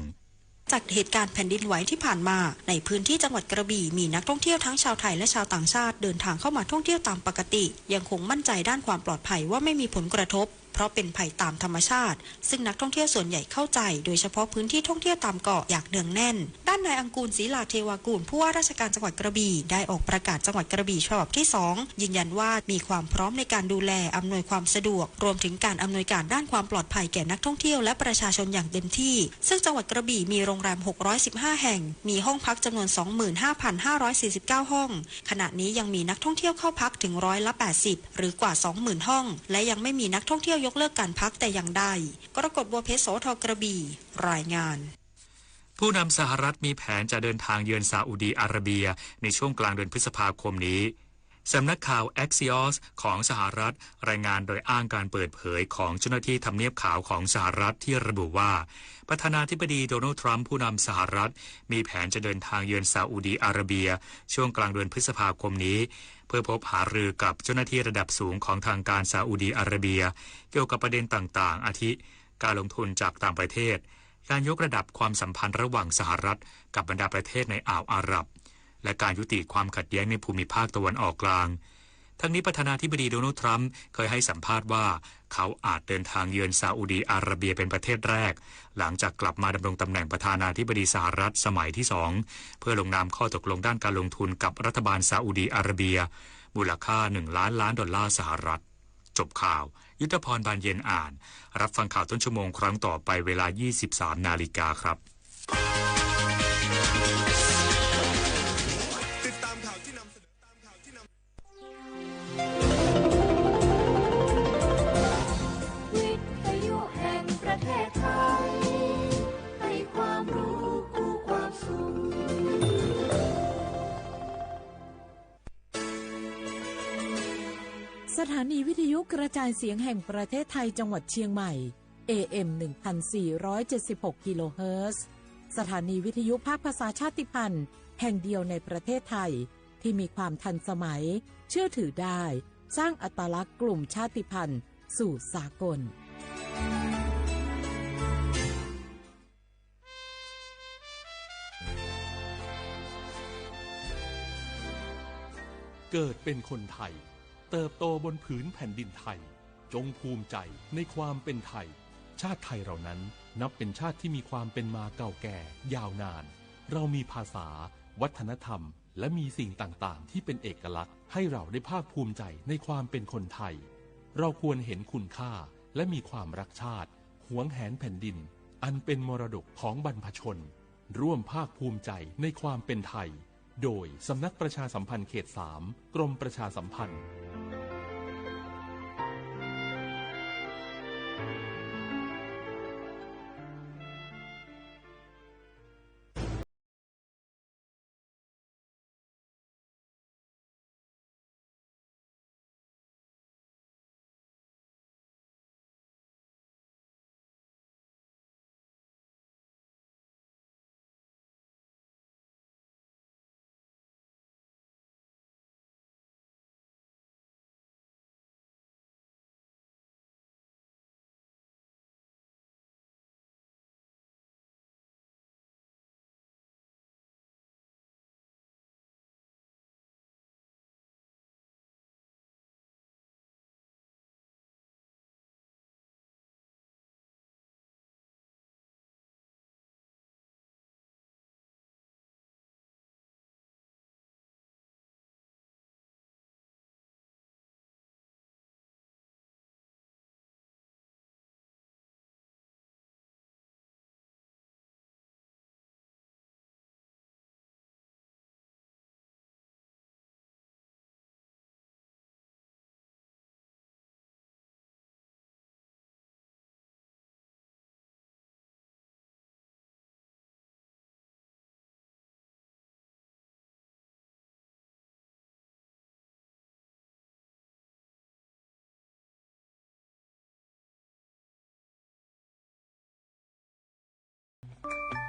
จากเหตุการณ์แผ่นดินไหวที่ผ่านมา ในพื้นที่จังหวัดกระบี่มีนักท่องเที่ยวทั้งชาวไทยและชาวต่างชาติเดินทางเข้ามาท่องเที่ยวตามปกติ ยังคงมั่นใจด้านความปลอดภัยว่าไม่มีผลกระทบ เพราะเป็นภัยตามธรรมชาติ ซึ่งนักท่องเที่ยวส่วนใหญ่เข้าใจ โดยเฉพาะพื้นที่ท่องเที่ยวตามเกาะอย่างเนืองแน่น ด้านนายอังกูล ศรีลาเทวากูล ผู้ว่าราชการจังหวัดกระบี่ ได้ออกประกาศจังหวัดกระบี่ฉบับที่สอง ยืนยันว่ามีความพร้อมในการดูแลอำนวยความสะดวก รวมถึงการอำนวยการด้านความปลอดภัยแก่นักท่องเที่ยวและประชาชนอย่างเต็มที่ ซึ่งจังหวัดกระบี่มีโรงแรม หกร้อยสิบห้า แห่ง มีห้องพักจำนวน สองหมื่นห้าพันห้าร้อยสี่สิบเก้า ห้อง ขณะนี้ยังมีนักท่องเที่ยวเข้าพักถึงร้อยละแปดสิบ หรือกว่า สองหมื่น ห้อง และยังไม่มีนักท่องเที่ยวยกเลิกการพักแต่อย่างใด กรกฎ บัวเพชร สวท กระบี่ รายงาน ผู้นำสหรัฐมีแผนจะเดินทางเยือนซาอุดีอาระเบียในช่วงกลางเดือนพฤษภาคมนี้ สำนักข่าว Axios ของสหรัฐรายงานโดยอ้างการเปิดเผยของเจ้าหน้าที่ทำเนียบขาวของสหรัฐที่ระบุว่า ประธานาธิบดีโดนัลด์ทรัมป์ผู้นำสหรัฐมีแผนจะเดินทางเยือนซาอุดีอาระเบียช่วงกลางเดือนพฤษภาคมนี้ เพื่อพบหารือกับเจ้าหน้าที่ระดับสูงของทางการซาอุดีอาระเบีย เกี่ยวกับประเด็นต่างๆ อาทิ การลงทุนจากต่างประเทศ การยกระดับความสัมพันธ์ระหว่างสหรัฐกับบรรดาประเทศในอ่าวอาหรับ และการยุติความขัดแย้งในภูมิภาคตะวันออกกลาง ทั้งนี้ประธานาธิบดีโดนัลด์ทรัมป์เคยให้สัมภาษณ์ว่า เขาอาจเดินทางเยือนซาอุดีอาระเบียเป็นประเทศแรก หลังจากกลับมาดำรงตำแหน่งประธานาธิบดีสหรัฐสมัยที่สอง เพื่อลงนามข้อตกลงด้านการลงทุนกับรัฐบาลซาอุดีอาระเบีย มูลค่า หนึ่งล้านล้านดอลลาร์สหรัฐ จบข่าว ยุทธพร บานเย็นอ่าน รับฟังข่าวต้นชั่วโมงครั้งต่อไปเวลา ยี่สิบสาม นาฬิกาครับ ติดตามข่าวที่นำเสนอตามข่าวที่นำ วิทยุแห่งประเทศไทย ให้ความรู้คู่ความสุข สถานีวิทยุกระจายเสียงแห่งประเทศไทยจังหวัดเชียงใหม่ เอ เอ็ม หนึ่งพันสี่ร้อยเจ็ดสิบหก กิโลเฮิรตซ์ สถานีวิทยุภาคภาษาชาติพันธุ์แห่งเดียวในประเทศไทย ที่มีความทันสมัย เชื่อถือได้ สร้างอัตลักษณ์กลุ่มชาติพันธุ์สู่สากล เกิดเป็นคนไทย เติบโตบนผืนแผ่นดินไทย จงภูมิใจในความเป็นไทย ชาติไทยเรานั้นนับเป็นชาติที่มีความเป็นมาเก่าแก่ยาวนาน เรามีภาษา วัฒนธรรม และมีสิ่งต่างๆ ที่เป็นเอกลักษณ์ ให้เราได้ภาคภูมิใจในความเป็นคนไทย เราควรเห็นคุณค่า และมีความรักชาติ หวงแหนแผ่นดิน อันเป็นมรดกของบรรพชน ร่วมภาคภูมิใจในความเป็นไทย โดยสำนักประชาสัมพันธ์เขตสาม กรมประชาสัมพันธ์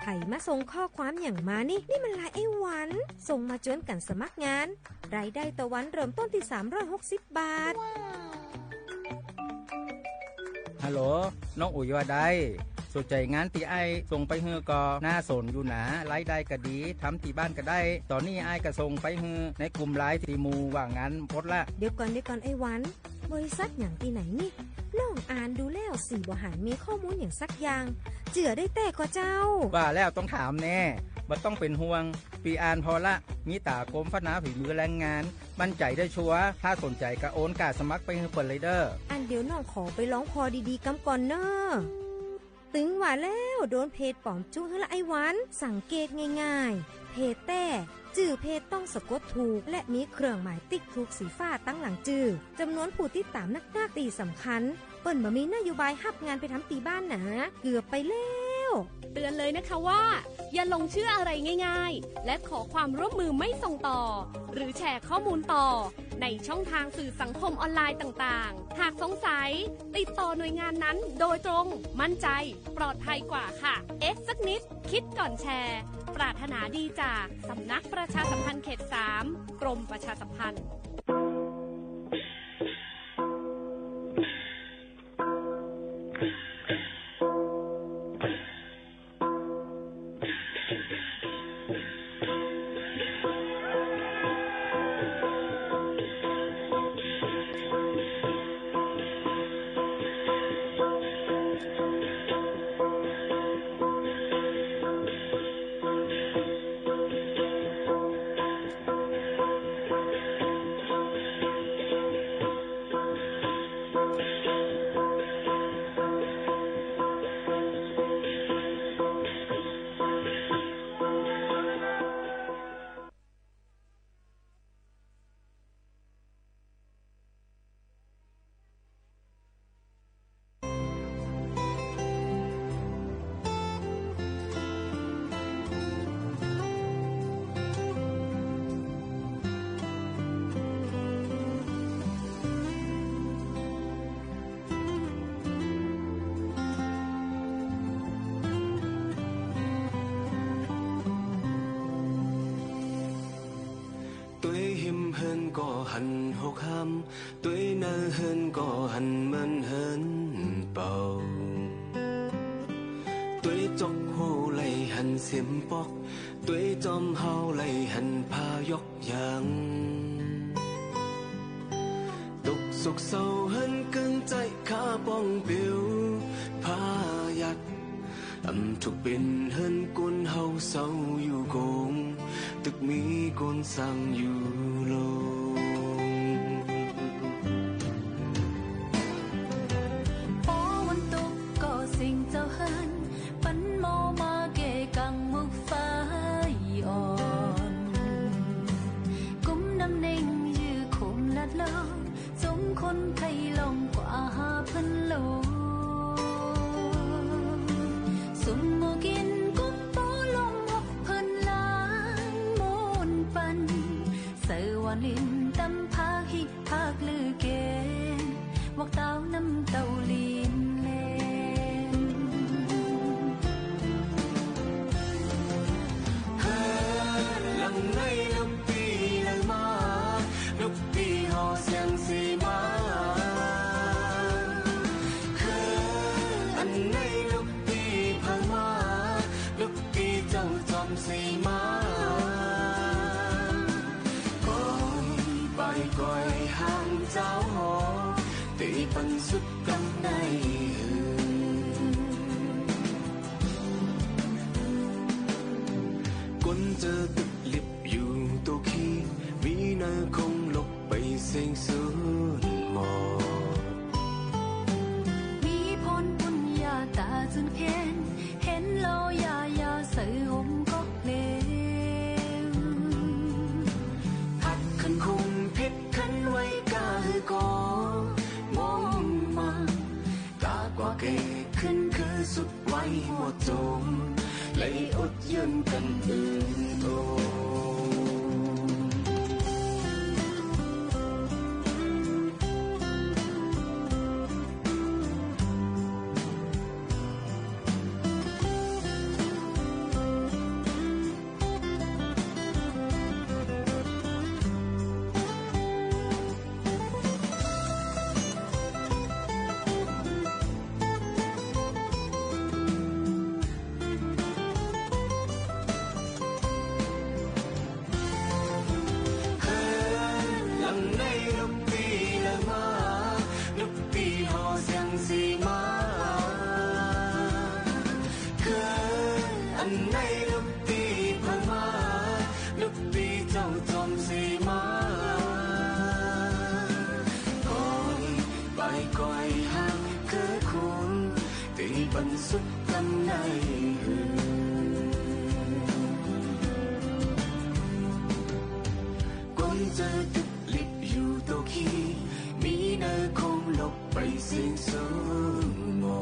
ใผมาส่งข้อความหยังมานี่ นี่มันลายไอ้หวัน ส่งมาจวนกั๋นสมัครงาน รายได้ต่อวันเริ่มต้นตี้สามร้อยหกสิบบาท ฮัลโหล น้องอุ๋ยว่าใด สนใจ๋งานตี้อ้ายส่งไปหื้อก่อ น่าสนอยู่นา รายได้ก็ดี ทำตี้บ้านก็ได้ ต๋อนนี้อ้ายก็ส่งไปหื้อในกลุ่มไลน์ตี้หมู่ว่างงานหมดละ เดี๋ยวก่อน เดี๋ยวก่อนไอ้หวัน บริษัทหยังตี้ไหนนี่ ลองอ่านดูแล้วสี่บ่หันมีข้อมูลหยังสักอย่าง เจื้อได้แต๊ก่อเจ้า ว่าแล้วต้องถามแน่ บ่ต้องเป๋นห่วง ปี้อ่านผ่อละ มีต๋ากรมพัฒนาฝีมือแรงงาน มั่นใจ๋ได้ชัวร์ ถ้าสนใจ๋ก็โอนก้าสมัครไปหื้อเปิ้นเลยเด้อ อันเดี๋ยวน้องขอไปลองผ่อดีๆ กำก่อนเน่อ ตึงว่าแล้ว โดนเพจป๋อมจุหื้อละไอ้หวัน สังเกตง่ายๆ เพจแต๊ จื้อเพจต้องสะกดถูก และมีเครื่องหมายติ๊กถูกสีฟ้าตังหลังจื้อ จ๋ำนวนผู้ติดต๋ามนักๆ ตี้สำคัญ เปิ้นบ่มีนโยบายฮับงานไปทำตี้บ้านนา เกือบไปแล้ว เตือนเลยนะคะว่า อย่าหลงเชื่ออะไรง่ายๆ และขอความร่วมมือไม่ส่งต่อ หรือแชร์ข้อมูลต่อ ในช่องทางสื่อสังคมออนไลน์ต่างๆ หากสงสัย ติดต่อหน่วยงานนั้นโดยตรง มั่นใจ ปลอดภัยกว่าค่ะ เอ๊ะสักนิด คิดก่อนแชร์ ปรารถนาดีจากสำนักประชาสัมพันธ์เขตสาม กรมประชาสัมพันธ์ ก็หันหกห้าม ตวยเนินเฮิรนก็หันเหมือนเฮิรนเป่า ตวยจ๊อกโฮไหล่หันเสียมป๊อก ตวยจอมฮาวไหล่หันผ้ายอกยาง ตุ๊กข์โศกเศร้าเฮิรนเกิ่งใจ๋ ข้าป้องปิวผ้ายัด อำทุกข์เป๋นเฮิรนคนเฮาเศร้าอยู่คง ตึกมีคนสร้างอยู่ลง ปอวันตกก็เสียงเจ้าเฮิรน ปันหม้อมาแก่กังหมึกไฟอ่อน กุมน้ำเน่งยื้อโคมลัดเลา จงคนไข้ล่องกว่าหาเปิ้นลง สุมหมู่กิ๋นกุมปอลมหกเปิ้นล้างมนต์ปัน ใส่หว่านลิ้นตำผากฮิกผากลือเก๋ หวักเต้าน้ำเต้าลิ้นแล เฮิรนหลังไหนลูกปี้ไหลมา ลูกปี้ห่อเสียงสีมา เฮิรนอันไหนลูกปี้ไผมา ลูกปี้เจ้าจอมสีมา ก้อยไปก้อยห้างเจ้าหอ ตี้ปันสุดกำใน คนเจอตึกลิบอยู่โตขี้ มีเนินคงลกไปเสียงสุดหมอ มีพรปุญญาต๋าจื้นเพี้ยน เห็นลอยาอย่าใส่ห่มก๊อกเหลว ผัดขันคมเพ็ดขันไว้ก้าหื้อก่อ มองมา ตากว่าแก่ขึ้นคือสุดไหวหมดจม เลยอดเยินกั๋นอื่นโต เฮิรนหลังไหนลูกปี้ไหลมา ลูกปี้ห่อเสียงสีมา เฮิรนอันไหนลูกปี้ไผมา ลูกปี้เจ้าจอมสีมา ก้อยไปก้อยห้างคือคุณ ตี้ปันสุดกำใน คนเจอตึกลิบอยู่โตขี้ มีเนินคงลกไปเสียงสุดหมอ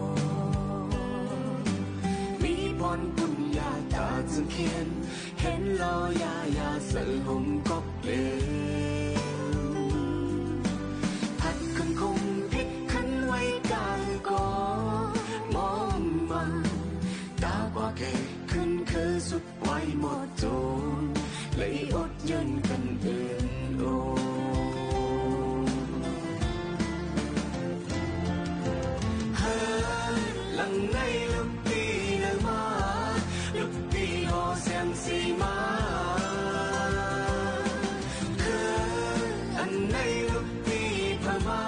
มีพรปุญญาต๋าจื้นเพี้ยน เห็นลอยาอย่าใส่ห่มก๊อกเหลว ผัดขันคมเพ็ดขันไว้ก้าหื้อก่อ มองมา ตากว่าแก่ขึ้นคือสุดไหวหมดจม เลยอดเยินกั๋นอื่นโอ เฮิรนหลังไหนลูกปี้ไหลมา ลูกปี้ห่อเสียงสีมา เฮิรนอันไหนลูกปี้ไผมา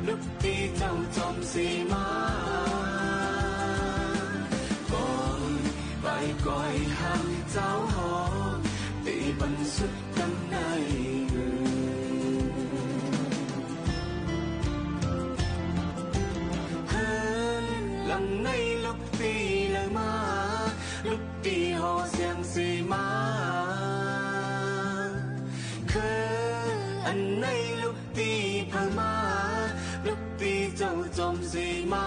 ลูกปี้เจ้าจอมสีมา ก้อยไปก้อยห้างเจ้าหอ ตี้ปันสุดกำใน เฮิรนหลังไหนลูกปี้ไหลมา ลูกปี้ห่อเสียงสีมา เฮิรนอันไหนลูกปี้ไผมา ลูกปี้เจ้าจอมสีมา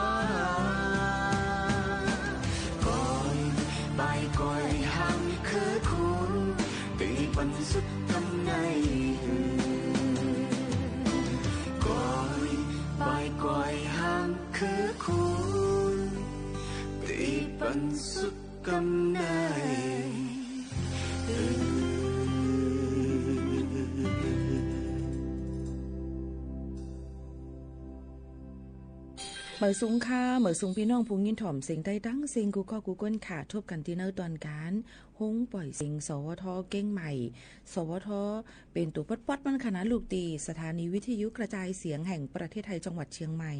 ก้อยไปก้อยห้างคือคุณ ตี้ปันสุดกำใน ก้อยไปก้อยห้างคือคุณ ตี้ปันสุดกำใน บ่ายสุขค่ะ บ่ายสุขปี้น้องผู้ยินถ่อมเสียงใต้ตั้งเสียงกู้ก้อกู้ก้นค่ะ ทบกั๋นตี้ในต๋อนก๋าน โฮงป่อยเสียง สวท เกียงใหม่ สวท เป๋นตั๋วป๊อดๆ มันขนาดลูกตี้สถานีวิทยุกระจายเสียงแห่งประเทศไทยจังหวัดเชียงใหม่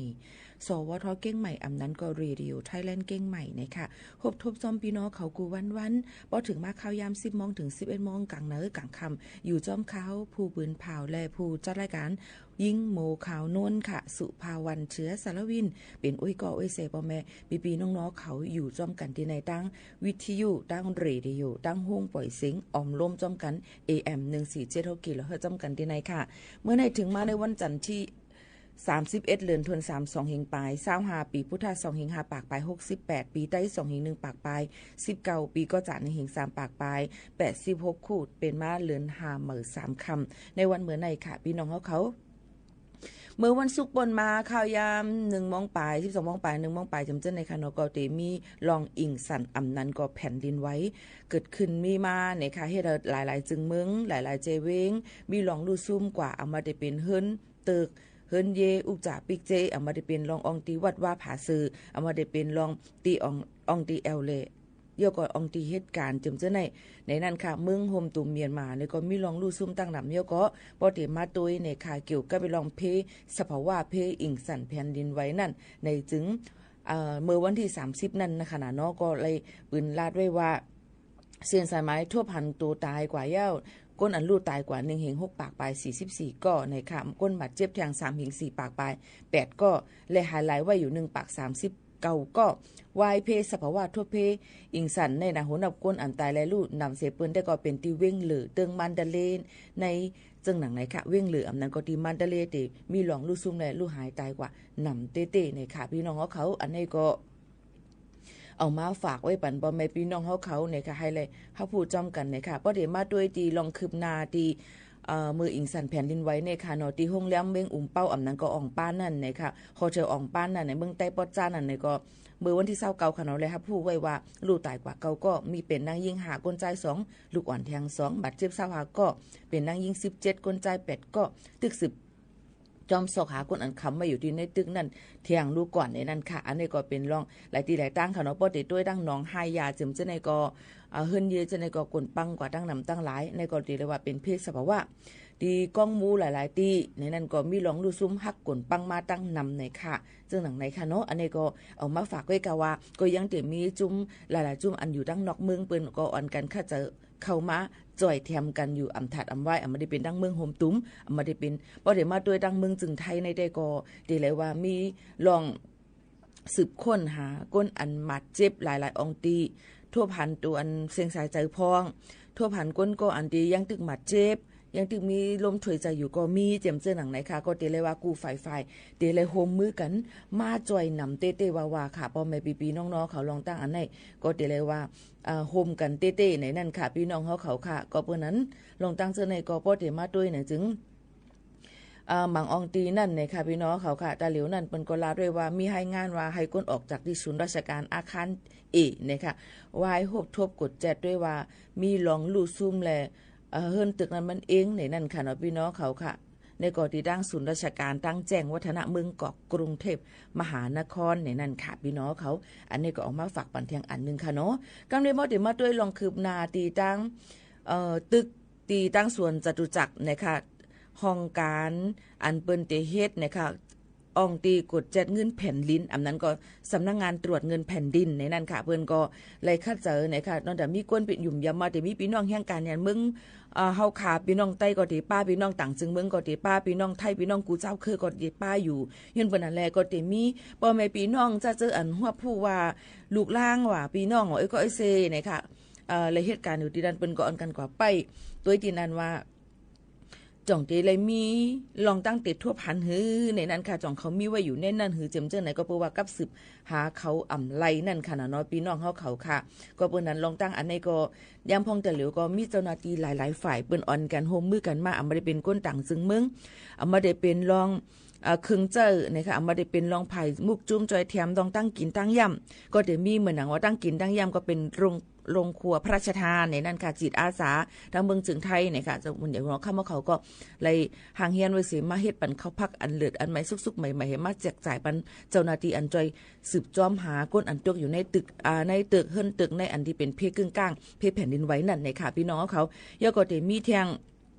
สวท เกียงใหม่ อ่ำนั้นก็ Radio Thailand เกียงใหม่ นะคะ ฮบทบจ้อมปี้น้องเขากู้วันๆ ปอเถิงมาข่าวยามสิบโมงเถิงสิบเอ็ดโมง ก๋างเนิงก๋างค่ำ อยู่จ้อมข้า ผู้ปืนผ่าวและผู้จัดรายก๋าน ญิงโมขาวโน้นค่ะ สุภาวรรณ เชื้อสารวิน เป๋นอุ้ยก่ออุ้ยเสป้อแม่ปี้ๆ น้องๆ เขาอยู่จ้อมกั๋นตี้ในตั้งวิทยุ ตั้งเรดิโอ ตั้งโฮงป่อยเสียง อ้อมล้อมจ้อมกั๋น เอเอ็ม หนึ่งสี่เจ็ดหก กิโลเฮิรตซ์ จ้อมกั๋นตี้ในค่ะ เมื่อในเถิงมาในวันจันทร์ตี้ สามสิบเอ็ด เดือนธันวาคม สองเฮงปาย ซาวห้า ปี๋พุทธะ สองเฮงห้าปากปาย หกสิบแปด ปี๋ไต้ สองเฮงหนึ่งปากปาย สิบเก้า ปี๋ก็จะ หนึ่งเฮงสามปากปาย แปดสิบหก คู่ เป๋นมาเดือนห้าเหมาสามค่ำ ในวันเมื่อในค่ะ ปี้น้องเฮาเขา เมื่อวันศุกร์ป่นมาข่าวยามหนึ่งโมงปาย สิบสองโมงปาย หนึ่งโมงปาย เจิมเจ้อในค่ะเนาะ ก็เต๋มีรองอิงสัน อ่ำนั้นก็แผ่นดินไหว เกิดขึ้นมีมาในค่ะ เฮ็ดหื้อหลายๆ จึงเมือง หลายๆ เจเวง มีรองลู่ซุ่มกว่า อ่ำมาเต๋เป๋นเฮือน ตึก เฮือนเย อุกจ๋าปิ๊กเจ๊ อ่ำมาเต๋เป๋นรองอ่องตี้วัดวาผาเซอ อ่ำมาเต๋เป๋นรองตี้อ่อง อ่องตี้แอ่วแหล่ เยี่ยวก็อ่องตี้เหตุก๋ารณ์ เจิมเจ้อใน ในนั้นค่ะ เมืองโฮมตูมเมียนมาในก็มีรองลู่ซุ่มตั้งหนำ เยี่ยวก็ปอเต๋มาตวยในค่ะ เกี่ยวกับรองเพสภาวะเพอิงสันแผ่นดินไหวนั้น ในจึง เอ่อ เมื่อวันตี้สามสิบนั้นนะคะเนาะ ก็เลยปืนลาดไว้ว่า เส้นสายไหมทบหันตั๋วต๋ายกว่าเย้า คนอันลู่ต๋ายกว่า หนึ่งเฮงหกปากปาย สี่สิบสี่ ก่อในค่ะ คนบาดเจ็บแทง สามเฮงสี่ปากปาย แปด ก่อ และหายไหลไว้อยู่ หนึ่งปากสามสิบเก้า ก่อ วายเพสภาวะทบเพอิงสันในนะ หัวหน้าคนอันต๋ายและลู่หนำเสเปิ้น แต่ก็เป๋นตี้เวียงเหลือ เติงมันดาเลย์ ในเจิงหนังในค่ะ เวียงเหลือ อ่ำนั้นก็ตี้มันดาเลย์ เต๋มีรองลู่ซุ่มและลู่หายต๋ายกว่า หนำเต๊ๆ ในค่ะ ปี้น้องเฮาเขา อันนี้ก็ เอามาฝากไว้ปันป้อแม่ปี้น้องเฮาเขาในค่ะ หื้อได้ฮับฮู้จ้อมกั๋นในค่ะ ปอเต๋มาตวยตี้รองคืบหน้าตี้ เอ่อ เมื่ออิงสันแผ่นดินไหวในค่ะเนาะ ตี้โฮงแรมเวียงอุ๋มเป้า อ่ำนั้นก็อ่องป้านนั้นในค่ะ โฮเทลอ่องป้านนั้นในเมืองใต้ปอดจ้านนั้นในก็ เมื่อวันตี้ซาวเก้าค่ะเนาะ ได้ฮับฮู้ไว้ว่า ลู่ต๋ายกว่าเก้าก่อ มีเป๋นนางญิงห้า ก้นจายสอง ลูกอ่อนแทงสอง บาดเจ็บซาวห้าก่อ เป๋นนางญิงสิบเจ็ด ก้นจายแปดก่อ ตึกสืบ จ้อมซอกหาคนอันคำไว้อยู่ตี้ในตึกนั้น แทงลูกก่อนในนั้นค่ะ อันนี้ก็เป๋นรองหลายตี้หลายตั้งค่ะเนาะ ปอเต๋ตวยตั้งหนองฮายา เจิมเจ้อในก็ เอ่อ เฮือนเย เจ้อในก็ก๋นปังกว่าตั้งหนำตั้งหลาย ในก็ตี้เรียกว่าเป๋นเพสภาวะ ตี้ก้องหมู่หลายๆ ตี้ ในนั้นก็มีรองลู่ซุ่มฮักก๋นปังมาตั้งหนำในค่ะ เจิงหนังในค่ะเนาะ อันนี้ก็เอามาฝากไว้กาว่า ก็ยังเต๋มีจุ้มหลายๆ จุ้มอันอยู่ตั้งนอกเมือง เปิ้นก็อ่อนกั๋นค่ะ จะ เข้ามาจ้อยแถมกั๋นอยู่ อ่ำถัดอ่ำวาย อ่ำบ่ได้เป๋นตั้งเมืองโฮมตูม อ่ำบ่ได้เป๋น ปอเต๋มาตวยตั้งเมืองจึงไทยในแต่ก็ เต๋เลยว่ามีรองสืบค้นหาคนอันบาดเจ็บหลายๆ อ่องตี้ ทบหันตั๋วอันเสียงสายใจ๋พ่อง ทบหันคนก่ออันตี้ยังตึกบาดเจ็บ ยังตึกมีลมถอยใจ๋อยู่ก็มี เจิมเจ้อหนังในค่ะ ก็เต๋เลยว่ากู้ฝ่ายๆ เต๋เลยโฮมมือกั๋น มาจ้อยหนำเต๊ๆ ว่าๆ ค่ะ ป้อแม่ปี้ๆ น้องๆ เขาลองตั้งอันใน ก็เต๋เลยว่า อ่า โฮมกั๋นเต๊ๆ ในนั้นค่ะ ปี้น้องเฮาเขาค่ะ ก็เปิ้นนั้น ลองตั้งเจ้อในก็ปอเต๋มาตวยในจึง อ่า บางอ่องตี้นั้นในค่ะ ปี้น้องเขาค่ะ ต๋าเหลียวนั้นเปิ้นก็ลาดไว้ว่า มีรายงานว่าหื้อคนออกจากตี้ศูนย์ราชก๋านอาคารเอในค่ะ วายฮบทบกดแจ๊ดตวยว่า มีรองลู่ซุ่มและ เอ่อ เฮือนตึกนั้นมันเองในนั้นค่ะเนาะ ปี้น้องเขาค่ะ ในก็ตี้ตั้งศูนย์ราชก๋านตั้งแจ้งวัฒนะเมืองกอกกรุงเทพมหานครในนั้นค่ะ ปี้น้องเขา อันนี้ก็เอามาฝากปันแทงอันนึ่งค่ะเนาะ กำเดมอเต๋มาตวยรองคืบหน้าตี้ตั้ง เอ่อ ตึกตี้ตั้งสวนจตุจักรในค่ะ ห้องก๋านอันเปิ้นเต๋เฮ็ดในค่ะ อ่องตี้กดแจ๊ดเงินแผ่นดิน อ่ำนั้นก็สำนักงานตรวจเงินแผ่นดินในนั้นค่ะ เปิ้นก็เลยคัดเจอในค่ะ นอกจากมีคนเป๋นหยุมยำมา เต๋มีปี้น้องแฮงก๋านยานเมือง เอ่อ เฮาค่ะ ปี้น้องใต้ก็เต๋ปา ปี้น้องต่างจึงเมืองก็เต๋ปา ปี้น้องไทย ปี้น้องกู้เจ้าเค้อก็เต๋ปาอยู่ ย้อนเปิ้นนั้นแหละ ก็เต๋มีป้อแม่ปี้น้องจะเจออันฮับฮู้ว่าลูกหลานว่าปี้น้อง เอ้ย ก็เอ้ยเซในค่ะ เอ่อ และเหตุก๋ารณ์อยู่ตี้นั้นเปิ้นก็อ่อนกั๋นกว่าไป ตวยตี้นั้นว่า จ่องเต๋เลยมีลองตั้งเต๋ทบหันหื้อในนั้นค่ะ จ่องเขามีไว้อยู่ในนั้นหื้อ เจิมเจ้อในก็เปิ้นว่ากับสืบหาเขาอ่ำไลนั่นค่ะเนาะ ปี้น้องเฮาเขาค่ะ ก็เปิ้นนั้นลองตั้งอันในก็ ยามพ่องแต่เหลียวก็มีเจ้าหน้าตี้หลายๆ ฝ่ายเปิ้นอ่อนกั๋นร่วมมือกั๋นมา อ่ำบ่ได้เป๋นคนต่างเจิงเมือง อ่ำบ่ได้เป๋นรอง เอ่อ เครื่องเจ้านะคะ อ่ำบ่ได้เป๋นรองฝ่ายมุกจุ้มจอยแถม รองตั้งกิ๋นตั้งย่ำ ก็จะมีเหมือนหนังว่าตั้งกิ๋นตั้งย่ำก็เป๋นโรง โรงครัวพระราชทานในนั้นค่ะ จิตอาสาตางเมืองเจียงไฮ้นะคะ เจ้าบุญใหญ่หัวค่ำเขาก็เลยหางเฮียนไว้เสียมาเฮ็ดปั๋นข้าวผักอันเลิศอันใหม่สุกๆ ใหม่ๆ หื้อมาแจกจ่ายปั๋นเจ้าหน้าตี้อันจอย สืบจ้อมหาคนอันตกอยู่ในตึก อ่า ในตึกเฮิรนตึกในอันตี้เป๋นเพกึ่งก้าง เพแผ่นดินไหวนั่นนะคะ ปี้น้องเขา แล้วก็จะมีแท่ง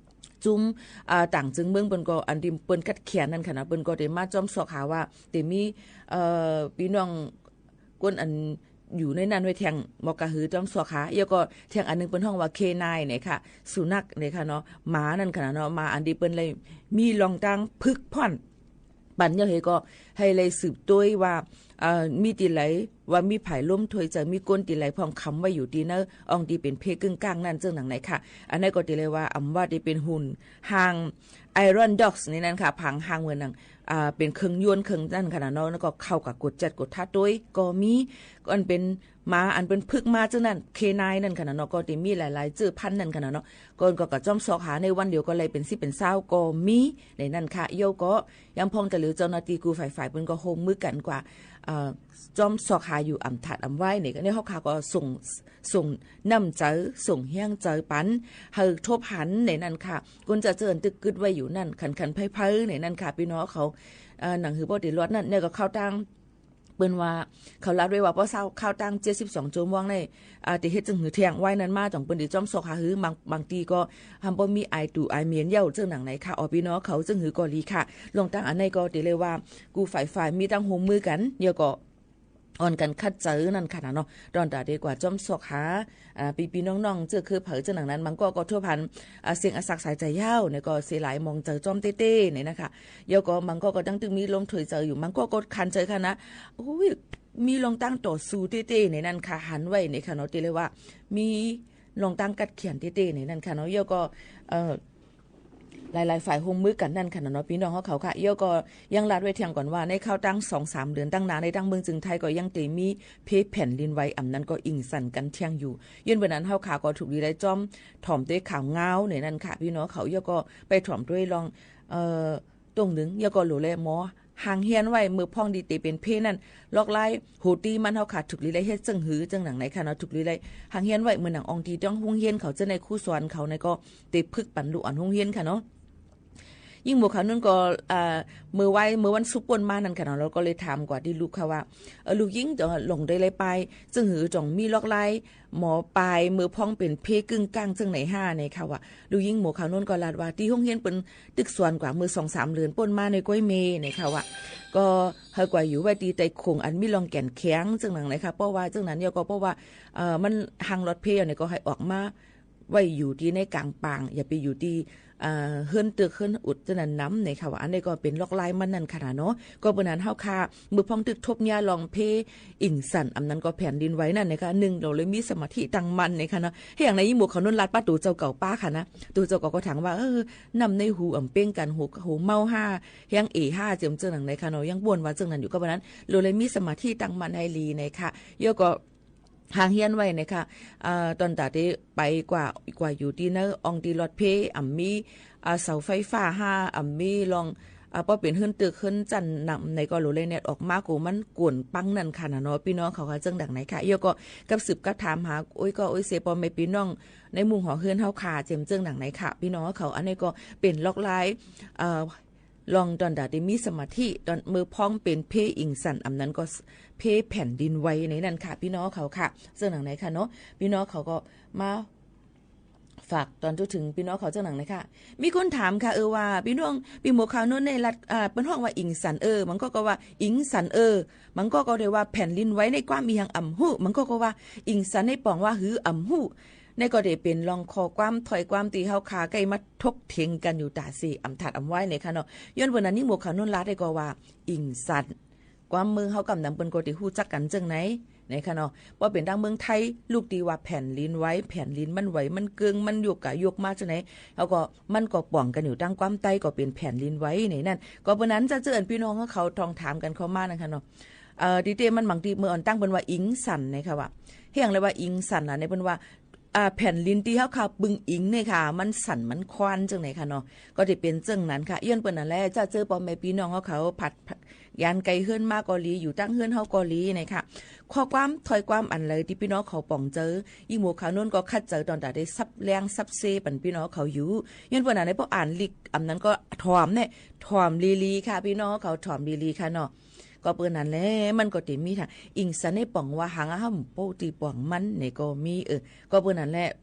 จุ้ม อ่า ต่างเจิงเมืองเปิ้นก็อันตี้เปิ้นขัดแขนนั่นค่ะนะ เปิ้นก็จะมาจ้อมซอกหาว่าจะมี เอ่อ ปี้น้องคนอันอยู่ในนั้นไว้แท่งหมอกะหือจ้อมซอกหา แล้วก็แท่งอันนึ่งเปิ้นฮ้องว่าเคนายนะคะ สุนัขนะคะเนาะ หมานั่นค่ะนะเนาะ หมาอันตี้เปิ้นเลยมีรองตั้งผึกพ่อน ปั๋นเย้าหื้อก็หื้อเลยสืบตวยว่า เอ่อ มีตี้ไหนว่ามีใผล้มถ้วยเจิง มีคนตี้ไหนพ่องขำไว้อยู่ตี้ในอ่องตี้เป๋นเพกึ่งก้างนั่นเจิ่งหนังไหนค่ะ อันนั้นก็ตี้เลยว่าอ่ำว่าตี้เป๋นหุ่นห่าง ไอรอนด็อกส์ นี่นั่นค่ะ ผางห่างเหมือนหนัง อ่า เป๋นเครื่องยนต์เครื่องนั่นค่ะนะเนาะ แล้วก็เข้ากับกวดจัดกวดถ้าตวยก็มี ก็อันเป๋นหมาอันเปิ้นฝึกมาเจิ่งนั้น เคนายนั่นค่ะนะเนาะ ก็ตี้มีหลายๆ จื้อพันธุ์นั่นค่ะนะเนาะ ก็ ก็ ก็จ้อมซอกหาในวันเดียวก็เลยเป๋นสิบเป๋นซาวก็มีในนั้นค่ะ แล้วก็ ยามพ่องแต่เหลียวเจ้าหน้าตี้กู้ฝ่ายๆ เปิ้นก็ร่วมมือกั๋นกว่า เอ่อ จ้อมซอกหาอยู่อ่ำถาดอ่ำไหว้เนี่ย ในเฮาข้าก็ส่ง ส่งน้ำใจ๋ ส่งแฮงใจ๋ปั๋น หื้อทบหันในนั้นค่ะ คนจะเจิ่นตึกกึ๊ดไว้อยู่นั่น คันๆ ไพร่ๆ ในนั้นค่ะ ปี้น้องเขา เอ่อ หนังหื้อบ่ได้รอดนั่นเนี่ยก็เข้าตั้ง เปิ้นว่าเขาลาดไว้ว่า ป้อเซ้าเข้าตั้งเจ็ดสิบสองชั่วโมงใน อ่า ตี้เฮ็ดเจิ่งหื้อแท่งไหวนั่นมา ต้องเปิ้นได้จ้อมซอกหาหื้อ บาง บางตี้ก็หำบ่มีอายตู่อายเมียนเย้าเจิ่งหนังไหนค่ะ อ๋อ ปี้น้องเขา เจิ่งหื้อก็ดีค่ะ ลองตั้งอันไหนก็ตี้เลยว่า กู้ฝ่ายๆ มีตั้งร่วมมือกั๋น แล้วก็อ่อนกั๋นขัดเจิงนั่นค่ะนะเนาะ ตอนตาเดกว่าจ้อมซอกหา อ่า ปี้ๆ น้องๆ เจื้อคือไผเจิ่งหนังนั้น บางก็ก็ทั่วพัน อ่า เสียงอาสักสายใจ๋ยาวเนี่ยก็เสียหลายมองเจิงจ้อมเต๊ๆ เนี่ยนะคะ แล้วก็บางก็ก็ยังตึงมีลมถ้วยเจิงอยู่ บางก็ก็คันเจิงค่ะนะ โอ้ย มีรองตั้งต่อสู้เต๊ๆ ในนั้นค่ะ หันไว้ในค่ะเนาะ ตี้เลยว่า มีรองตั้งขัดแขนเต๊ๆ ในนั้นค่ะเนาะ แล้วก็ เอ่อ หลายๆ ฝ่ายร่วมมือกั๋นนั่นค่ะเนาะ ปี้น้องเขาค่ะ แล้วก็ยังลาดไว้แท่งก่อนว่า ในเข้าตั้งสองสามเดือนตั้งหน้าในตางเมืองเจียงไฮ้ก็ยังจะมีเพแผ่นดินไหว อ่ำนั้นก็อิ่งสั่นกั๋นแท่งอยู่ ย้อนเป๋นนั้นเฮาข้าก็ถูกดีได้จ้อมถ่อมตวยข่าวงาวในนั้นค่ะ ปี้น้องเขา แล้วก็ไปถ่อมตวยลอง เอ่อ ตรงนึ่ง แล้วก็โหลแลหมอหางเฮียนไว้ เมื่อพ่องตี้เป๋นเพนั่น ลอกลาย โหตี้มันเฮาข้าถูกลีไลเฮ็ดเจิ่งหื้อเจิ่งหนังไหนค่ะเนาะ ถูกลีไลหางเฮียนไว้ เหมือนหนังอ่องตี้ต้องโฮงเฮียนเขาเจ้าในครูสอนเขาในก็เตะฝึกปั๋นลูกอ่อนโฮงเฮียนค่ะเนาะ ยิ่งหมวกขาวนุ่นก็ อ่า เมื่อวาย เมื่อวันศุกร์ป่นมานั่นค่ะเนาะ เฮาก็เลยถามกว่าตี้ลูกค่ะว่า เออ ลูกยิ่งจ๋องหลงได้ไลไป เจิ่งหื้อจ๋องมีลอกลาย หมอปายเมื่อพ่องเป๋นเพกึ่งก้างเจิ่งไหนห้าในค่ะว่า ลูกยิ่งหมวกขาวนุ่นก็ลาดว่า ตี้โฮงเฮียนเปิ้นตึกสอนกว่าเมื่อสองสามเดือนป่นมาในก้อยเมในค่ะว่า ก็หื้อกว่าอยู่ไว้ตี้ใต้โขงอันมีรองแก่นแข็งเจิ่งหนังไหนค่ะ เพราะว่าเจิ่งนั้นเนี่ยก็เพราะว่า เอ่อ มันห่างลอดเพเนี่ยก็หื้อออกมาไว้อยู่ตี้ในก๋างป่าง อย่าไปอยู่ตี้ อ่า เฮือนตึกเฮือนอุดเจ้านั้นนำในค่ะว่า อันนี้ก็เป๋นลอกลายมันนั่นค่ะนะเนาะ ก็เป๋นนั้นเฮาข้า เมื่อพ่องตึกทบเนี่ยลองเพอิ่งสั่น อ่ำนั้นก็แผ่นดินไหวนั่นนะคะ นึ่ง เฮาเลยมีสมาธิตั้งมั่นในค่ะเนาะ เฮาอย่างในยิ่งหมวกขาวนุ่นลาดป้าตั๋วเจ้าเก่าป้าค่ะนะ ตั๋วเจ้าเก่าก็ถามว่า เออ น้ำในหูอ่ำเป้งกั๋น หู หูเมาห้า แฮงเอห้า เจิ่งเจิ่งหนังไหนค่ะเนาะ ยังบ่นว่าเจิ่งนั้นอยู่ ก็เป๋นนั้น เฮาเลยมีสมาธิตั้งมั่นหื้อดีในค่ะ แล้วก็ หางเฮียนไว้นะคะ อ่า ตอนตาตี้ไปกว่า กว่าอยู่ตี้ในอ่องตี้ลอดเพ อ่ำมี อ่า เสาไฟฟ้าห้า อ่ำมีรอง อ่า ป้อเป๋นเฮือนตึกเฮือนจั้นนำในก็โหลเลยแนดออกมาโกมันกวนปังนั่นค่ะนะเนาะ ปี้น้องเขาค่ะ เจิ่งหนังไหนค่ะ แล้วก็กับสืบกับถามหา โอ้ยก็โอ้ยเซ ป้อแม่ปี้น้องในมุงหอเฮือนเฮาข้า เจิ่งเจิ่งหนังไหนค่ะ ปี้น้องเขา อันนี้ก็เป๋นลอกลาย เอ่อ ลองตอนตาตี้มีสมาธิ ตอนเมื่อพ่องเป๋นเพอิ่งสั่น อ่ำนั้นก็เพแผ่นดินไหวในนั้นค่ะ ปี้น้องเขาค่ะ เจิ่งหนังไหนค่ะเนาะ ปี้น้องเขาก็มาฝากตอนทั่วถึงปี้น้องเขาเจิ่งหนังไหนค่ะ มีคนถามค่ะ เออ ว่าปี้น้อง ปี้หมวกขาวนุ่นในลาด อ่า เปิ้นฮ้องว่าอิ่งสั่นเออ บางก็ก็ว่าอิ่งสั่นเออ บางก็ก็ได้ว่าแผ่นดินไหวในความอีหยังอ่ำฮู้ บางก็ก็ว่าอิ่งสั่นในป๋องว่าหื้ออ่ำฮู้ ในก็ได้เป๋นลองข้อความถ้อยความตี้เฮาข้าใก้มาถกเถียงกั๋นอยู่ต๋าเส อ่ำถาดอ่ำไหว้ในค่ะเนาะ ย้อนเป๋นนั้นยิ่งหมวกขาวนุ่นลาดได้ก็ว่า อิ่งสั่น ความเมืองเฮากำนำเปิ้นก็ตี้ฮู้จักกั๋นเจิ่งไหน ในค่ะเนาะ ป้อเป๋นตางเมืองไทย ลูกตี้ว่าแผ่นดินไหว แผ่นดินมันไหว มันเกิง มันโยกก๋าโยกมาเจิ่งไหน เฮาก็ มันก็ป๋องกั๋นอยู่ตางความใต้ก็เป๋นแผ่นดินไหวในนั้น ก็เป๋นนั้นจะเจิ่งปี้น้องเขาต้องถามกั๋นเข้ามานะคะเนาะ เอ่อ ตี้เต้มันบางตี้เมื่ออ่อนตั้งเปิ้นว่าอิ่งสั่นในค่ะว่า เฮาอย่างไรว่าอิ่งสั่นล่ะในเปิ้นว่า อ่า แผ่นดินตี้เฮาข้าปึงอิงเนี่ยค่ะ มันสั่นมันคลอนจั่งใดค่ะเนาะ ก็จะเป๋นจั่งนั้นค่ะ ย้อนเปิ้นนั้นแหละ จะเจอป้อแม่ปี้น้องเฮาเขา ผัด ผัด ย้านไก๋เฮือนมาก็ดี อยู่ตังเฮือนเฮาก็ดีเนี่ยค่ะ ข้อความถ้อยความอันใดตี้ปี้น้องเขาป๋องเจอ อิงหมูขาวนุ่นก็คัดเจอตอนตาได้ซับแลงซับเซปันปี้น้องเขาอยู่ ย้อนเปิ้นนั้นแหละ ป้ออ่านลิก อำนั้นก็ถ่อมเนี่ย ถ่อมลีๆ ค่ะ ปี้น้องเขาถ่อมลีๆ ค่ะเนาะ ก็เปิ้นนั้นแหละ มันก็จะมีทางอิงสันในป๋องว่าหางอะห้ำโป้ตี้ป๋องมันเนี่ยก็มี เออ ก็เปิ้นนั้นแหละ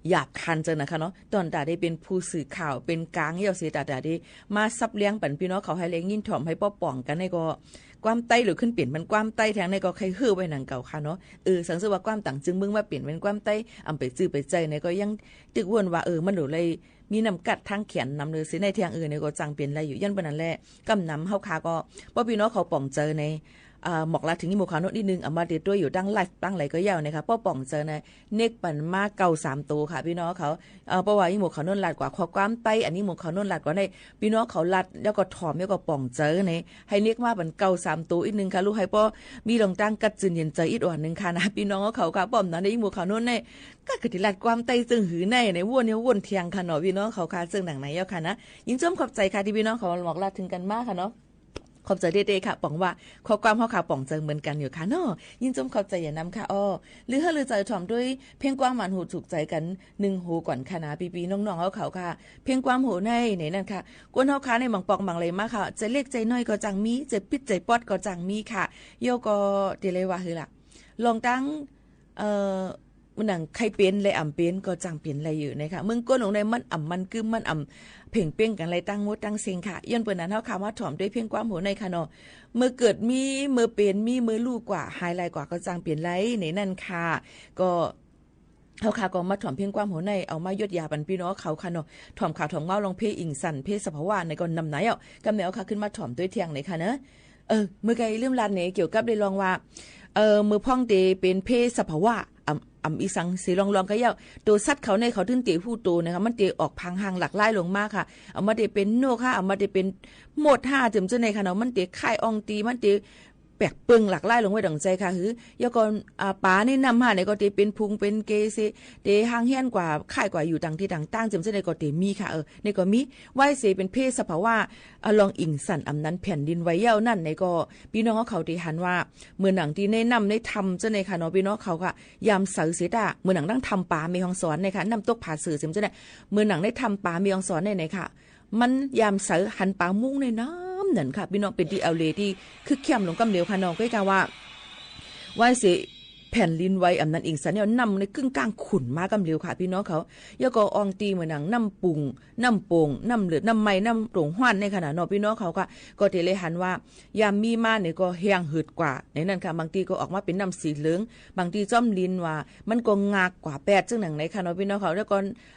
หยาบคายจั่งนะคะเนาะ ตอนตาได้เป๋นผู้สื่อข่าว เป๋นก๋างเย้าเสีย ตาตาได้มาซับแลงปันปี้น้องเขาหื้อได้ยินถ่อมหื้อป้อป๋องกั๋นเนี่ยก็ ความใต้หรือขึ้นเป๋นมันความใต้แทงเนี่ยก็ใค่หื้อไว้หนังเก่าค่ะเนาะ เออ สังเกตว่าความต่างจึงเมืองมาเป๋นเป็นความใต้ อำไปจื้อไปใจ๊เนี่ยก็ยังตึกวนว่า เออ มันหลูเลย มีน้ำกัดทางแขนนำเลยสิ ในแทงอื่นเนี่ยก็จั่งเป๋นได้อยู่ ย้อนเปิ้นนั้นแหละ กำนำเฮาข้าก็ ป้อปี้น้องเขาป๋องเจอใน อ่า หมอกลาดเถิงอิงหมูขาวนุ่นนิดนึ่ง อำมาเตะตวยอยู่ตังไลฟ์ตังไหนก็เย้าเนี่ยค่ะ ป้อป๋องเจอใน เน็กปันมาเก้าสามโตค่ะ ปี้น้องเขา เอ่อ เพราะว่าอิงหมูขาวนุ่นลาดกว่าข้อความใต้ อันนี้หมูขาวนุ่นลาดกว่าใน ปี้น้องเขาลาดแล้วก็ถ่อมแล้วก็ป๋องเจอใน หื้อเน็กมาปันเก้าสามโตอีกนึ่งค่ะ ลูกหื้อป้อมีลองตั้งกัดจืนเย็นใจ๋อีกอ่อนนึ่งค่ะนะ ปี้น้องเขาค่ะ ป้อมนั้นในอิงหมูขาวนุ่นใน ก็คือตี้ลาดความใต้เซิ่งหื้อใน ในวนเนี่ยวนแทงค่ะเนาะ ปี้น้องเขาค่ะ เซิ่งหนังไหนเย้าค่ะนะ ยินจมขอบใจ๋ค่ะ ตี้ปี้น้องเขาหมอกลาดเถิงกั๋นมาค่ะเนาะ ขอบใจ๋เต๊ๆ ค่ะ ป๋องว่าข้อความเฮาข้าป๋องเจอเหมือนกั๋นอยู่ค่ะเนาะ ยินจมขอบใจ๋อย่างนำค่ะ อ้อ หรือหื้อลือใจ๋ถ่อมตวยเพลงความหวานหูถูกใจ๋กั๋นนึ่งหูก่อนค่ะนะ ปี้ๆ น้องๆ เฮาเขาค่ะ เพลงความหูใน ในนั้นค่ะ คนเฮาข้าในบางปอกบางไหลมาค่ะ ใจ๋เล็กใจ๋น้อยก็จั่งมี ใจ๋ปิ๊ดใจ๋ป๊อดก็จั่งมีค่ะ เย้าก็ตี้เลยว่าหื้อละ ลองตั้ง เอ่อ หนังใค่เป๋นและอำเป๋นก็จั่งเป๋นได้อยู่นะคะ เมืองก้นหลวงในมันอำมันกึ๊ม มันอำเพ่งเป้งกั๋นได้ตั้งหมดตั้งเซ็งค่ะ ย้อนเปิ้นนั้นเฮาข้ามาถ่อมตวยเพลงความหูในค่ะเนาะ เมื่อเกิดมี เมื่อเป๋นมี เมื่อฮู้กว่า หายลายกว่าก็จั่งเป๋นได้ในนั้นค่ะ ก็ เฮาข้าก็มาถ่อมเพลงความหูใน เอามายดยาปันปี้น้องเขาค่ะเนาะ ถ่อมข่าวถ่อมเงาลองเพลอิงสัน เพสภาวะในก็นำไหนเอา กำเนาเฮาข้าขึ้นมาถ่อมตวยแทงเลยค่ะเนาะ เออ เมื่อกี้ลืมลาดเนี่ย เกี่ยวกับได้ลองว่า เอ่อ เมื่อพ่องเต๋เป๋นเพสภาวะ อำ อำอีสังเสลองๆ ก็เย้า โตสัตว์เขาในเขาตึงเต๋ฮู้โตนะคะ มันเต๋ออกพางห่างหลากหลายลงมาค่ะ อำมาเต๋เป๋นนกค่ะ อำมาเต๋เป๋นมดค่ะ เจิ่มเจ้าในค่ะเนาะ มันเต๋ค่ายอ่องตี๋ มันเต๋แปลกเปิงหลากหลายลงไว้ดั่งใจ๋ค่ะ หือ แล้วก็ อ่า ป๋าในน้ำค่ะ ในก็เต๋เป๋นพุงเป๋นเกเซ เต๋ห่างเฮี้ยนกว่า ค่ายกว่าอยู่ต่างตี้ต่างตาง เจิ่มเจ้าในก็เต๋มีค่ะ เออ ในก็มี ไหว้เสเป๋นเพสภาวะ อ่า ลองอิงสันอำนั้นแผ่นดินไหวเย้านั่น ในก็ ปี้น้องเขาเต๋หันว่า เหมือนหนังตี้ในน้ำในถ้ำเจ้าในค่ะเนาะ ปี้น้องเขาค่ะ ยามใสเสียต้า เหมือนหนังในถ้ำป๋าแม่ฮ่องสอนในค่ะ น้ำตกผาเสือเสียมเจ้าใน เหมือนหนังในถ้ำป๋าแม่ฮ่องสอนในในค่ะ มันยามใสหันป๋ามุ้งในน้ำนั่นค่ะ ปี้น้อง เป๋นตี้เอาเลตี้คึกเข้มลงกำเดียวค่ะเนาะ ก็กะว่า ไหว้เสแผ่นดินไหวอำนั้นอิงสันเนี่ย น้ำในกึ่งก้างขุ่นมากำเดียวค่ะ ปี้น้องเขา แล้วก็อ่องตี๋เหมือนหนังน้ำปุง น้ำโป่ง น้ำเลือด น้ำไหม้ น้ำโป่งฮ้อนในขนาดเนาะ ปี้น้องเขาค่ะ ก็เต๋เลยหันว่า ยามมีมาเนี่ยก็แฮงหืดกว่า ในนั้นค่ะ บางตี้ก็ออกมาเป๋นน้ำสีเหลือง บางตี้จ้อมลิ้นว่า มันก็งากกว่าแป๊ด เจ้าหนังในค่ะเนาะ ปี้น้องเขา แล้วก็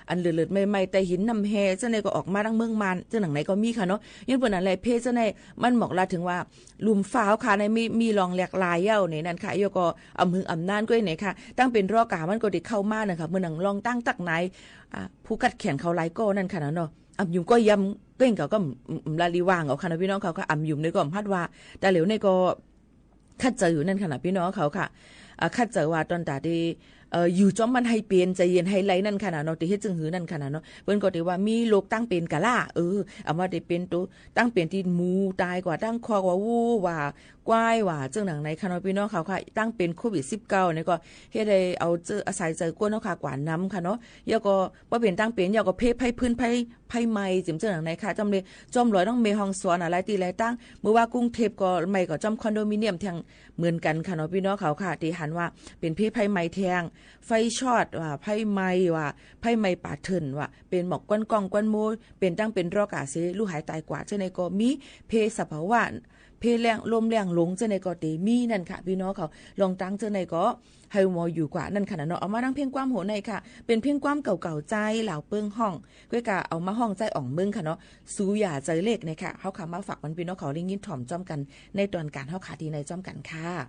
อันเลือดๆ ไหม้ๆ ใต้หินน้ำแฮ เจ้าในก็ออกมาตั้งเมืองมาน เจ้าหนังในก็มีค่ะเนาะ ย้อนเปิ้นนั้นแหละ เพเจ้าในมันหมอกลาดเถิงว่า ลุ่มฟ้าเฮาข้าในมี มีลองแหลกลายเย้าในนั้นค่ะ แล้วก็อำหึงอำนานก้วยในค่ะ ตั้งเป๋นรอกามันก็เต๋เข้ามานะคะ เหมือนหนังลองตั้งตักนาย อ่า ผู้ขัดแขนเขาหลายก้อนั่นค่ะนะเนาะ อำยุมก็ยำเก้งเขาก็ อืม อืม ละลีว่างเอาค่ะนะ ปี้น้องเขาค่ะ อำยุมในก็อำฮัดว่า แต่เหลียวในก็ คัดเจออยู่นั่นค่ะนะ ปี้น้องเขาค่ะ อ่า คัดเจอว่าตอนตาตี้ เอ่อ อยู่จ้อมมันหื้อเป๋น ใจ๋เย็นหื้อไหลนั่นค่ะนะเนาะ ตี้เฮ็ดจึงหื้อนั่นค่ะนะเนาะ เปิ้นก็ตี้ว่ามีโรคตั้งเป๋นกะล้า เออ อำว่าตี้เป๋นโต ตั้งเป๋นตี้หมูต๋ายกว่า ตั้งคอกว่า วัวว่า ควายว่า เจ้าหนังในค่ะเนาะ ปี้น้องเขาค่ะ ตั้งเป๋นโควิดสิบเก้าเนี่ยก็เฮ็ดหื้อเอาเจอ อาศัยเจอก้นเฮาข้ากว่านำค่ะเนาะ แล้วก็ บ่เป๋นตั้งเป๋น แล้วก็เพไฟฟืน ไฟ ไฟไหม้ เจิ่มเจ้าหนังในค่ะ จ้อมเลย จ้อมรอยน้องแม่ฮ่องสอนอะ หลายตี้หลายตาง เมื่อว่ากุงเทพฯก็ไหม้ก็จ้อมคอนโดมิเนียมแทงเหมือนกั๋นค่ะเนาะ ปี้น้องเขาค่ะ ตี้หันว่าเป๋นเพไฟไหม้แทง ไฟช็อตว่า ไฟไหม้ว่า ไฟไหม้ป่าเถิ่นว่า เป๋นหมอกควันก้องควันโม เป๋นตั้งเป๋นรอกาเส ลูกหายต๋ายกว่า เจ้าในก็มี เพสภาวะ เพแล้ง ลมแล้งหลง เจ้าในก็เต๋มีนั่นค่ะ ปี้น้องเขา ลองตั้งเจ้าในก็ หื้อหมออยู่กว่านั่นค่ะนะเนาะ เอามาตั้งเพลงความโหในค่ะ เป๋นเพลงความเก่าๆ ใจ๊ลาวเปิ้งฮ้อง ก้วยกะเอามาฮ้องใจ๊อ่องเมืองค่ะเนาะ สูอย่าใจ๋เล็กในค่ะ เฮาข้ามาฝากปันปี้น้องเขาได้ยินถ่อมจ้อมกั๋น ในตอนก๋านเฮาข้าตี้ในจ้อมกั๋นค่ะ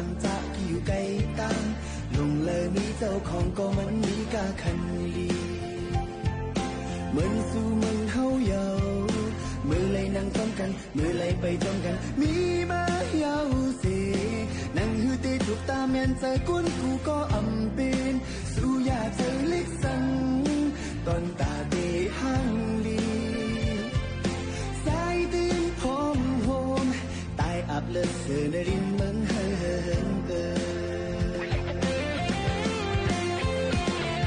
หังจะกี่อยู่ไกลตาง ลงเลยมีเจ้าของก็มันมีก้าคันลี เหมือนสู่เหมือนเฮาเยาว์ เมื่อไหร่นั่งจ้อมกั๋น เมื่อไหร่ไปจ้อมกั๋น มีมาเยาว์เส หนังหื้อเตถูกต๋าแม่นใจ๋ก้นกูก็อำเป๋น สู่อย่าใจ๋เล็กสัง ต๋อนต๋าเตหังลี สายตื่นพร้อมโฮม ต๋ายอับเลิศเสน่ห์รินเมืองเฮิงเตอ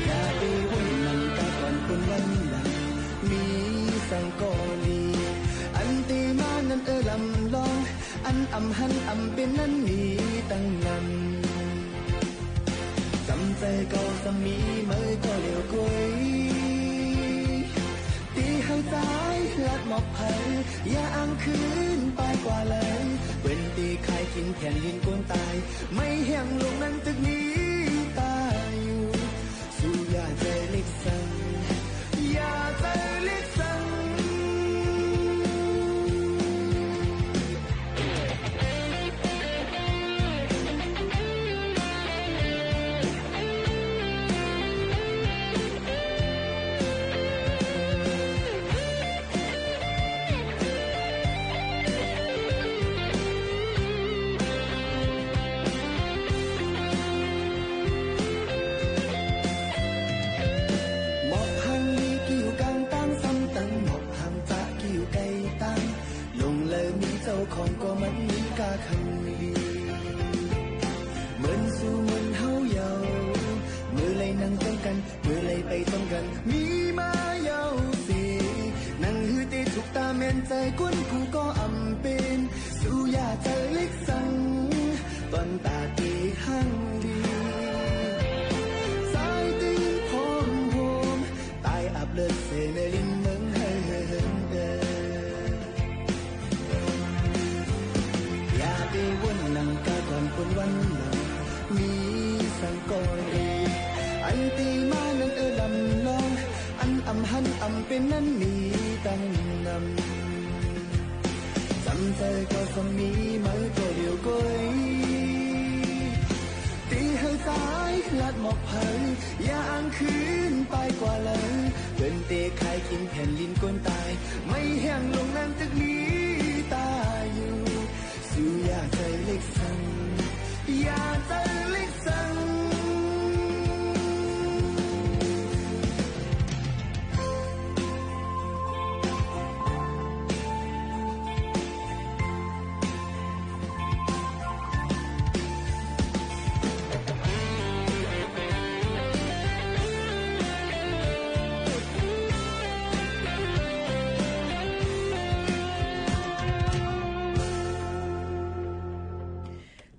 อย่าไปวนหนังกาก่อนคนวันหลัง มีสังกอลี อันเตมานั้นเออลำลอง อันอำหันอำเป๋นนั้นมีตังนำ จำใจ๋เก่าสำมีเมื่อก็เหลียวก้อย ตี้เฮาจายลัดหมอกไผ อย่าอังคืนปายกว่าเลย เปิ้นตี้ขายกิ๋นแผ่นดินก้นต๋าย ไม่แห้งลงนั้นตึกนี้ต๋ายอยู่ สู่อย่าใจ๋เล็กสัง อย่าใจ๋เล็กสัง หมอกหังลีกี่อยู่กลางตาง ซ้ำตังหมอกหังจะกี่อยู่ไกลตาง ลงเลยมีเจ้าของก็มันมีก้าคันลี เหมือนสู่เหมือนเฮาเยาว์ เมื่อไหร่นั่งจ้อมกั๋น เมื่อไหร่ไปจ้อมกั๋น มีมาเยาว์เส หนังหื้อเตถูกต๋าแม่นใจ๋ก้นกูก็อำเป๋น สู่อย่าใจ๋เล็กสัง ต๋อนต๋าเตหังลี สายตื่นพร้อมโฮม ต๋ายอับเลิศเสน่ห์รินเมืองเฮิงเตอ อย่าไปวนหนังกาก่อนคนวันหลัง มีสังกอลี อันตี้มานั้นเออลำลอง อันอำหันอำเป๋นนั้นมีตังนำ จำใจ๋ก็สำมีเมื่อก็เหลียวก้อย ตี้เฮาจายลัดหมอกไผ อย่าอังคืนปายกว่าเลย เปิ้นเตขายกิ๋นแผ่นดินก้นต๋าย ไม่แห้งลงนั้นตึกนี้ต๋ายอยู่ สู่อย่าใจ๋เล็กสัง อย่าใจ๋เล็กสัง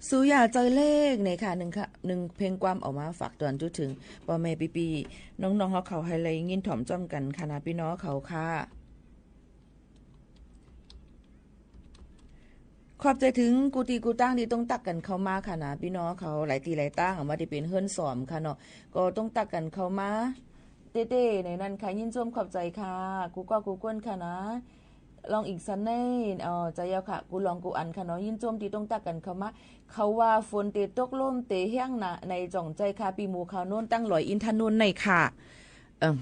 สู่อย่าใจ๋เล็ก เนี่ยค่ะ นึ่งค่ะ นึ่งเพลงความเอามาฝากตอนจุ๊ถึงป้อแม่ปี้ๆ น้องๆ เฮาเขาหื้อได้ยินถ่อมจ้อมกั๋นค่ะนะ ปี้น้องเขาค่ะ ขอบใจ๋เถิงกู้ตี้กู้ตางตี้ต้องตั๊กกั๋นเข้ามาค่ะนะ ปี้น้องเขาหลายตี้หลายตาง บ่ว่าตี้เป๋นเฮือนส้อมค่ะเนาะ ก็ต้องตั๊กกั๋นเข้ามาเต๊ๆ ในนั้นค่ะ ยินชมขอบใจ๋ค่ะ กู้ก้อกู้ก้นค่ะนะ ลองอีกสันใน เอ่อ ใจ๋เย้าค่ะ กู้ลองกู้อันค่ะเนาะ ยินชมตี้ต้องตั๊กกั๋นเข้ามา เขาว่าฝนเตตกลมเตแฮงนะ ในจ่องใจ๋ค่ะ ปี้หมู่เขาโน้นตั้งหลอยอินทนนท์ในค่ะ เอิ่ม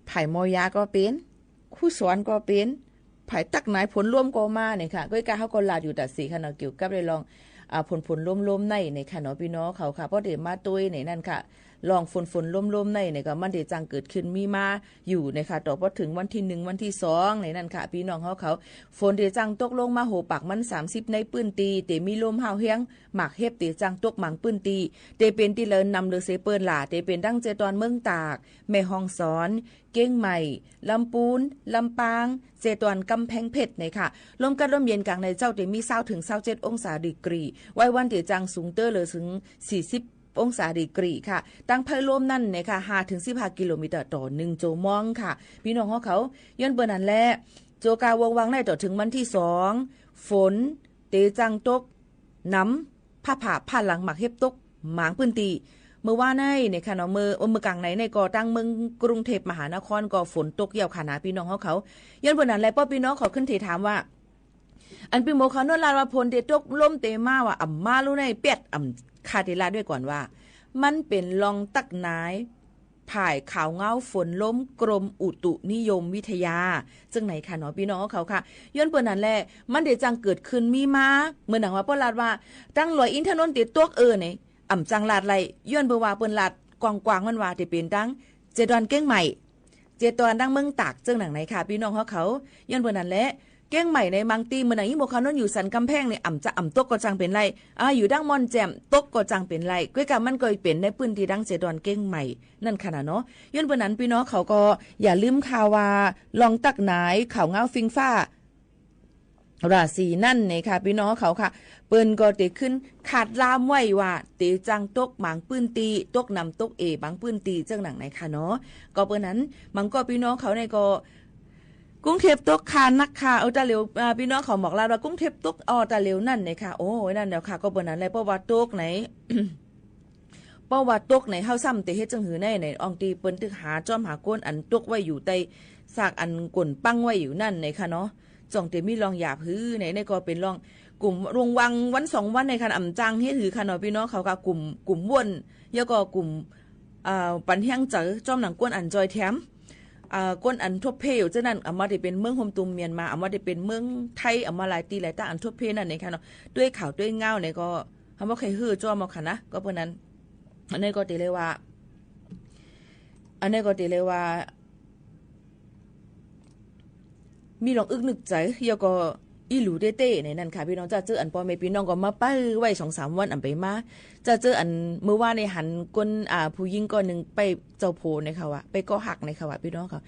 ผายหมอยาก็เป๋น ครูสอนก็เป๋น ผายตั๊กนายผลลมก็มาเนี่ยค่ะ ก้อยกาเฮาก็ลาดอยู่ตะเสค่ะเนาะ เกี่ยวกับเรื่อง อ่า ผลผลลมๆ ในเนี่ยค่ะเนาะ ปี้น้องเขาค่ะ ป้อเต๋มาตวยในนั้นค่ะ ลองฝนฝนลมๆ ในเนี่ยก็มันเตจังเกิดขึ้นมีมาอยู่เนี่ยค่ะ ต่อป้อเถิงวันตี้นึ่งวันตี้สองในนั้นค่ะ ปี้น้องเฮาเขา ฝนเตจังตกลงมาโหปากมันสามสิบในปื้นตี้ เตมีลมห้าวแฮง หมากเห็บเตจังตกหมางปื้นตี้ เตเป๋นตี้เลินนำเลือเสเปิ้นล่ะ เตเป๋นตั้งเจตอนเมืองตาก แม่ฮ่องสอน เจียงใหม่ ลำปูน ลำปาง เจตอนก๋ำแพงเพชรเนี่ยค่ะ ลมกัดลมเย็นก๋างในเจ๊าเตมีซาวเถิงซาวเจ็ดองศาดีกรี ไหว้วันเตจังสูงเต๊อะเลิศเถิงสี่สิบองศาดีกรีค่ะ ตังไพลมนั้นเนี่ยค่ะ ห้าถึงสิบห้ากิโลเมตรต่อนึ่งจั่วโมงค่ะ ปี้น้องเฮาเขา ย้อนเปิ้นนั้นแหละ จั่วกาวงวังในต่อเถิงวันตี้สอง ฝนเตจังตก หนำ ฟ้าผ่า ฟ้าหลัง หมากเห็บตกหมางปื้นตี้ เมื่อวานในเนี่ยค่ะเนาะ เมื่อ เมื่อกลางในเนี่ยก็ตางเมืองกรุงเทพมหานครก็ฝนตกเยียะค่ะนา ปี้น้องเฮาเขา ย้อนเปื้อนั้นแหละ ป้อปี้น้องเขาขึ้นเต๋ถามว่า อันปี้หมวกขาวโนนท์ลาดว่าฝนเต๋ตก ลมเต๋มา ว่าอ่ำมาลู้ใน เปียด อ่ำ ข้าเต๋ลาดด้วยก่อนว่า มันเป๋นลองตั๊กหนาย ผ่ายข่าวเงาฝนลมกรมอุตุนิยมวิทยา เจิ่งไหนค่ะเนาะ ปี้น้องเขาค่ะ ย้อนเปื้อนั้นแหละ มันเต๋จั่งเกิดขึ้นมีมา เหมือนดังว่าป้อลาดว่า ตางดอยอินทนนท์เต๋ตก เออ เนี่ย อ่ำจั่งลาดไล่ ย้อนเปื้อว่าเปิ้นลาดกว้างๆ มันว่าเต๋เป๋นตางเจดอนเกียงใหม่ เจดอนตางเมืองตาก เจิ่งหนังไหนค่ะ ปี้น้องเฮาเขา ย้อนเปื้อนั้นแหละ เกียงใหม่ในบางตี้ เหมือนดังอี้หมวกขาวโนนท์อยู่สันก๋ำแพงเนี่ย อ่ำจะอ่ำตกก็จั่งเป๋นไร อ่า อยู่ตางม่อนแจ่มตกก็จั่งเป๋นไร ก้วยกามันก็เป๋นในปื้นตี้ตางเจดอนเกียงใหม่นั่นค่ะนาเนาะ ย้อนเปื้อนั้นปี้น้องเขาก็อย่าลืมค่ะว่า ลองตั๊กหนายข่าวเงาฟิงฟ้า ราศีนั่นเนี่ยค่ะ ปี้น้องเขาค่ะ เปิ้นก็เต๋ขึ้นคาดล่ามไว้ว่า เต๋จั่งตกบางปื้นตี้ ตกหนำตกเอ๋บางปื้นตี้ เจิ่งหนังไหนค่ะเนาะ ก็เปื้อนั้น บางก็ปี้น้องเขาเนี่ยก็ กรุงเทพตกค่ะ หนักค่ะ เออ ตาเหลียว อ่า ปี้น้องเขาหมวกลาดว่ากรุงเทพตก อ้อ ตาเหลียวนั่นเนี่ยค่ะ โอ้ย นั่นแล้วค่ะ ก็เปื้อนั้นแหละ เพราะว่าตกไหน เพราะว่าตกไหน เฮาซ้ำเต๋เฮ็ดจั่งหื้อใน ในอ่องตี้เปิ้นตึกหาจ้อมหาก้นอันตกไว้อยู่ใต้ซากอันก้นปังไว้อยู่นั่นเนี่ยค่ะเนาะ จ่องเต๋มีลองหยาบหื้อใน ในก็เป๋นลอง กุ่ม ลงวังวันสองวันเนี่ยค่ะ อ่ำจั่งเฮ็ดหื้อค่ะเนาะ ปี้น้องเขาค่ะ กุ่ม กุ่มว่น แล้วก็กุ่ม อ่า ปันแฮงใจ๋ จ้อมหนังก้นอันจอยแถม อ่า ก้นอันทบเพอยู่เจ้านั้น อ่ำว่าเต๋เป๋นเมืองโฮมตุมเมียนมา อ่ำว่าเต๋เป๋นเมืองไทย อ่ำว่าหลายตี้หลายตางอันทบเพนั่นเนี่ยค่ะเนาะ ด้วยข่าวด้วยเงาเนี่ยก็ เฮาบ่ใค่หื้อจ้อมเอาค่ะนะ ก็เปื้อนั้น อันนี้ก็เต๋เลยว่า อันนี้ก็เต๋เลยว่า มีลองอึกนึกใจ๋ แล้วก็อี้หลู่เต๊ๆ ในนั้นค่ะ ปี้น้อง จะเจออันป้อแม่ปี้น้องก็มาไปไว้สองสามวัน อ่ำไปมา จะเจออันเมื่อวานเนี่ยหันก้น อ่า ผู้หญิงก้อนนึ่งไปเจ้าโผเนี่ยค่ะว่า ไปเกาะฮักเนี่ยค่ะว่า ปี้น้องเขา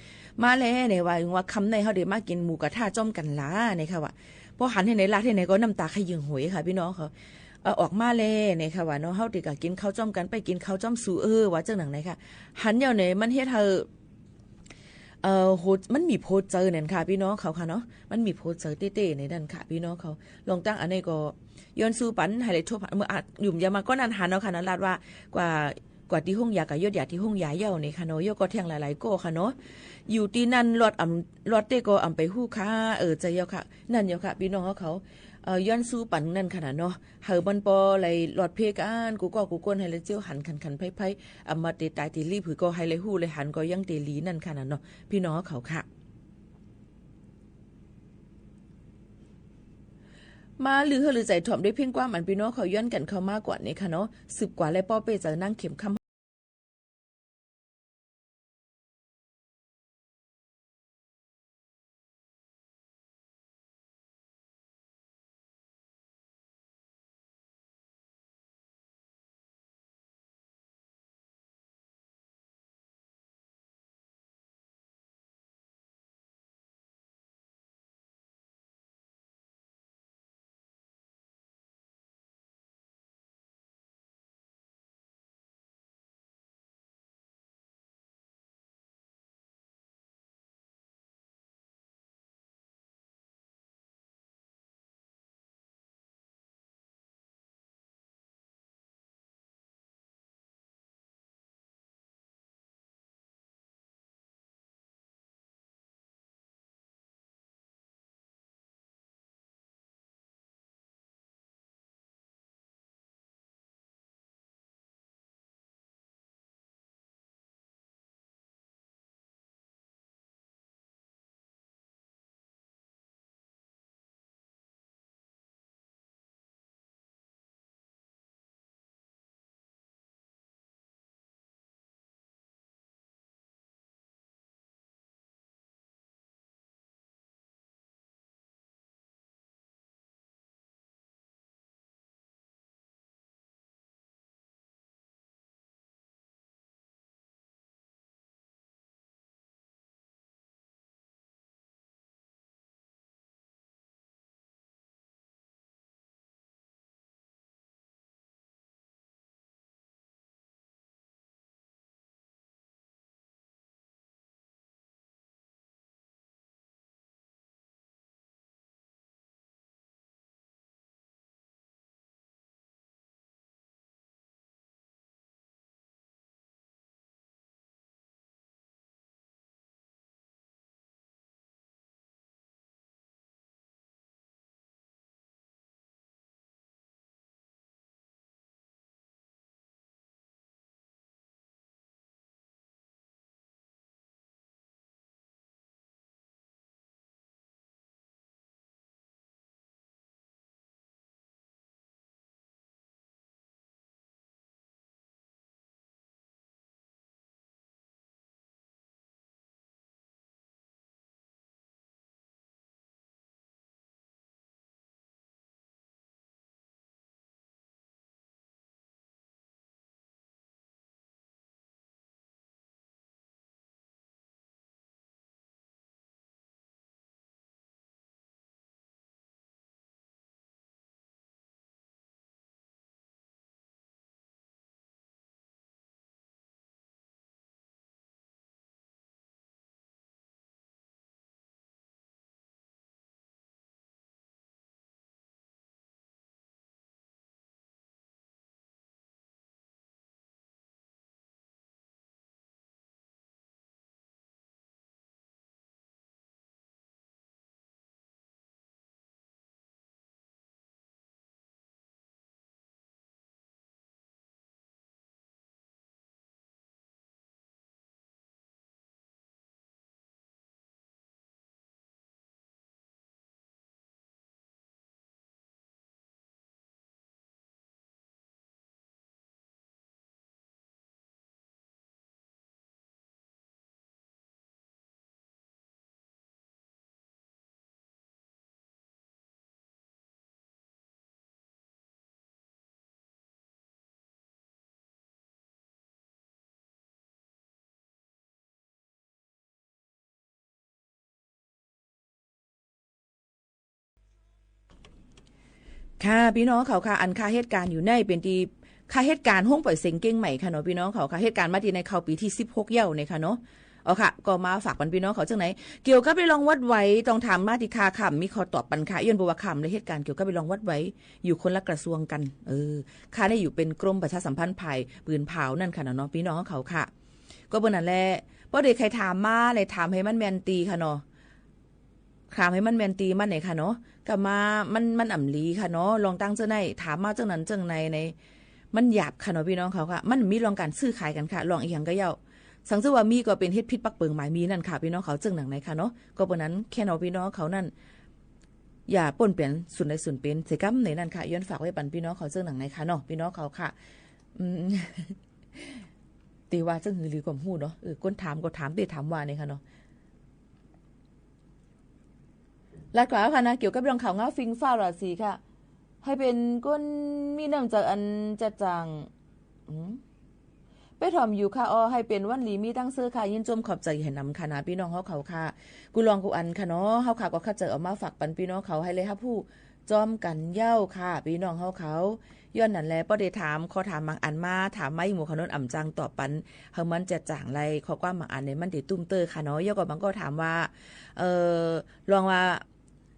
มาแล้วเนี่ยว่า ว่าค่ำในเฮาเต๋มากิ๋นหมูกระทะจ้อมกั๋นหลาเนี่ยค่ะว่า พอหันเท่าไหนลาดเท่าไหนก็น้ำตาขะเยิ่งหวยค่ะ ปี้น้องเขา เออ ออกมาแล้วเนี่ยค่ะว่าเนาะ เฮาเต๋ก็กิ๋นข้าวจ้อมกั๋น ไปกิ๋นข้าวจ้อมสู เออ ว่าเจิ่งหนังไหนค่ะ หันเยียะเนี่ยมันเฮ็ดหื้อ เอ่อ โห มันมีโผใจ๋นั่นค่ะ ปี้น้องเขาค่ะเนาะ มันมีโผใจ๋เต๊ๆ ในนั้นค่ะ ปี้น้องเขา ลองตังอันนี้ก็ ย้อนสู้ปัน หื้อได้ทบ เมื่อ อ่ะ หยุ่มยามาก้อนนั้นหันเอาค่ะนะ ลาดว่ากว่า กว่าตี้ห้องยา ก็ยอดยาตี้ห้องยาเย้าเนี่ยค่ะเนาะ เย้าก็แท่งหลายๆ ก้อค่ะเนาะ อยู่ตี้นั่นลอดอ่ำ ลอดเต๊ก็อ่ำไปฮู้ค่ะ เออ ใจ๋เย้าค่ะ นั่นเย้าค่ะ ปี้น้องเขา เอ่อ ย้อนสู้ปันนั่นค่ะนะเนาะ หื้อมันปอไหลลอดเพกั๋น กู้ก้อกู้ก้น หื้อได้เจียวหันขันๆ ไพ่ๆ อ่ำว่าเต๋ต๋ายเต๋หลี หื้อก็หื้อได้ฮู้ได้หันก็ยังเต๋หลีนั่นค่ะนะเนาะ ปี้น้องเขาค่ะ มาลือหื้อลือใจ๋ถ่อมด้วยเพลงความอันปี้น้องเขาย้อนกั๋นเข้ามาก่อนเนี่ยค่ะเนาะ สืบกว่าและป้อเป้เจ๋อนางเข็มค่ำ ค่ะ ปี้น้องเขาค่ะ อันข้าเหตุก๋ารณ์อยู่ในเป๋นตี้ ข้าเหตุก๋ารณ์โฮงป๋อยเสียงเจียงใหม่ค่ะเนาะ ปี้น้องเขาค่ะ เหตุก๋ารณ์มาตี้ในเข้าปี๋ตี้สิบหกเย้าเนี่ยค่ะเนาะ เอาค่ะ ก็มาฝากปันปี้น้องเขาเจ้าไหน เกี่ยวกับเรื่องวัดไหว ต้องถามมาตี้ข้า ข้าบ่มีข้อตอบปันค่ะ ย้อนเปื้อว่าข้าบ่ได้เหตุก๋ารณ์เกี่ยวกับเรื่องวัดไหว อยู่คนละกระทรวงกั๋น เออ ข้าเนี่ยอยู่เป๋นกรมประชาสัมพันธ์ฝ่ายปืนเผานั่นค่ะเนาะ ปี้น้องเขาค่ะ ก็เปื้อนั้นแหละ ป้อเดชใค่ถามมาเลย ถามหื้อมันแม่นตี้ค่ะเนาะ ถามหื้อมันแม่นตี้มันเนี่ยค่ะเนาะ ก็มา มัน มันอ่ำดีค่ะเนาะ ลองตั้งเจ้าไหน ถามมาเจ้านั้นเจ้าไหนใน มันหยาบค่ะเนาะ ปี้น้องเขาค่ะ มันบ่มีเรื่องก๋านซื้อขายกั๋นค่ะ เรื่องอะหยังก็เย้า สังเจ้าว่ามีก็เป๋นเหตุผิดปักเปิงหมายมีนั่นค่ะ ปี้น้องเขาเจ้าหนังในค่ะเนาะ ก็เปื้อนั้นแค่เนาะ ปี้น้องเขานั่น อย่าป้นเป๋นสุนใดสุนเป๋นเสียก้ำในนั่นค่ะ ย้อนฝากไว้ปันปี้น้องเขาเจ้าหนังในค่ะเนาะ ปี้น้องเขาค่ะ อืม ตี้ว่าเจ้าหื้อหรือก็บ่ฮู้เนาะ เออ คนถามก็ถามตี้ถามว่าเนี่ยค่ะเนาะ ลาดกว่าค่ะนะ เกี่ยวกับเรื่องข่าวเงาฟิงฟ้าราศีค่ะ หื้อเป๋นคนมีน้ำใจ๋อันจะจ่าง อืม ไปถ่อมอยู่ค่ะ อ้อ หื้อเป๋นวันดีมีตังค์เซอร์ค่ะ ยินจมขอบใจ๋หื้อนำค่ะนะ ปี้น้องเฮาเขาค่ะ กู้ลองกู้อันค่ะเนาะ เฮาค่ะก็เข้าใจ๋เอามาฝากปันปี้น้องเขาหื้อได้ฮับฮู้จ้อมกั๋นเย้าค่ะ ปี้น้องเฮาเขา ย้อนนั้นแหละ ป้อเดชถาม ข้อถามบางอันมา ถามมาอีกหมู่เขาโน้น อ่ำจางตอบปัน หื้อมันจะจ่างไร ข้อความบางอันเนี่ยมันเดตุ้มเตอร์ค่ะเนาะ เย้าก็บางก็ถามว่า เอ่อ ลองว่า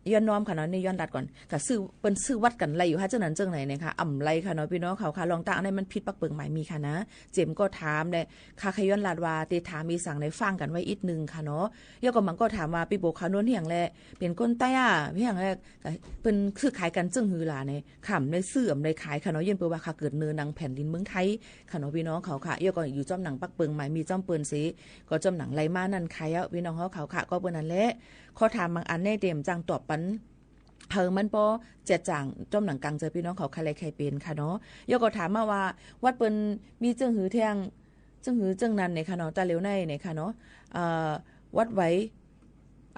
ย้อนน้อมค่ะเนาะ นี่ย้อนลาดก่อน ก็ซื้อ เปิ้นซื้อวัดกั๋นไรอยู่ฮะ เจ้านั้นเจ้าไหนเนี่ยค่ะ อ่ำไรค่ะเนาะ ปี้น้องเขาค่ะ ลองตั้งอันนั้นมันผิดปักเปิงหมายมีค่ะนะ เจ๋มก็ถามแหละ ข้าใค่ย้อนลาดว่า ตี้ถามอีสังในฟังกั๋นไว้อิดนึ่งค่ะเนาะ เย้าก็บางก็ถามว่า ปี้โป๋เขาโน้นเหียงแหละ เป๋นคนใต้อะ เหียงแหละ เปิ้นซื้อขายกั๋นเจิ่งหื้อหล่าเนี่ย ข้าบ่ได้ซื้อบ่ได้ขายค่ะเนาะ ย้อนเปื้อว่าข้าเกิดเนินในแผ่นดินเมืองไทยค่ะเนาะ ปี้น้องเขาค่ะ เย้าก็อยู่จ้อมหนังปักเปิงหมายมีจ้อมเปิ้นเส ก็จ้อมหนังไรมานั่นค่ะ เย้า ปี้น้องเขาค่ะ ก็เปื้อนั้นแหละ ข้อถามบางอันเนี่ยเต๋มจางตอบปัน หื้อมันป้อจะจ่างจ้อมหนังกังเจอปี้น้องเขาใค่ใค่เป๋นค่ะเนาะ เย้าก็ถามมาว่า วัดเปิ้นมีเจิ่งหื้อแท่ง เจิ่งหื้อเจิ่งนั้นเนี่ยค่ะเนาะ ต๋าเหลียวในเนี่ยค่ะเนาะ เอ่อ วัดไหว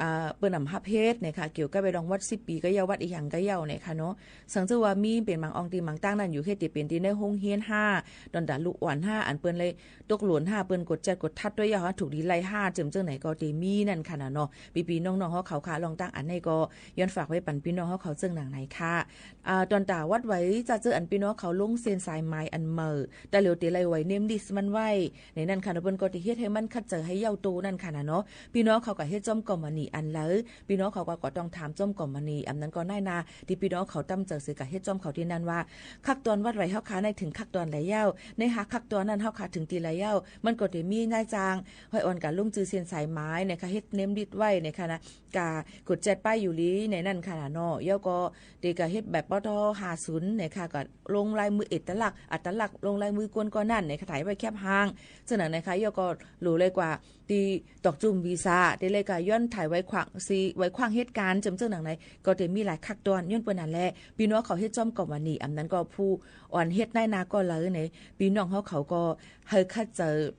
อ่า เปิ้นอ่ำฮับเฮ็ดเนี่ยค่ะ เกี่ยวกับไปลองวัดสิบปี๋ก็เย้า วัดอะหยังก็เย้าเนี่ยค่ะเนาะ สังเจ้าว่ามีเป๋นบางอ่องตี้บางตั้งนั้นอยู่ เฮ็ดตี้เป๋นตี้ในโฮงเฮียนห้า ต๋อนต๋าลูกอ่อนห้า อันเปิ้นเลย ตกหล่นห้า เปิ้นกวดแจ๊ดกวดทัดตวยเย้าห้า ถูกดีไล่ห้า เจิ่มเจิ่งไหนก็เต๋มีนั่นค่ะนะเนาะ ปี้ๆ น้องๆ เฮาเขาค่ะ ลองตั้งอันนี้ก็ย้อนฝากไว้ปันปี้น้องเฮาเขาเจิ่งหนังในค่ะ อ่า ต๋อนต๋าวัดไหวจะเจออันปี้น้องเขาลงเส้นสายหมายอันใหม่ ต๋าเหลียวเต๋ไล่ไหวเนมลิสต์มันไว้ ในนั้นค่ะเนาะ เปิ้นก็เต๋เฮ็ดหื้อมันคัดเจอหื้อเย้าโตนั่นค่ะนะเนาะ ปี้น้องเขาก็เฮ็ดจ้อมกอมมานีอันใด ปี้น้องเขาก็ ก็ต้องถามจ้อมกอมมานี อันนั้นก็นายหน้า ตี้ปี้น้องเขาตั้งใจ๋เสก็เฮ็ดจ้อมเขาตี้นั้นว่า คักตอนวัดไหวเฮาค่ะในเถิงคักตอนใดเย้า ในห้าคักตอนนั้นเฮาค่ะเถิงตี้ใดเย้า มันก็เต๋มีนายจ้าง ห้อยอ่อนก๋าลงจื้อเส้นสายหมายเนี่ยค่ะ เฮ็ดเนมลิสต์ไว้เนี่ยค่ะนะ ก๋ากวดแจ๊ดป้ายอยู่หลีในนั้นค่ะนะเนาะ เย้าก็เต๋ก๋าเฮ็ดแบบ ปต ห้าศูนย์เนี่ยค่ะ ก็ลงลายมือเอกลักษณ์ อัตลักษณ์ ลงลายมือคนก่อนั้นเนี่ยค่ะ ถ่ายไว้แคปฮ้าง เจ้าหนังนะคะ เย้าก็หลู่เลยกว่า ตี้ตอกจุ่มวีซ่า เต๋เลยก๋าย้อนถ่ายไว้ขว้าง สีไว้ขว้างเหตุก๋ารณ์ เจิ่มเจิ่งหนังใน ก็เต๋มีหลายคักตอน ย้อนเปิ้นนั้นแหละ ปี้น้องเขาเฮ็ดจ้อมกอมมานี อันนั้นก็ผู้อ่อนเฮ็ดนายหน้าก็เลยใน ปี้น้องเฮาเขาก็หื้อคัดเจอ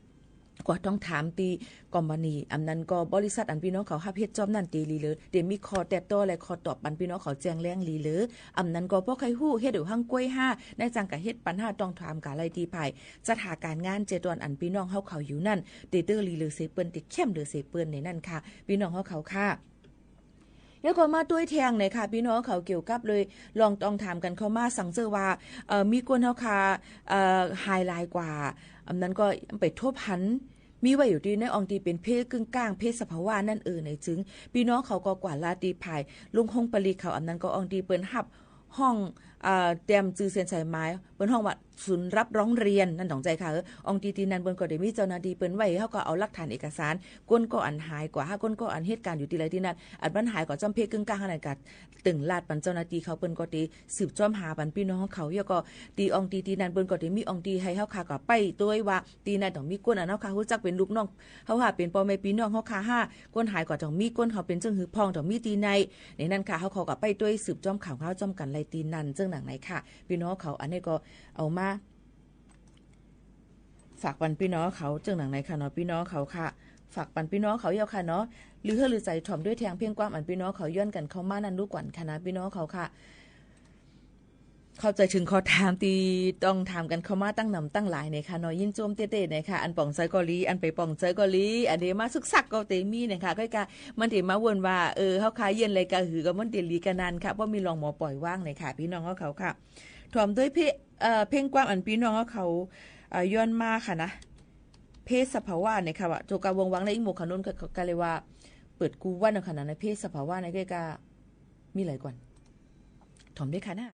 ก็ต้องถามตี้กอมมานี อันนั้นก็บริษัทอันปี้น้องเขาฮับเฮ็ดจ้อมนั้นเต๋หลีเลย เต๋มีข้อแต๊ต่อและข้อตอบปันปี้น้องเขาแจ้งแรงหลีเลย อันนั้นก็ป้อใค่ฮู้เฮ็ดอยู่ห้างก๊วยห้า นายจ้างก๋าเฮ็ดปันห้า ต้องถามก๋าไล่ตี้ฝ่ายจัดหาก๋านงานเจตอนอันปี้น้องเฮาเขาอยู่นั้น เต๋เต๊อะหลีเลยเสเปิ้น เต๋เข้มเลยเสเปิ้นในนั้นค่ะ ปี้น้องเฮาเขาค่ะ เย้าก็มาตวยแท่งหน่อยค่ะ ปี้น้องเขาเกี่ยวกับเลย ลองต้องถามกั๋นเข้ามา สังเจ้าว่า เอ่อ มีคนเฮาค่ะ เอ่อ หายหลายกว่า อันนั้นก็ไปทบหัน มีไว้อยู่ตี้ในอ่องตี้เป๋นเพศกึ่งก้าง เพศสภาวะนั่นเออ ในจึง ปี้น้องเขาก็กว่าลาตี้ฝ่ายลุงฮงปลีเขา อันนั้นก็อ่องตี้เปิ้นฮับห้อง เอ่อ แต้มจื้อเส้นสายหมาย เปิ้นฮ้องว่า ศูนย์รับร้องเรียนนั่นต้องใจ๋ค่ะ เออ อ่องตี้ตี้นั้นเปิ้นก็เต๋มีเจ้าหน้าตี้เปิ้นไว้ เฮาก็เอาหลักฐานเอกสาร คนก่ออันหายกว่า ห้าคนก่ออันเหตุก๋ารณ์อยู่ตี้ใดตี้นั้น อันมันหายกว่าจ้อมเพศกึ่งก้างหั้นน่ะ ก็ตึงลาดปันเจ้าหน้าตี้เขา เปิ้นก็เต๋สืบจ้อมหาปันปี้น้องเขา เย้าก็ตี้อ่องตี้ตี้นั้นเปิ้นก็เต๋มีอ่องตี้หื้อเฮาค่ะก็ไปตวยว่า ตี้นั้นต้องมีคนอันเฮาค่ะฮู้จักเป๋นลูกน้องเฮาค่ะ เป๋นป้อแม่ปี้น้องเฮาค่ะ ห้าคนหายกว่าต้องมีคนเขาเป๋นเจิ่งหื้อพ่อง ต้องมีตี้ไหน ในนั้นค่ะ เฮาเขาก็ไปตวยสืบจ้อมข่าวเฮาจ้อมกั๋นไล่ตี้นั้น เจิ่งหนังในค่ะ ปี้น้องเขา อันนี้ก็เอามา ฝากปันปี้น้องเขาเจิ่งหนังในค่ะเนาะ ปี้น้องเขาค่ะ ฝากปันปี้น้องเขาเย้าค่ะเนาะ หรือหื้อลือใจ๋ถ่อมตวยแท่งเพียงความอันปี้น้องเขาย้อนกั๋นเข้ามานั้นดูก่อนค่ะนะ ปี้น้องเขาค่ะ เข้าใจ๋เถิงข้อถามตี้ต้องถามกั๋นเข้ามาตั้งหนำตั้งหลายเน่ยค่ะเนาะ ยินดีโจ้มเต๊ๆ เน่ยค่ะ อันป่องใจ๋ก็ดี อันบ่ป่องใจ๋ก็ดี อันเดมาสุกสักก็เตมีเน่ยค่ะ ก้อยกา มันเตมาวนว่า เออ เฮาคาเยียนอะไรกาหือ ก็มันเตดีกานั้นค่ะ บ่มีหลองหมอป่อยว่างเน่ยค่ะ ปี้น้องเฮาเขาค่ะ ถ่อมตวยเพ เอ่อ เพลงความอันปี้น้องเฮาเขา เอ่อ ย้อนมาค่ะนะ เพศสภาวะเน่ยค่ะ ว่าโจกาวงวังและอิงโมคานุนก็ ก็เลยว่า เปิดกูวันเนาะค่ะนะ ในเพศสภาวะในก็กา มีหลายกว่า ถ่อมด้วยค่ะนะ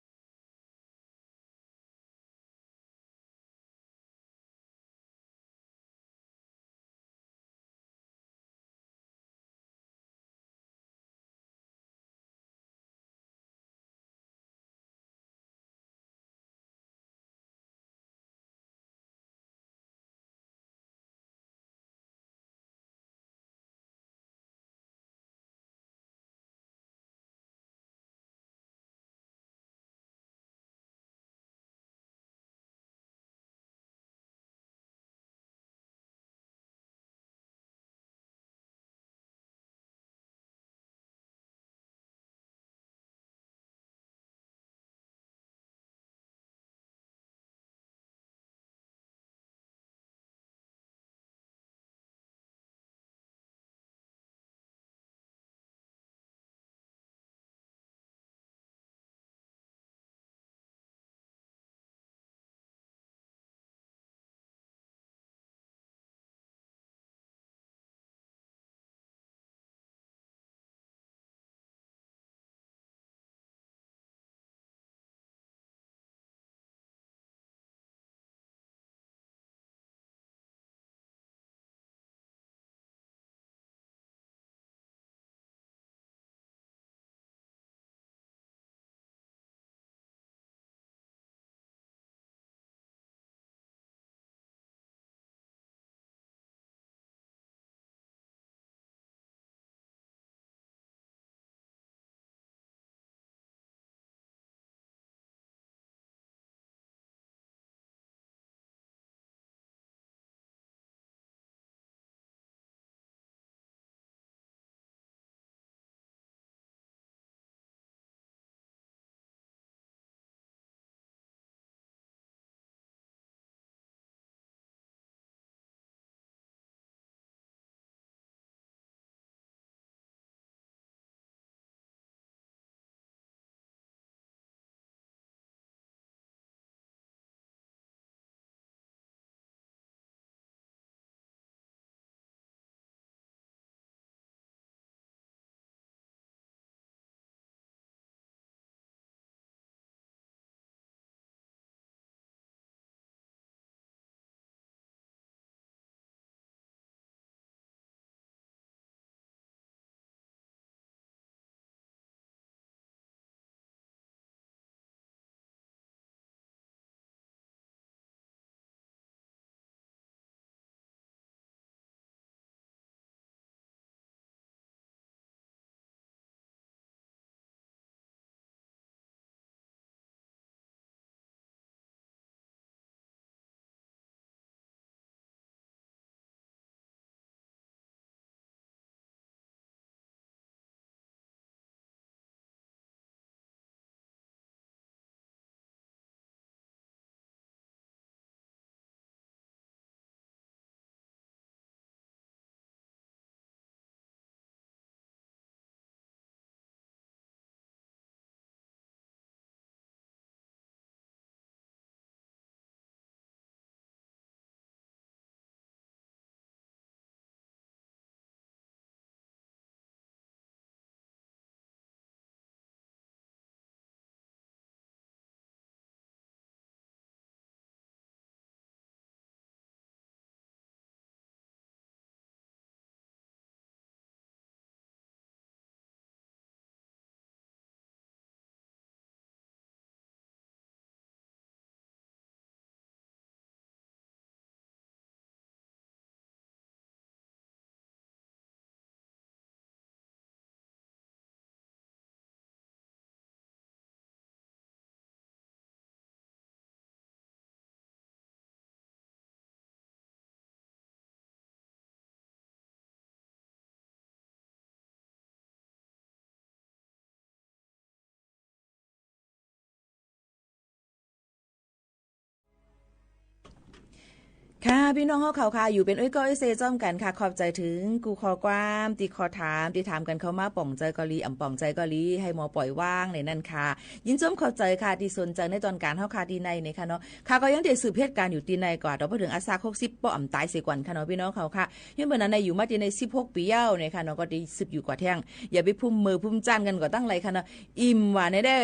ค่ะ ปี้น้องเฮาเขาค่ะ อยู่เป๋นเอ้ยก้อเอ้ยเซจ้อมกั๋นค่ะ ขอบใจ๋เถิงกู้ข้อความ ตี้ข้อถาม ตี้ถามกั๋นเข้ามา ป่องใจ๋ก็ดี อ่ำป่องใจ๋ก็ดี หื้อหมอป๋อยว่างในนั้นค่ะ ยินดีจ้อมขอบใจ๋ค่ะ ตี้สนใจ๋ในตอนก๋านเฮาค่ะ ตี้ในนี่ค่ะเนาะ ค่ะ ก็ยังได้สืบเหตุก๋ารณ์อยู่ตี้ในกว่า ต่อไปเถิงอายุหกสิบ บ่อ่ำต๋ายเสียก่อนค่ะเนาะ ปี้น้องเขาค่ะ ย้อนเป๋นอันในอยู่มาตี้ในสิบหกปี๋แล้วนี่ค่ะเนาะ ก็ได้สืบอยู่กว่าแท่ง อย่าไปภูมิเหม่อภูมิจ๊านกั๋นก่อตั้งหลายค่ะเนาะ อิ่มว่าในได้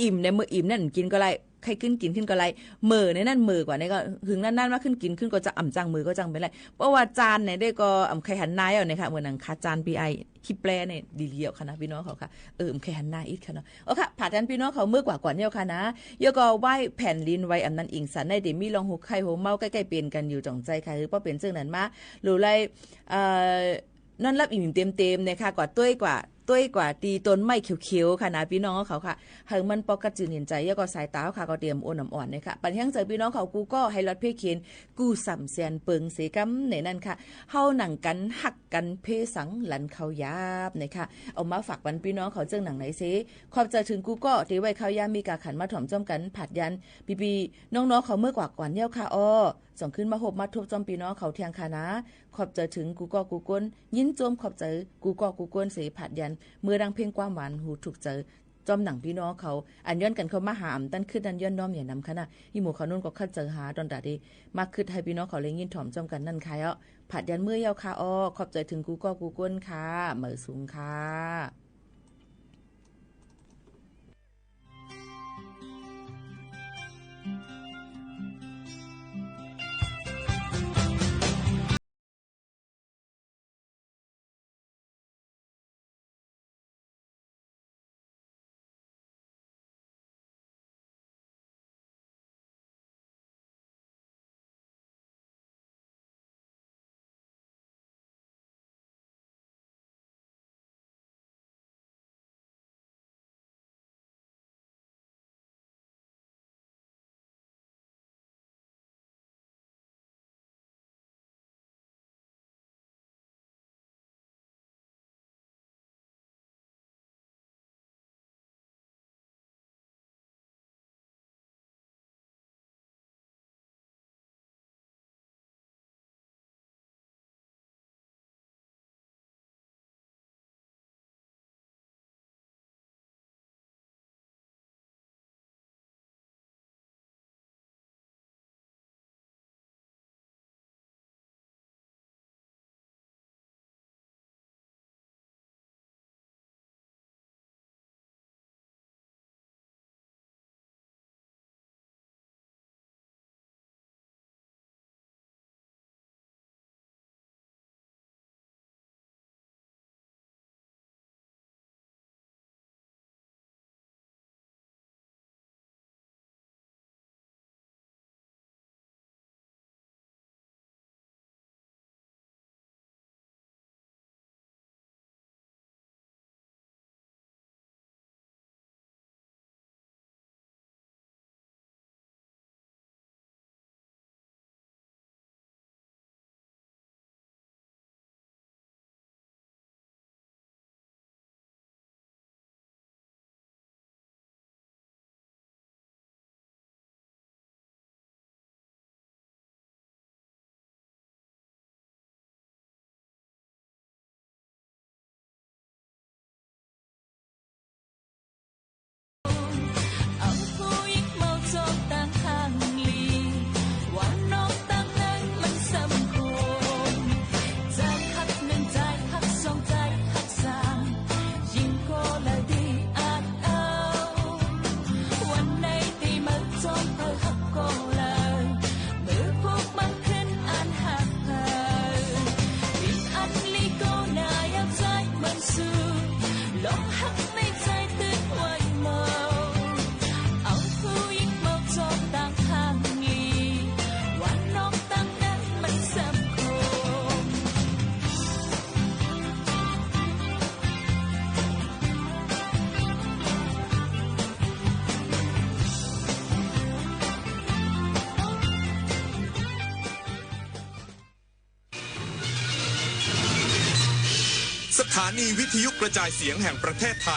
อิ่มในเมื่ออิ่มนั้นกิ๋นก็ได้ ใค่ขึ้นกิ๋นขึ้นก็ได้ เหม่อในนั้นเหม่อกว่าในก็ หึงนานๆ มาขึ้นกิ๋นขึ้นก็จะอ่ำจั้ง เหม่อก็จั้งเป๋นไร เพราะว่าจ๊านในได้ก็อ่ำใค่หันหน้าเอาเนี่ยค่ะ เหมือนหนังคาจ๊านปี้ไอ้ คลิปแปลเนี่ยดีๆ เอาค่ะนะ ปี้น้องเขาค่ะ เออ อ่ำใค่หันหน้าอิดค่ะเนาะ เอาค่ะ ผาดยันปี้น้องเขาเมื่อกว่าก่อนเนี่ยค่ะนะ แล้วก็ไหว้แผ่นดินไหวอำนาจอิงสันในตี้มีร่องโฮไข้โฮเมาใก้ๆ เป๋นกั๋นอยู่จ่องใจ๋ค่ะ คือป้อเป๋นเซิ่งนั้นมา หรือไร เอ่อ นอนหลับอิ่มเต็มๆ เนี่ยค่ะ กว่าต้วยกว่า ต้วยกว่าตี้ต้นไม้เขียวๆ ค่ะนะ ปี้น้องเขาค่ะ หื้อมันปอกัดจืนเห็นใจ๋ แล้วก็สายต๋าเขาค่ะ ก็เตรียมอ่อนๆ เนี่ยค่ะ ปั๋นแฮงใจ๋ปี้น้องเขากู้ก้อ หื้อรอดเพ่เข็ญ กู้ส่ำแสนเปิงเสก๋ำในนั้นค่ะ เฮาหนังกั๋นฮักกั๋นเพ่สังหลันเข้ายามเนี่ยค่ะ เอามาฝากปั๋นปี้น้องเขาเซิ่งหนังไหนเซ ขอบใจ๋เถิงกู้ก้อ ตี้ไหว้เข้ายามมีก๋าขันมาถ่อมจ้อมกั๋น ผาดยัน ปี้ๆ น้องๆ เขาเมื่อกว่าก่อนเนี่ยค่ะอ้อ ส่องขึ้นมาฮบมาทบจ้อมปี้น้องเขาเตียงค่ะนะ ขอบใจ๋เถิงกู้ก้อกู้ก้น ยินดีจ้อมขอบใจ๋กู้ก้อกู้ก้นเส ผาดยัน เมื่อดังเพลงความหวานหูถูกใจ๋ จ้อมหนังปี้น้องเขา อันย้อนกั๋นเข้ามาหาอ่ำตันขึ้นนั้นย้อนน้อมอย่านำค่ะนะ อี่หมู่เขานุ่นก็คัดใจ๋หาตอนต๋าดี มาคึดหื้อปี้น้องเขาได้ยินถ่อมจ้อมกั๋นนั่นค่ะอ้อ ผาดยันเมื่อเย้าค่ะอ้อ ขอบใจ๋เถิงกู้ก้อกู้ก้นค่ะ เหมยสูงค่ะสถานีวิทยุกระจายเสียงแห่งประเทศไท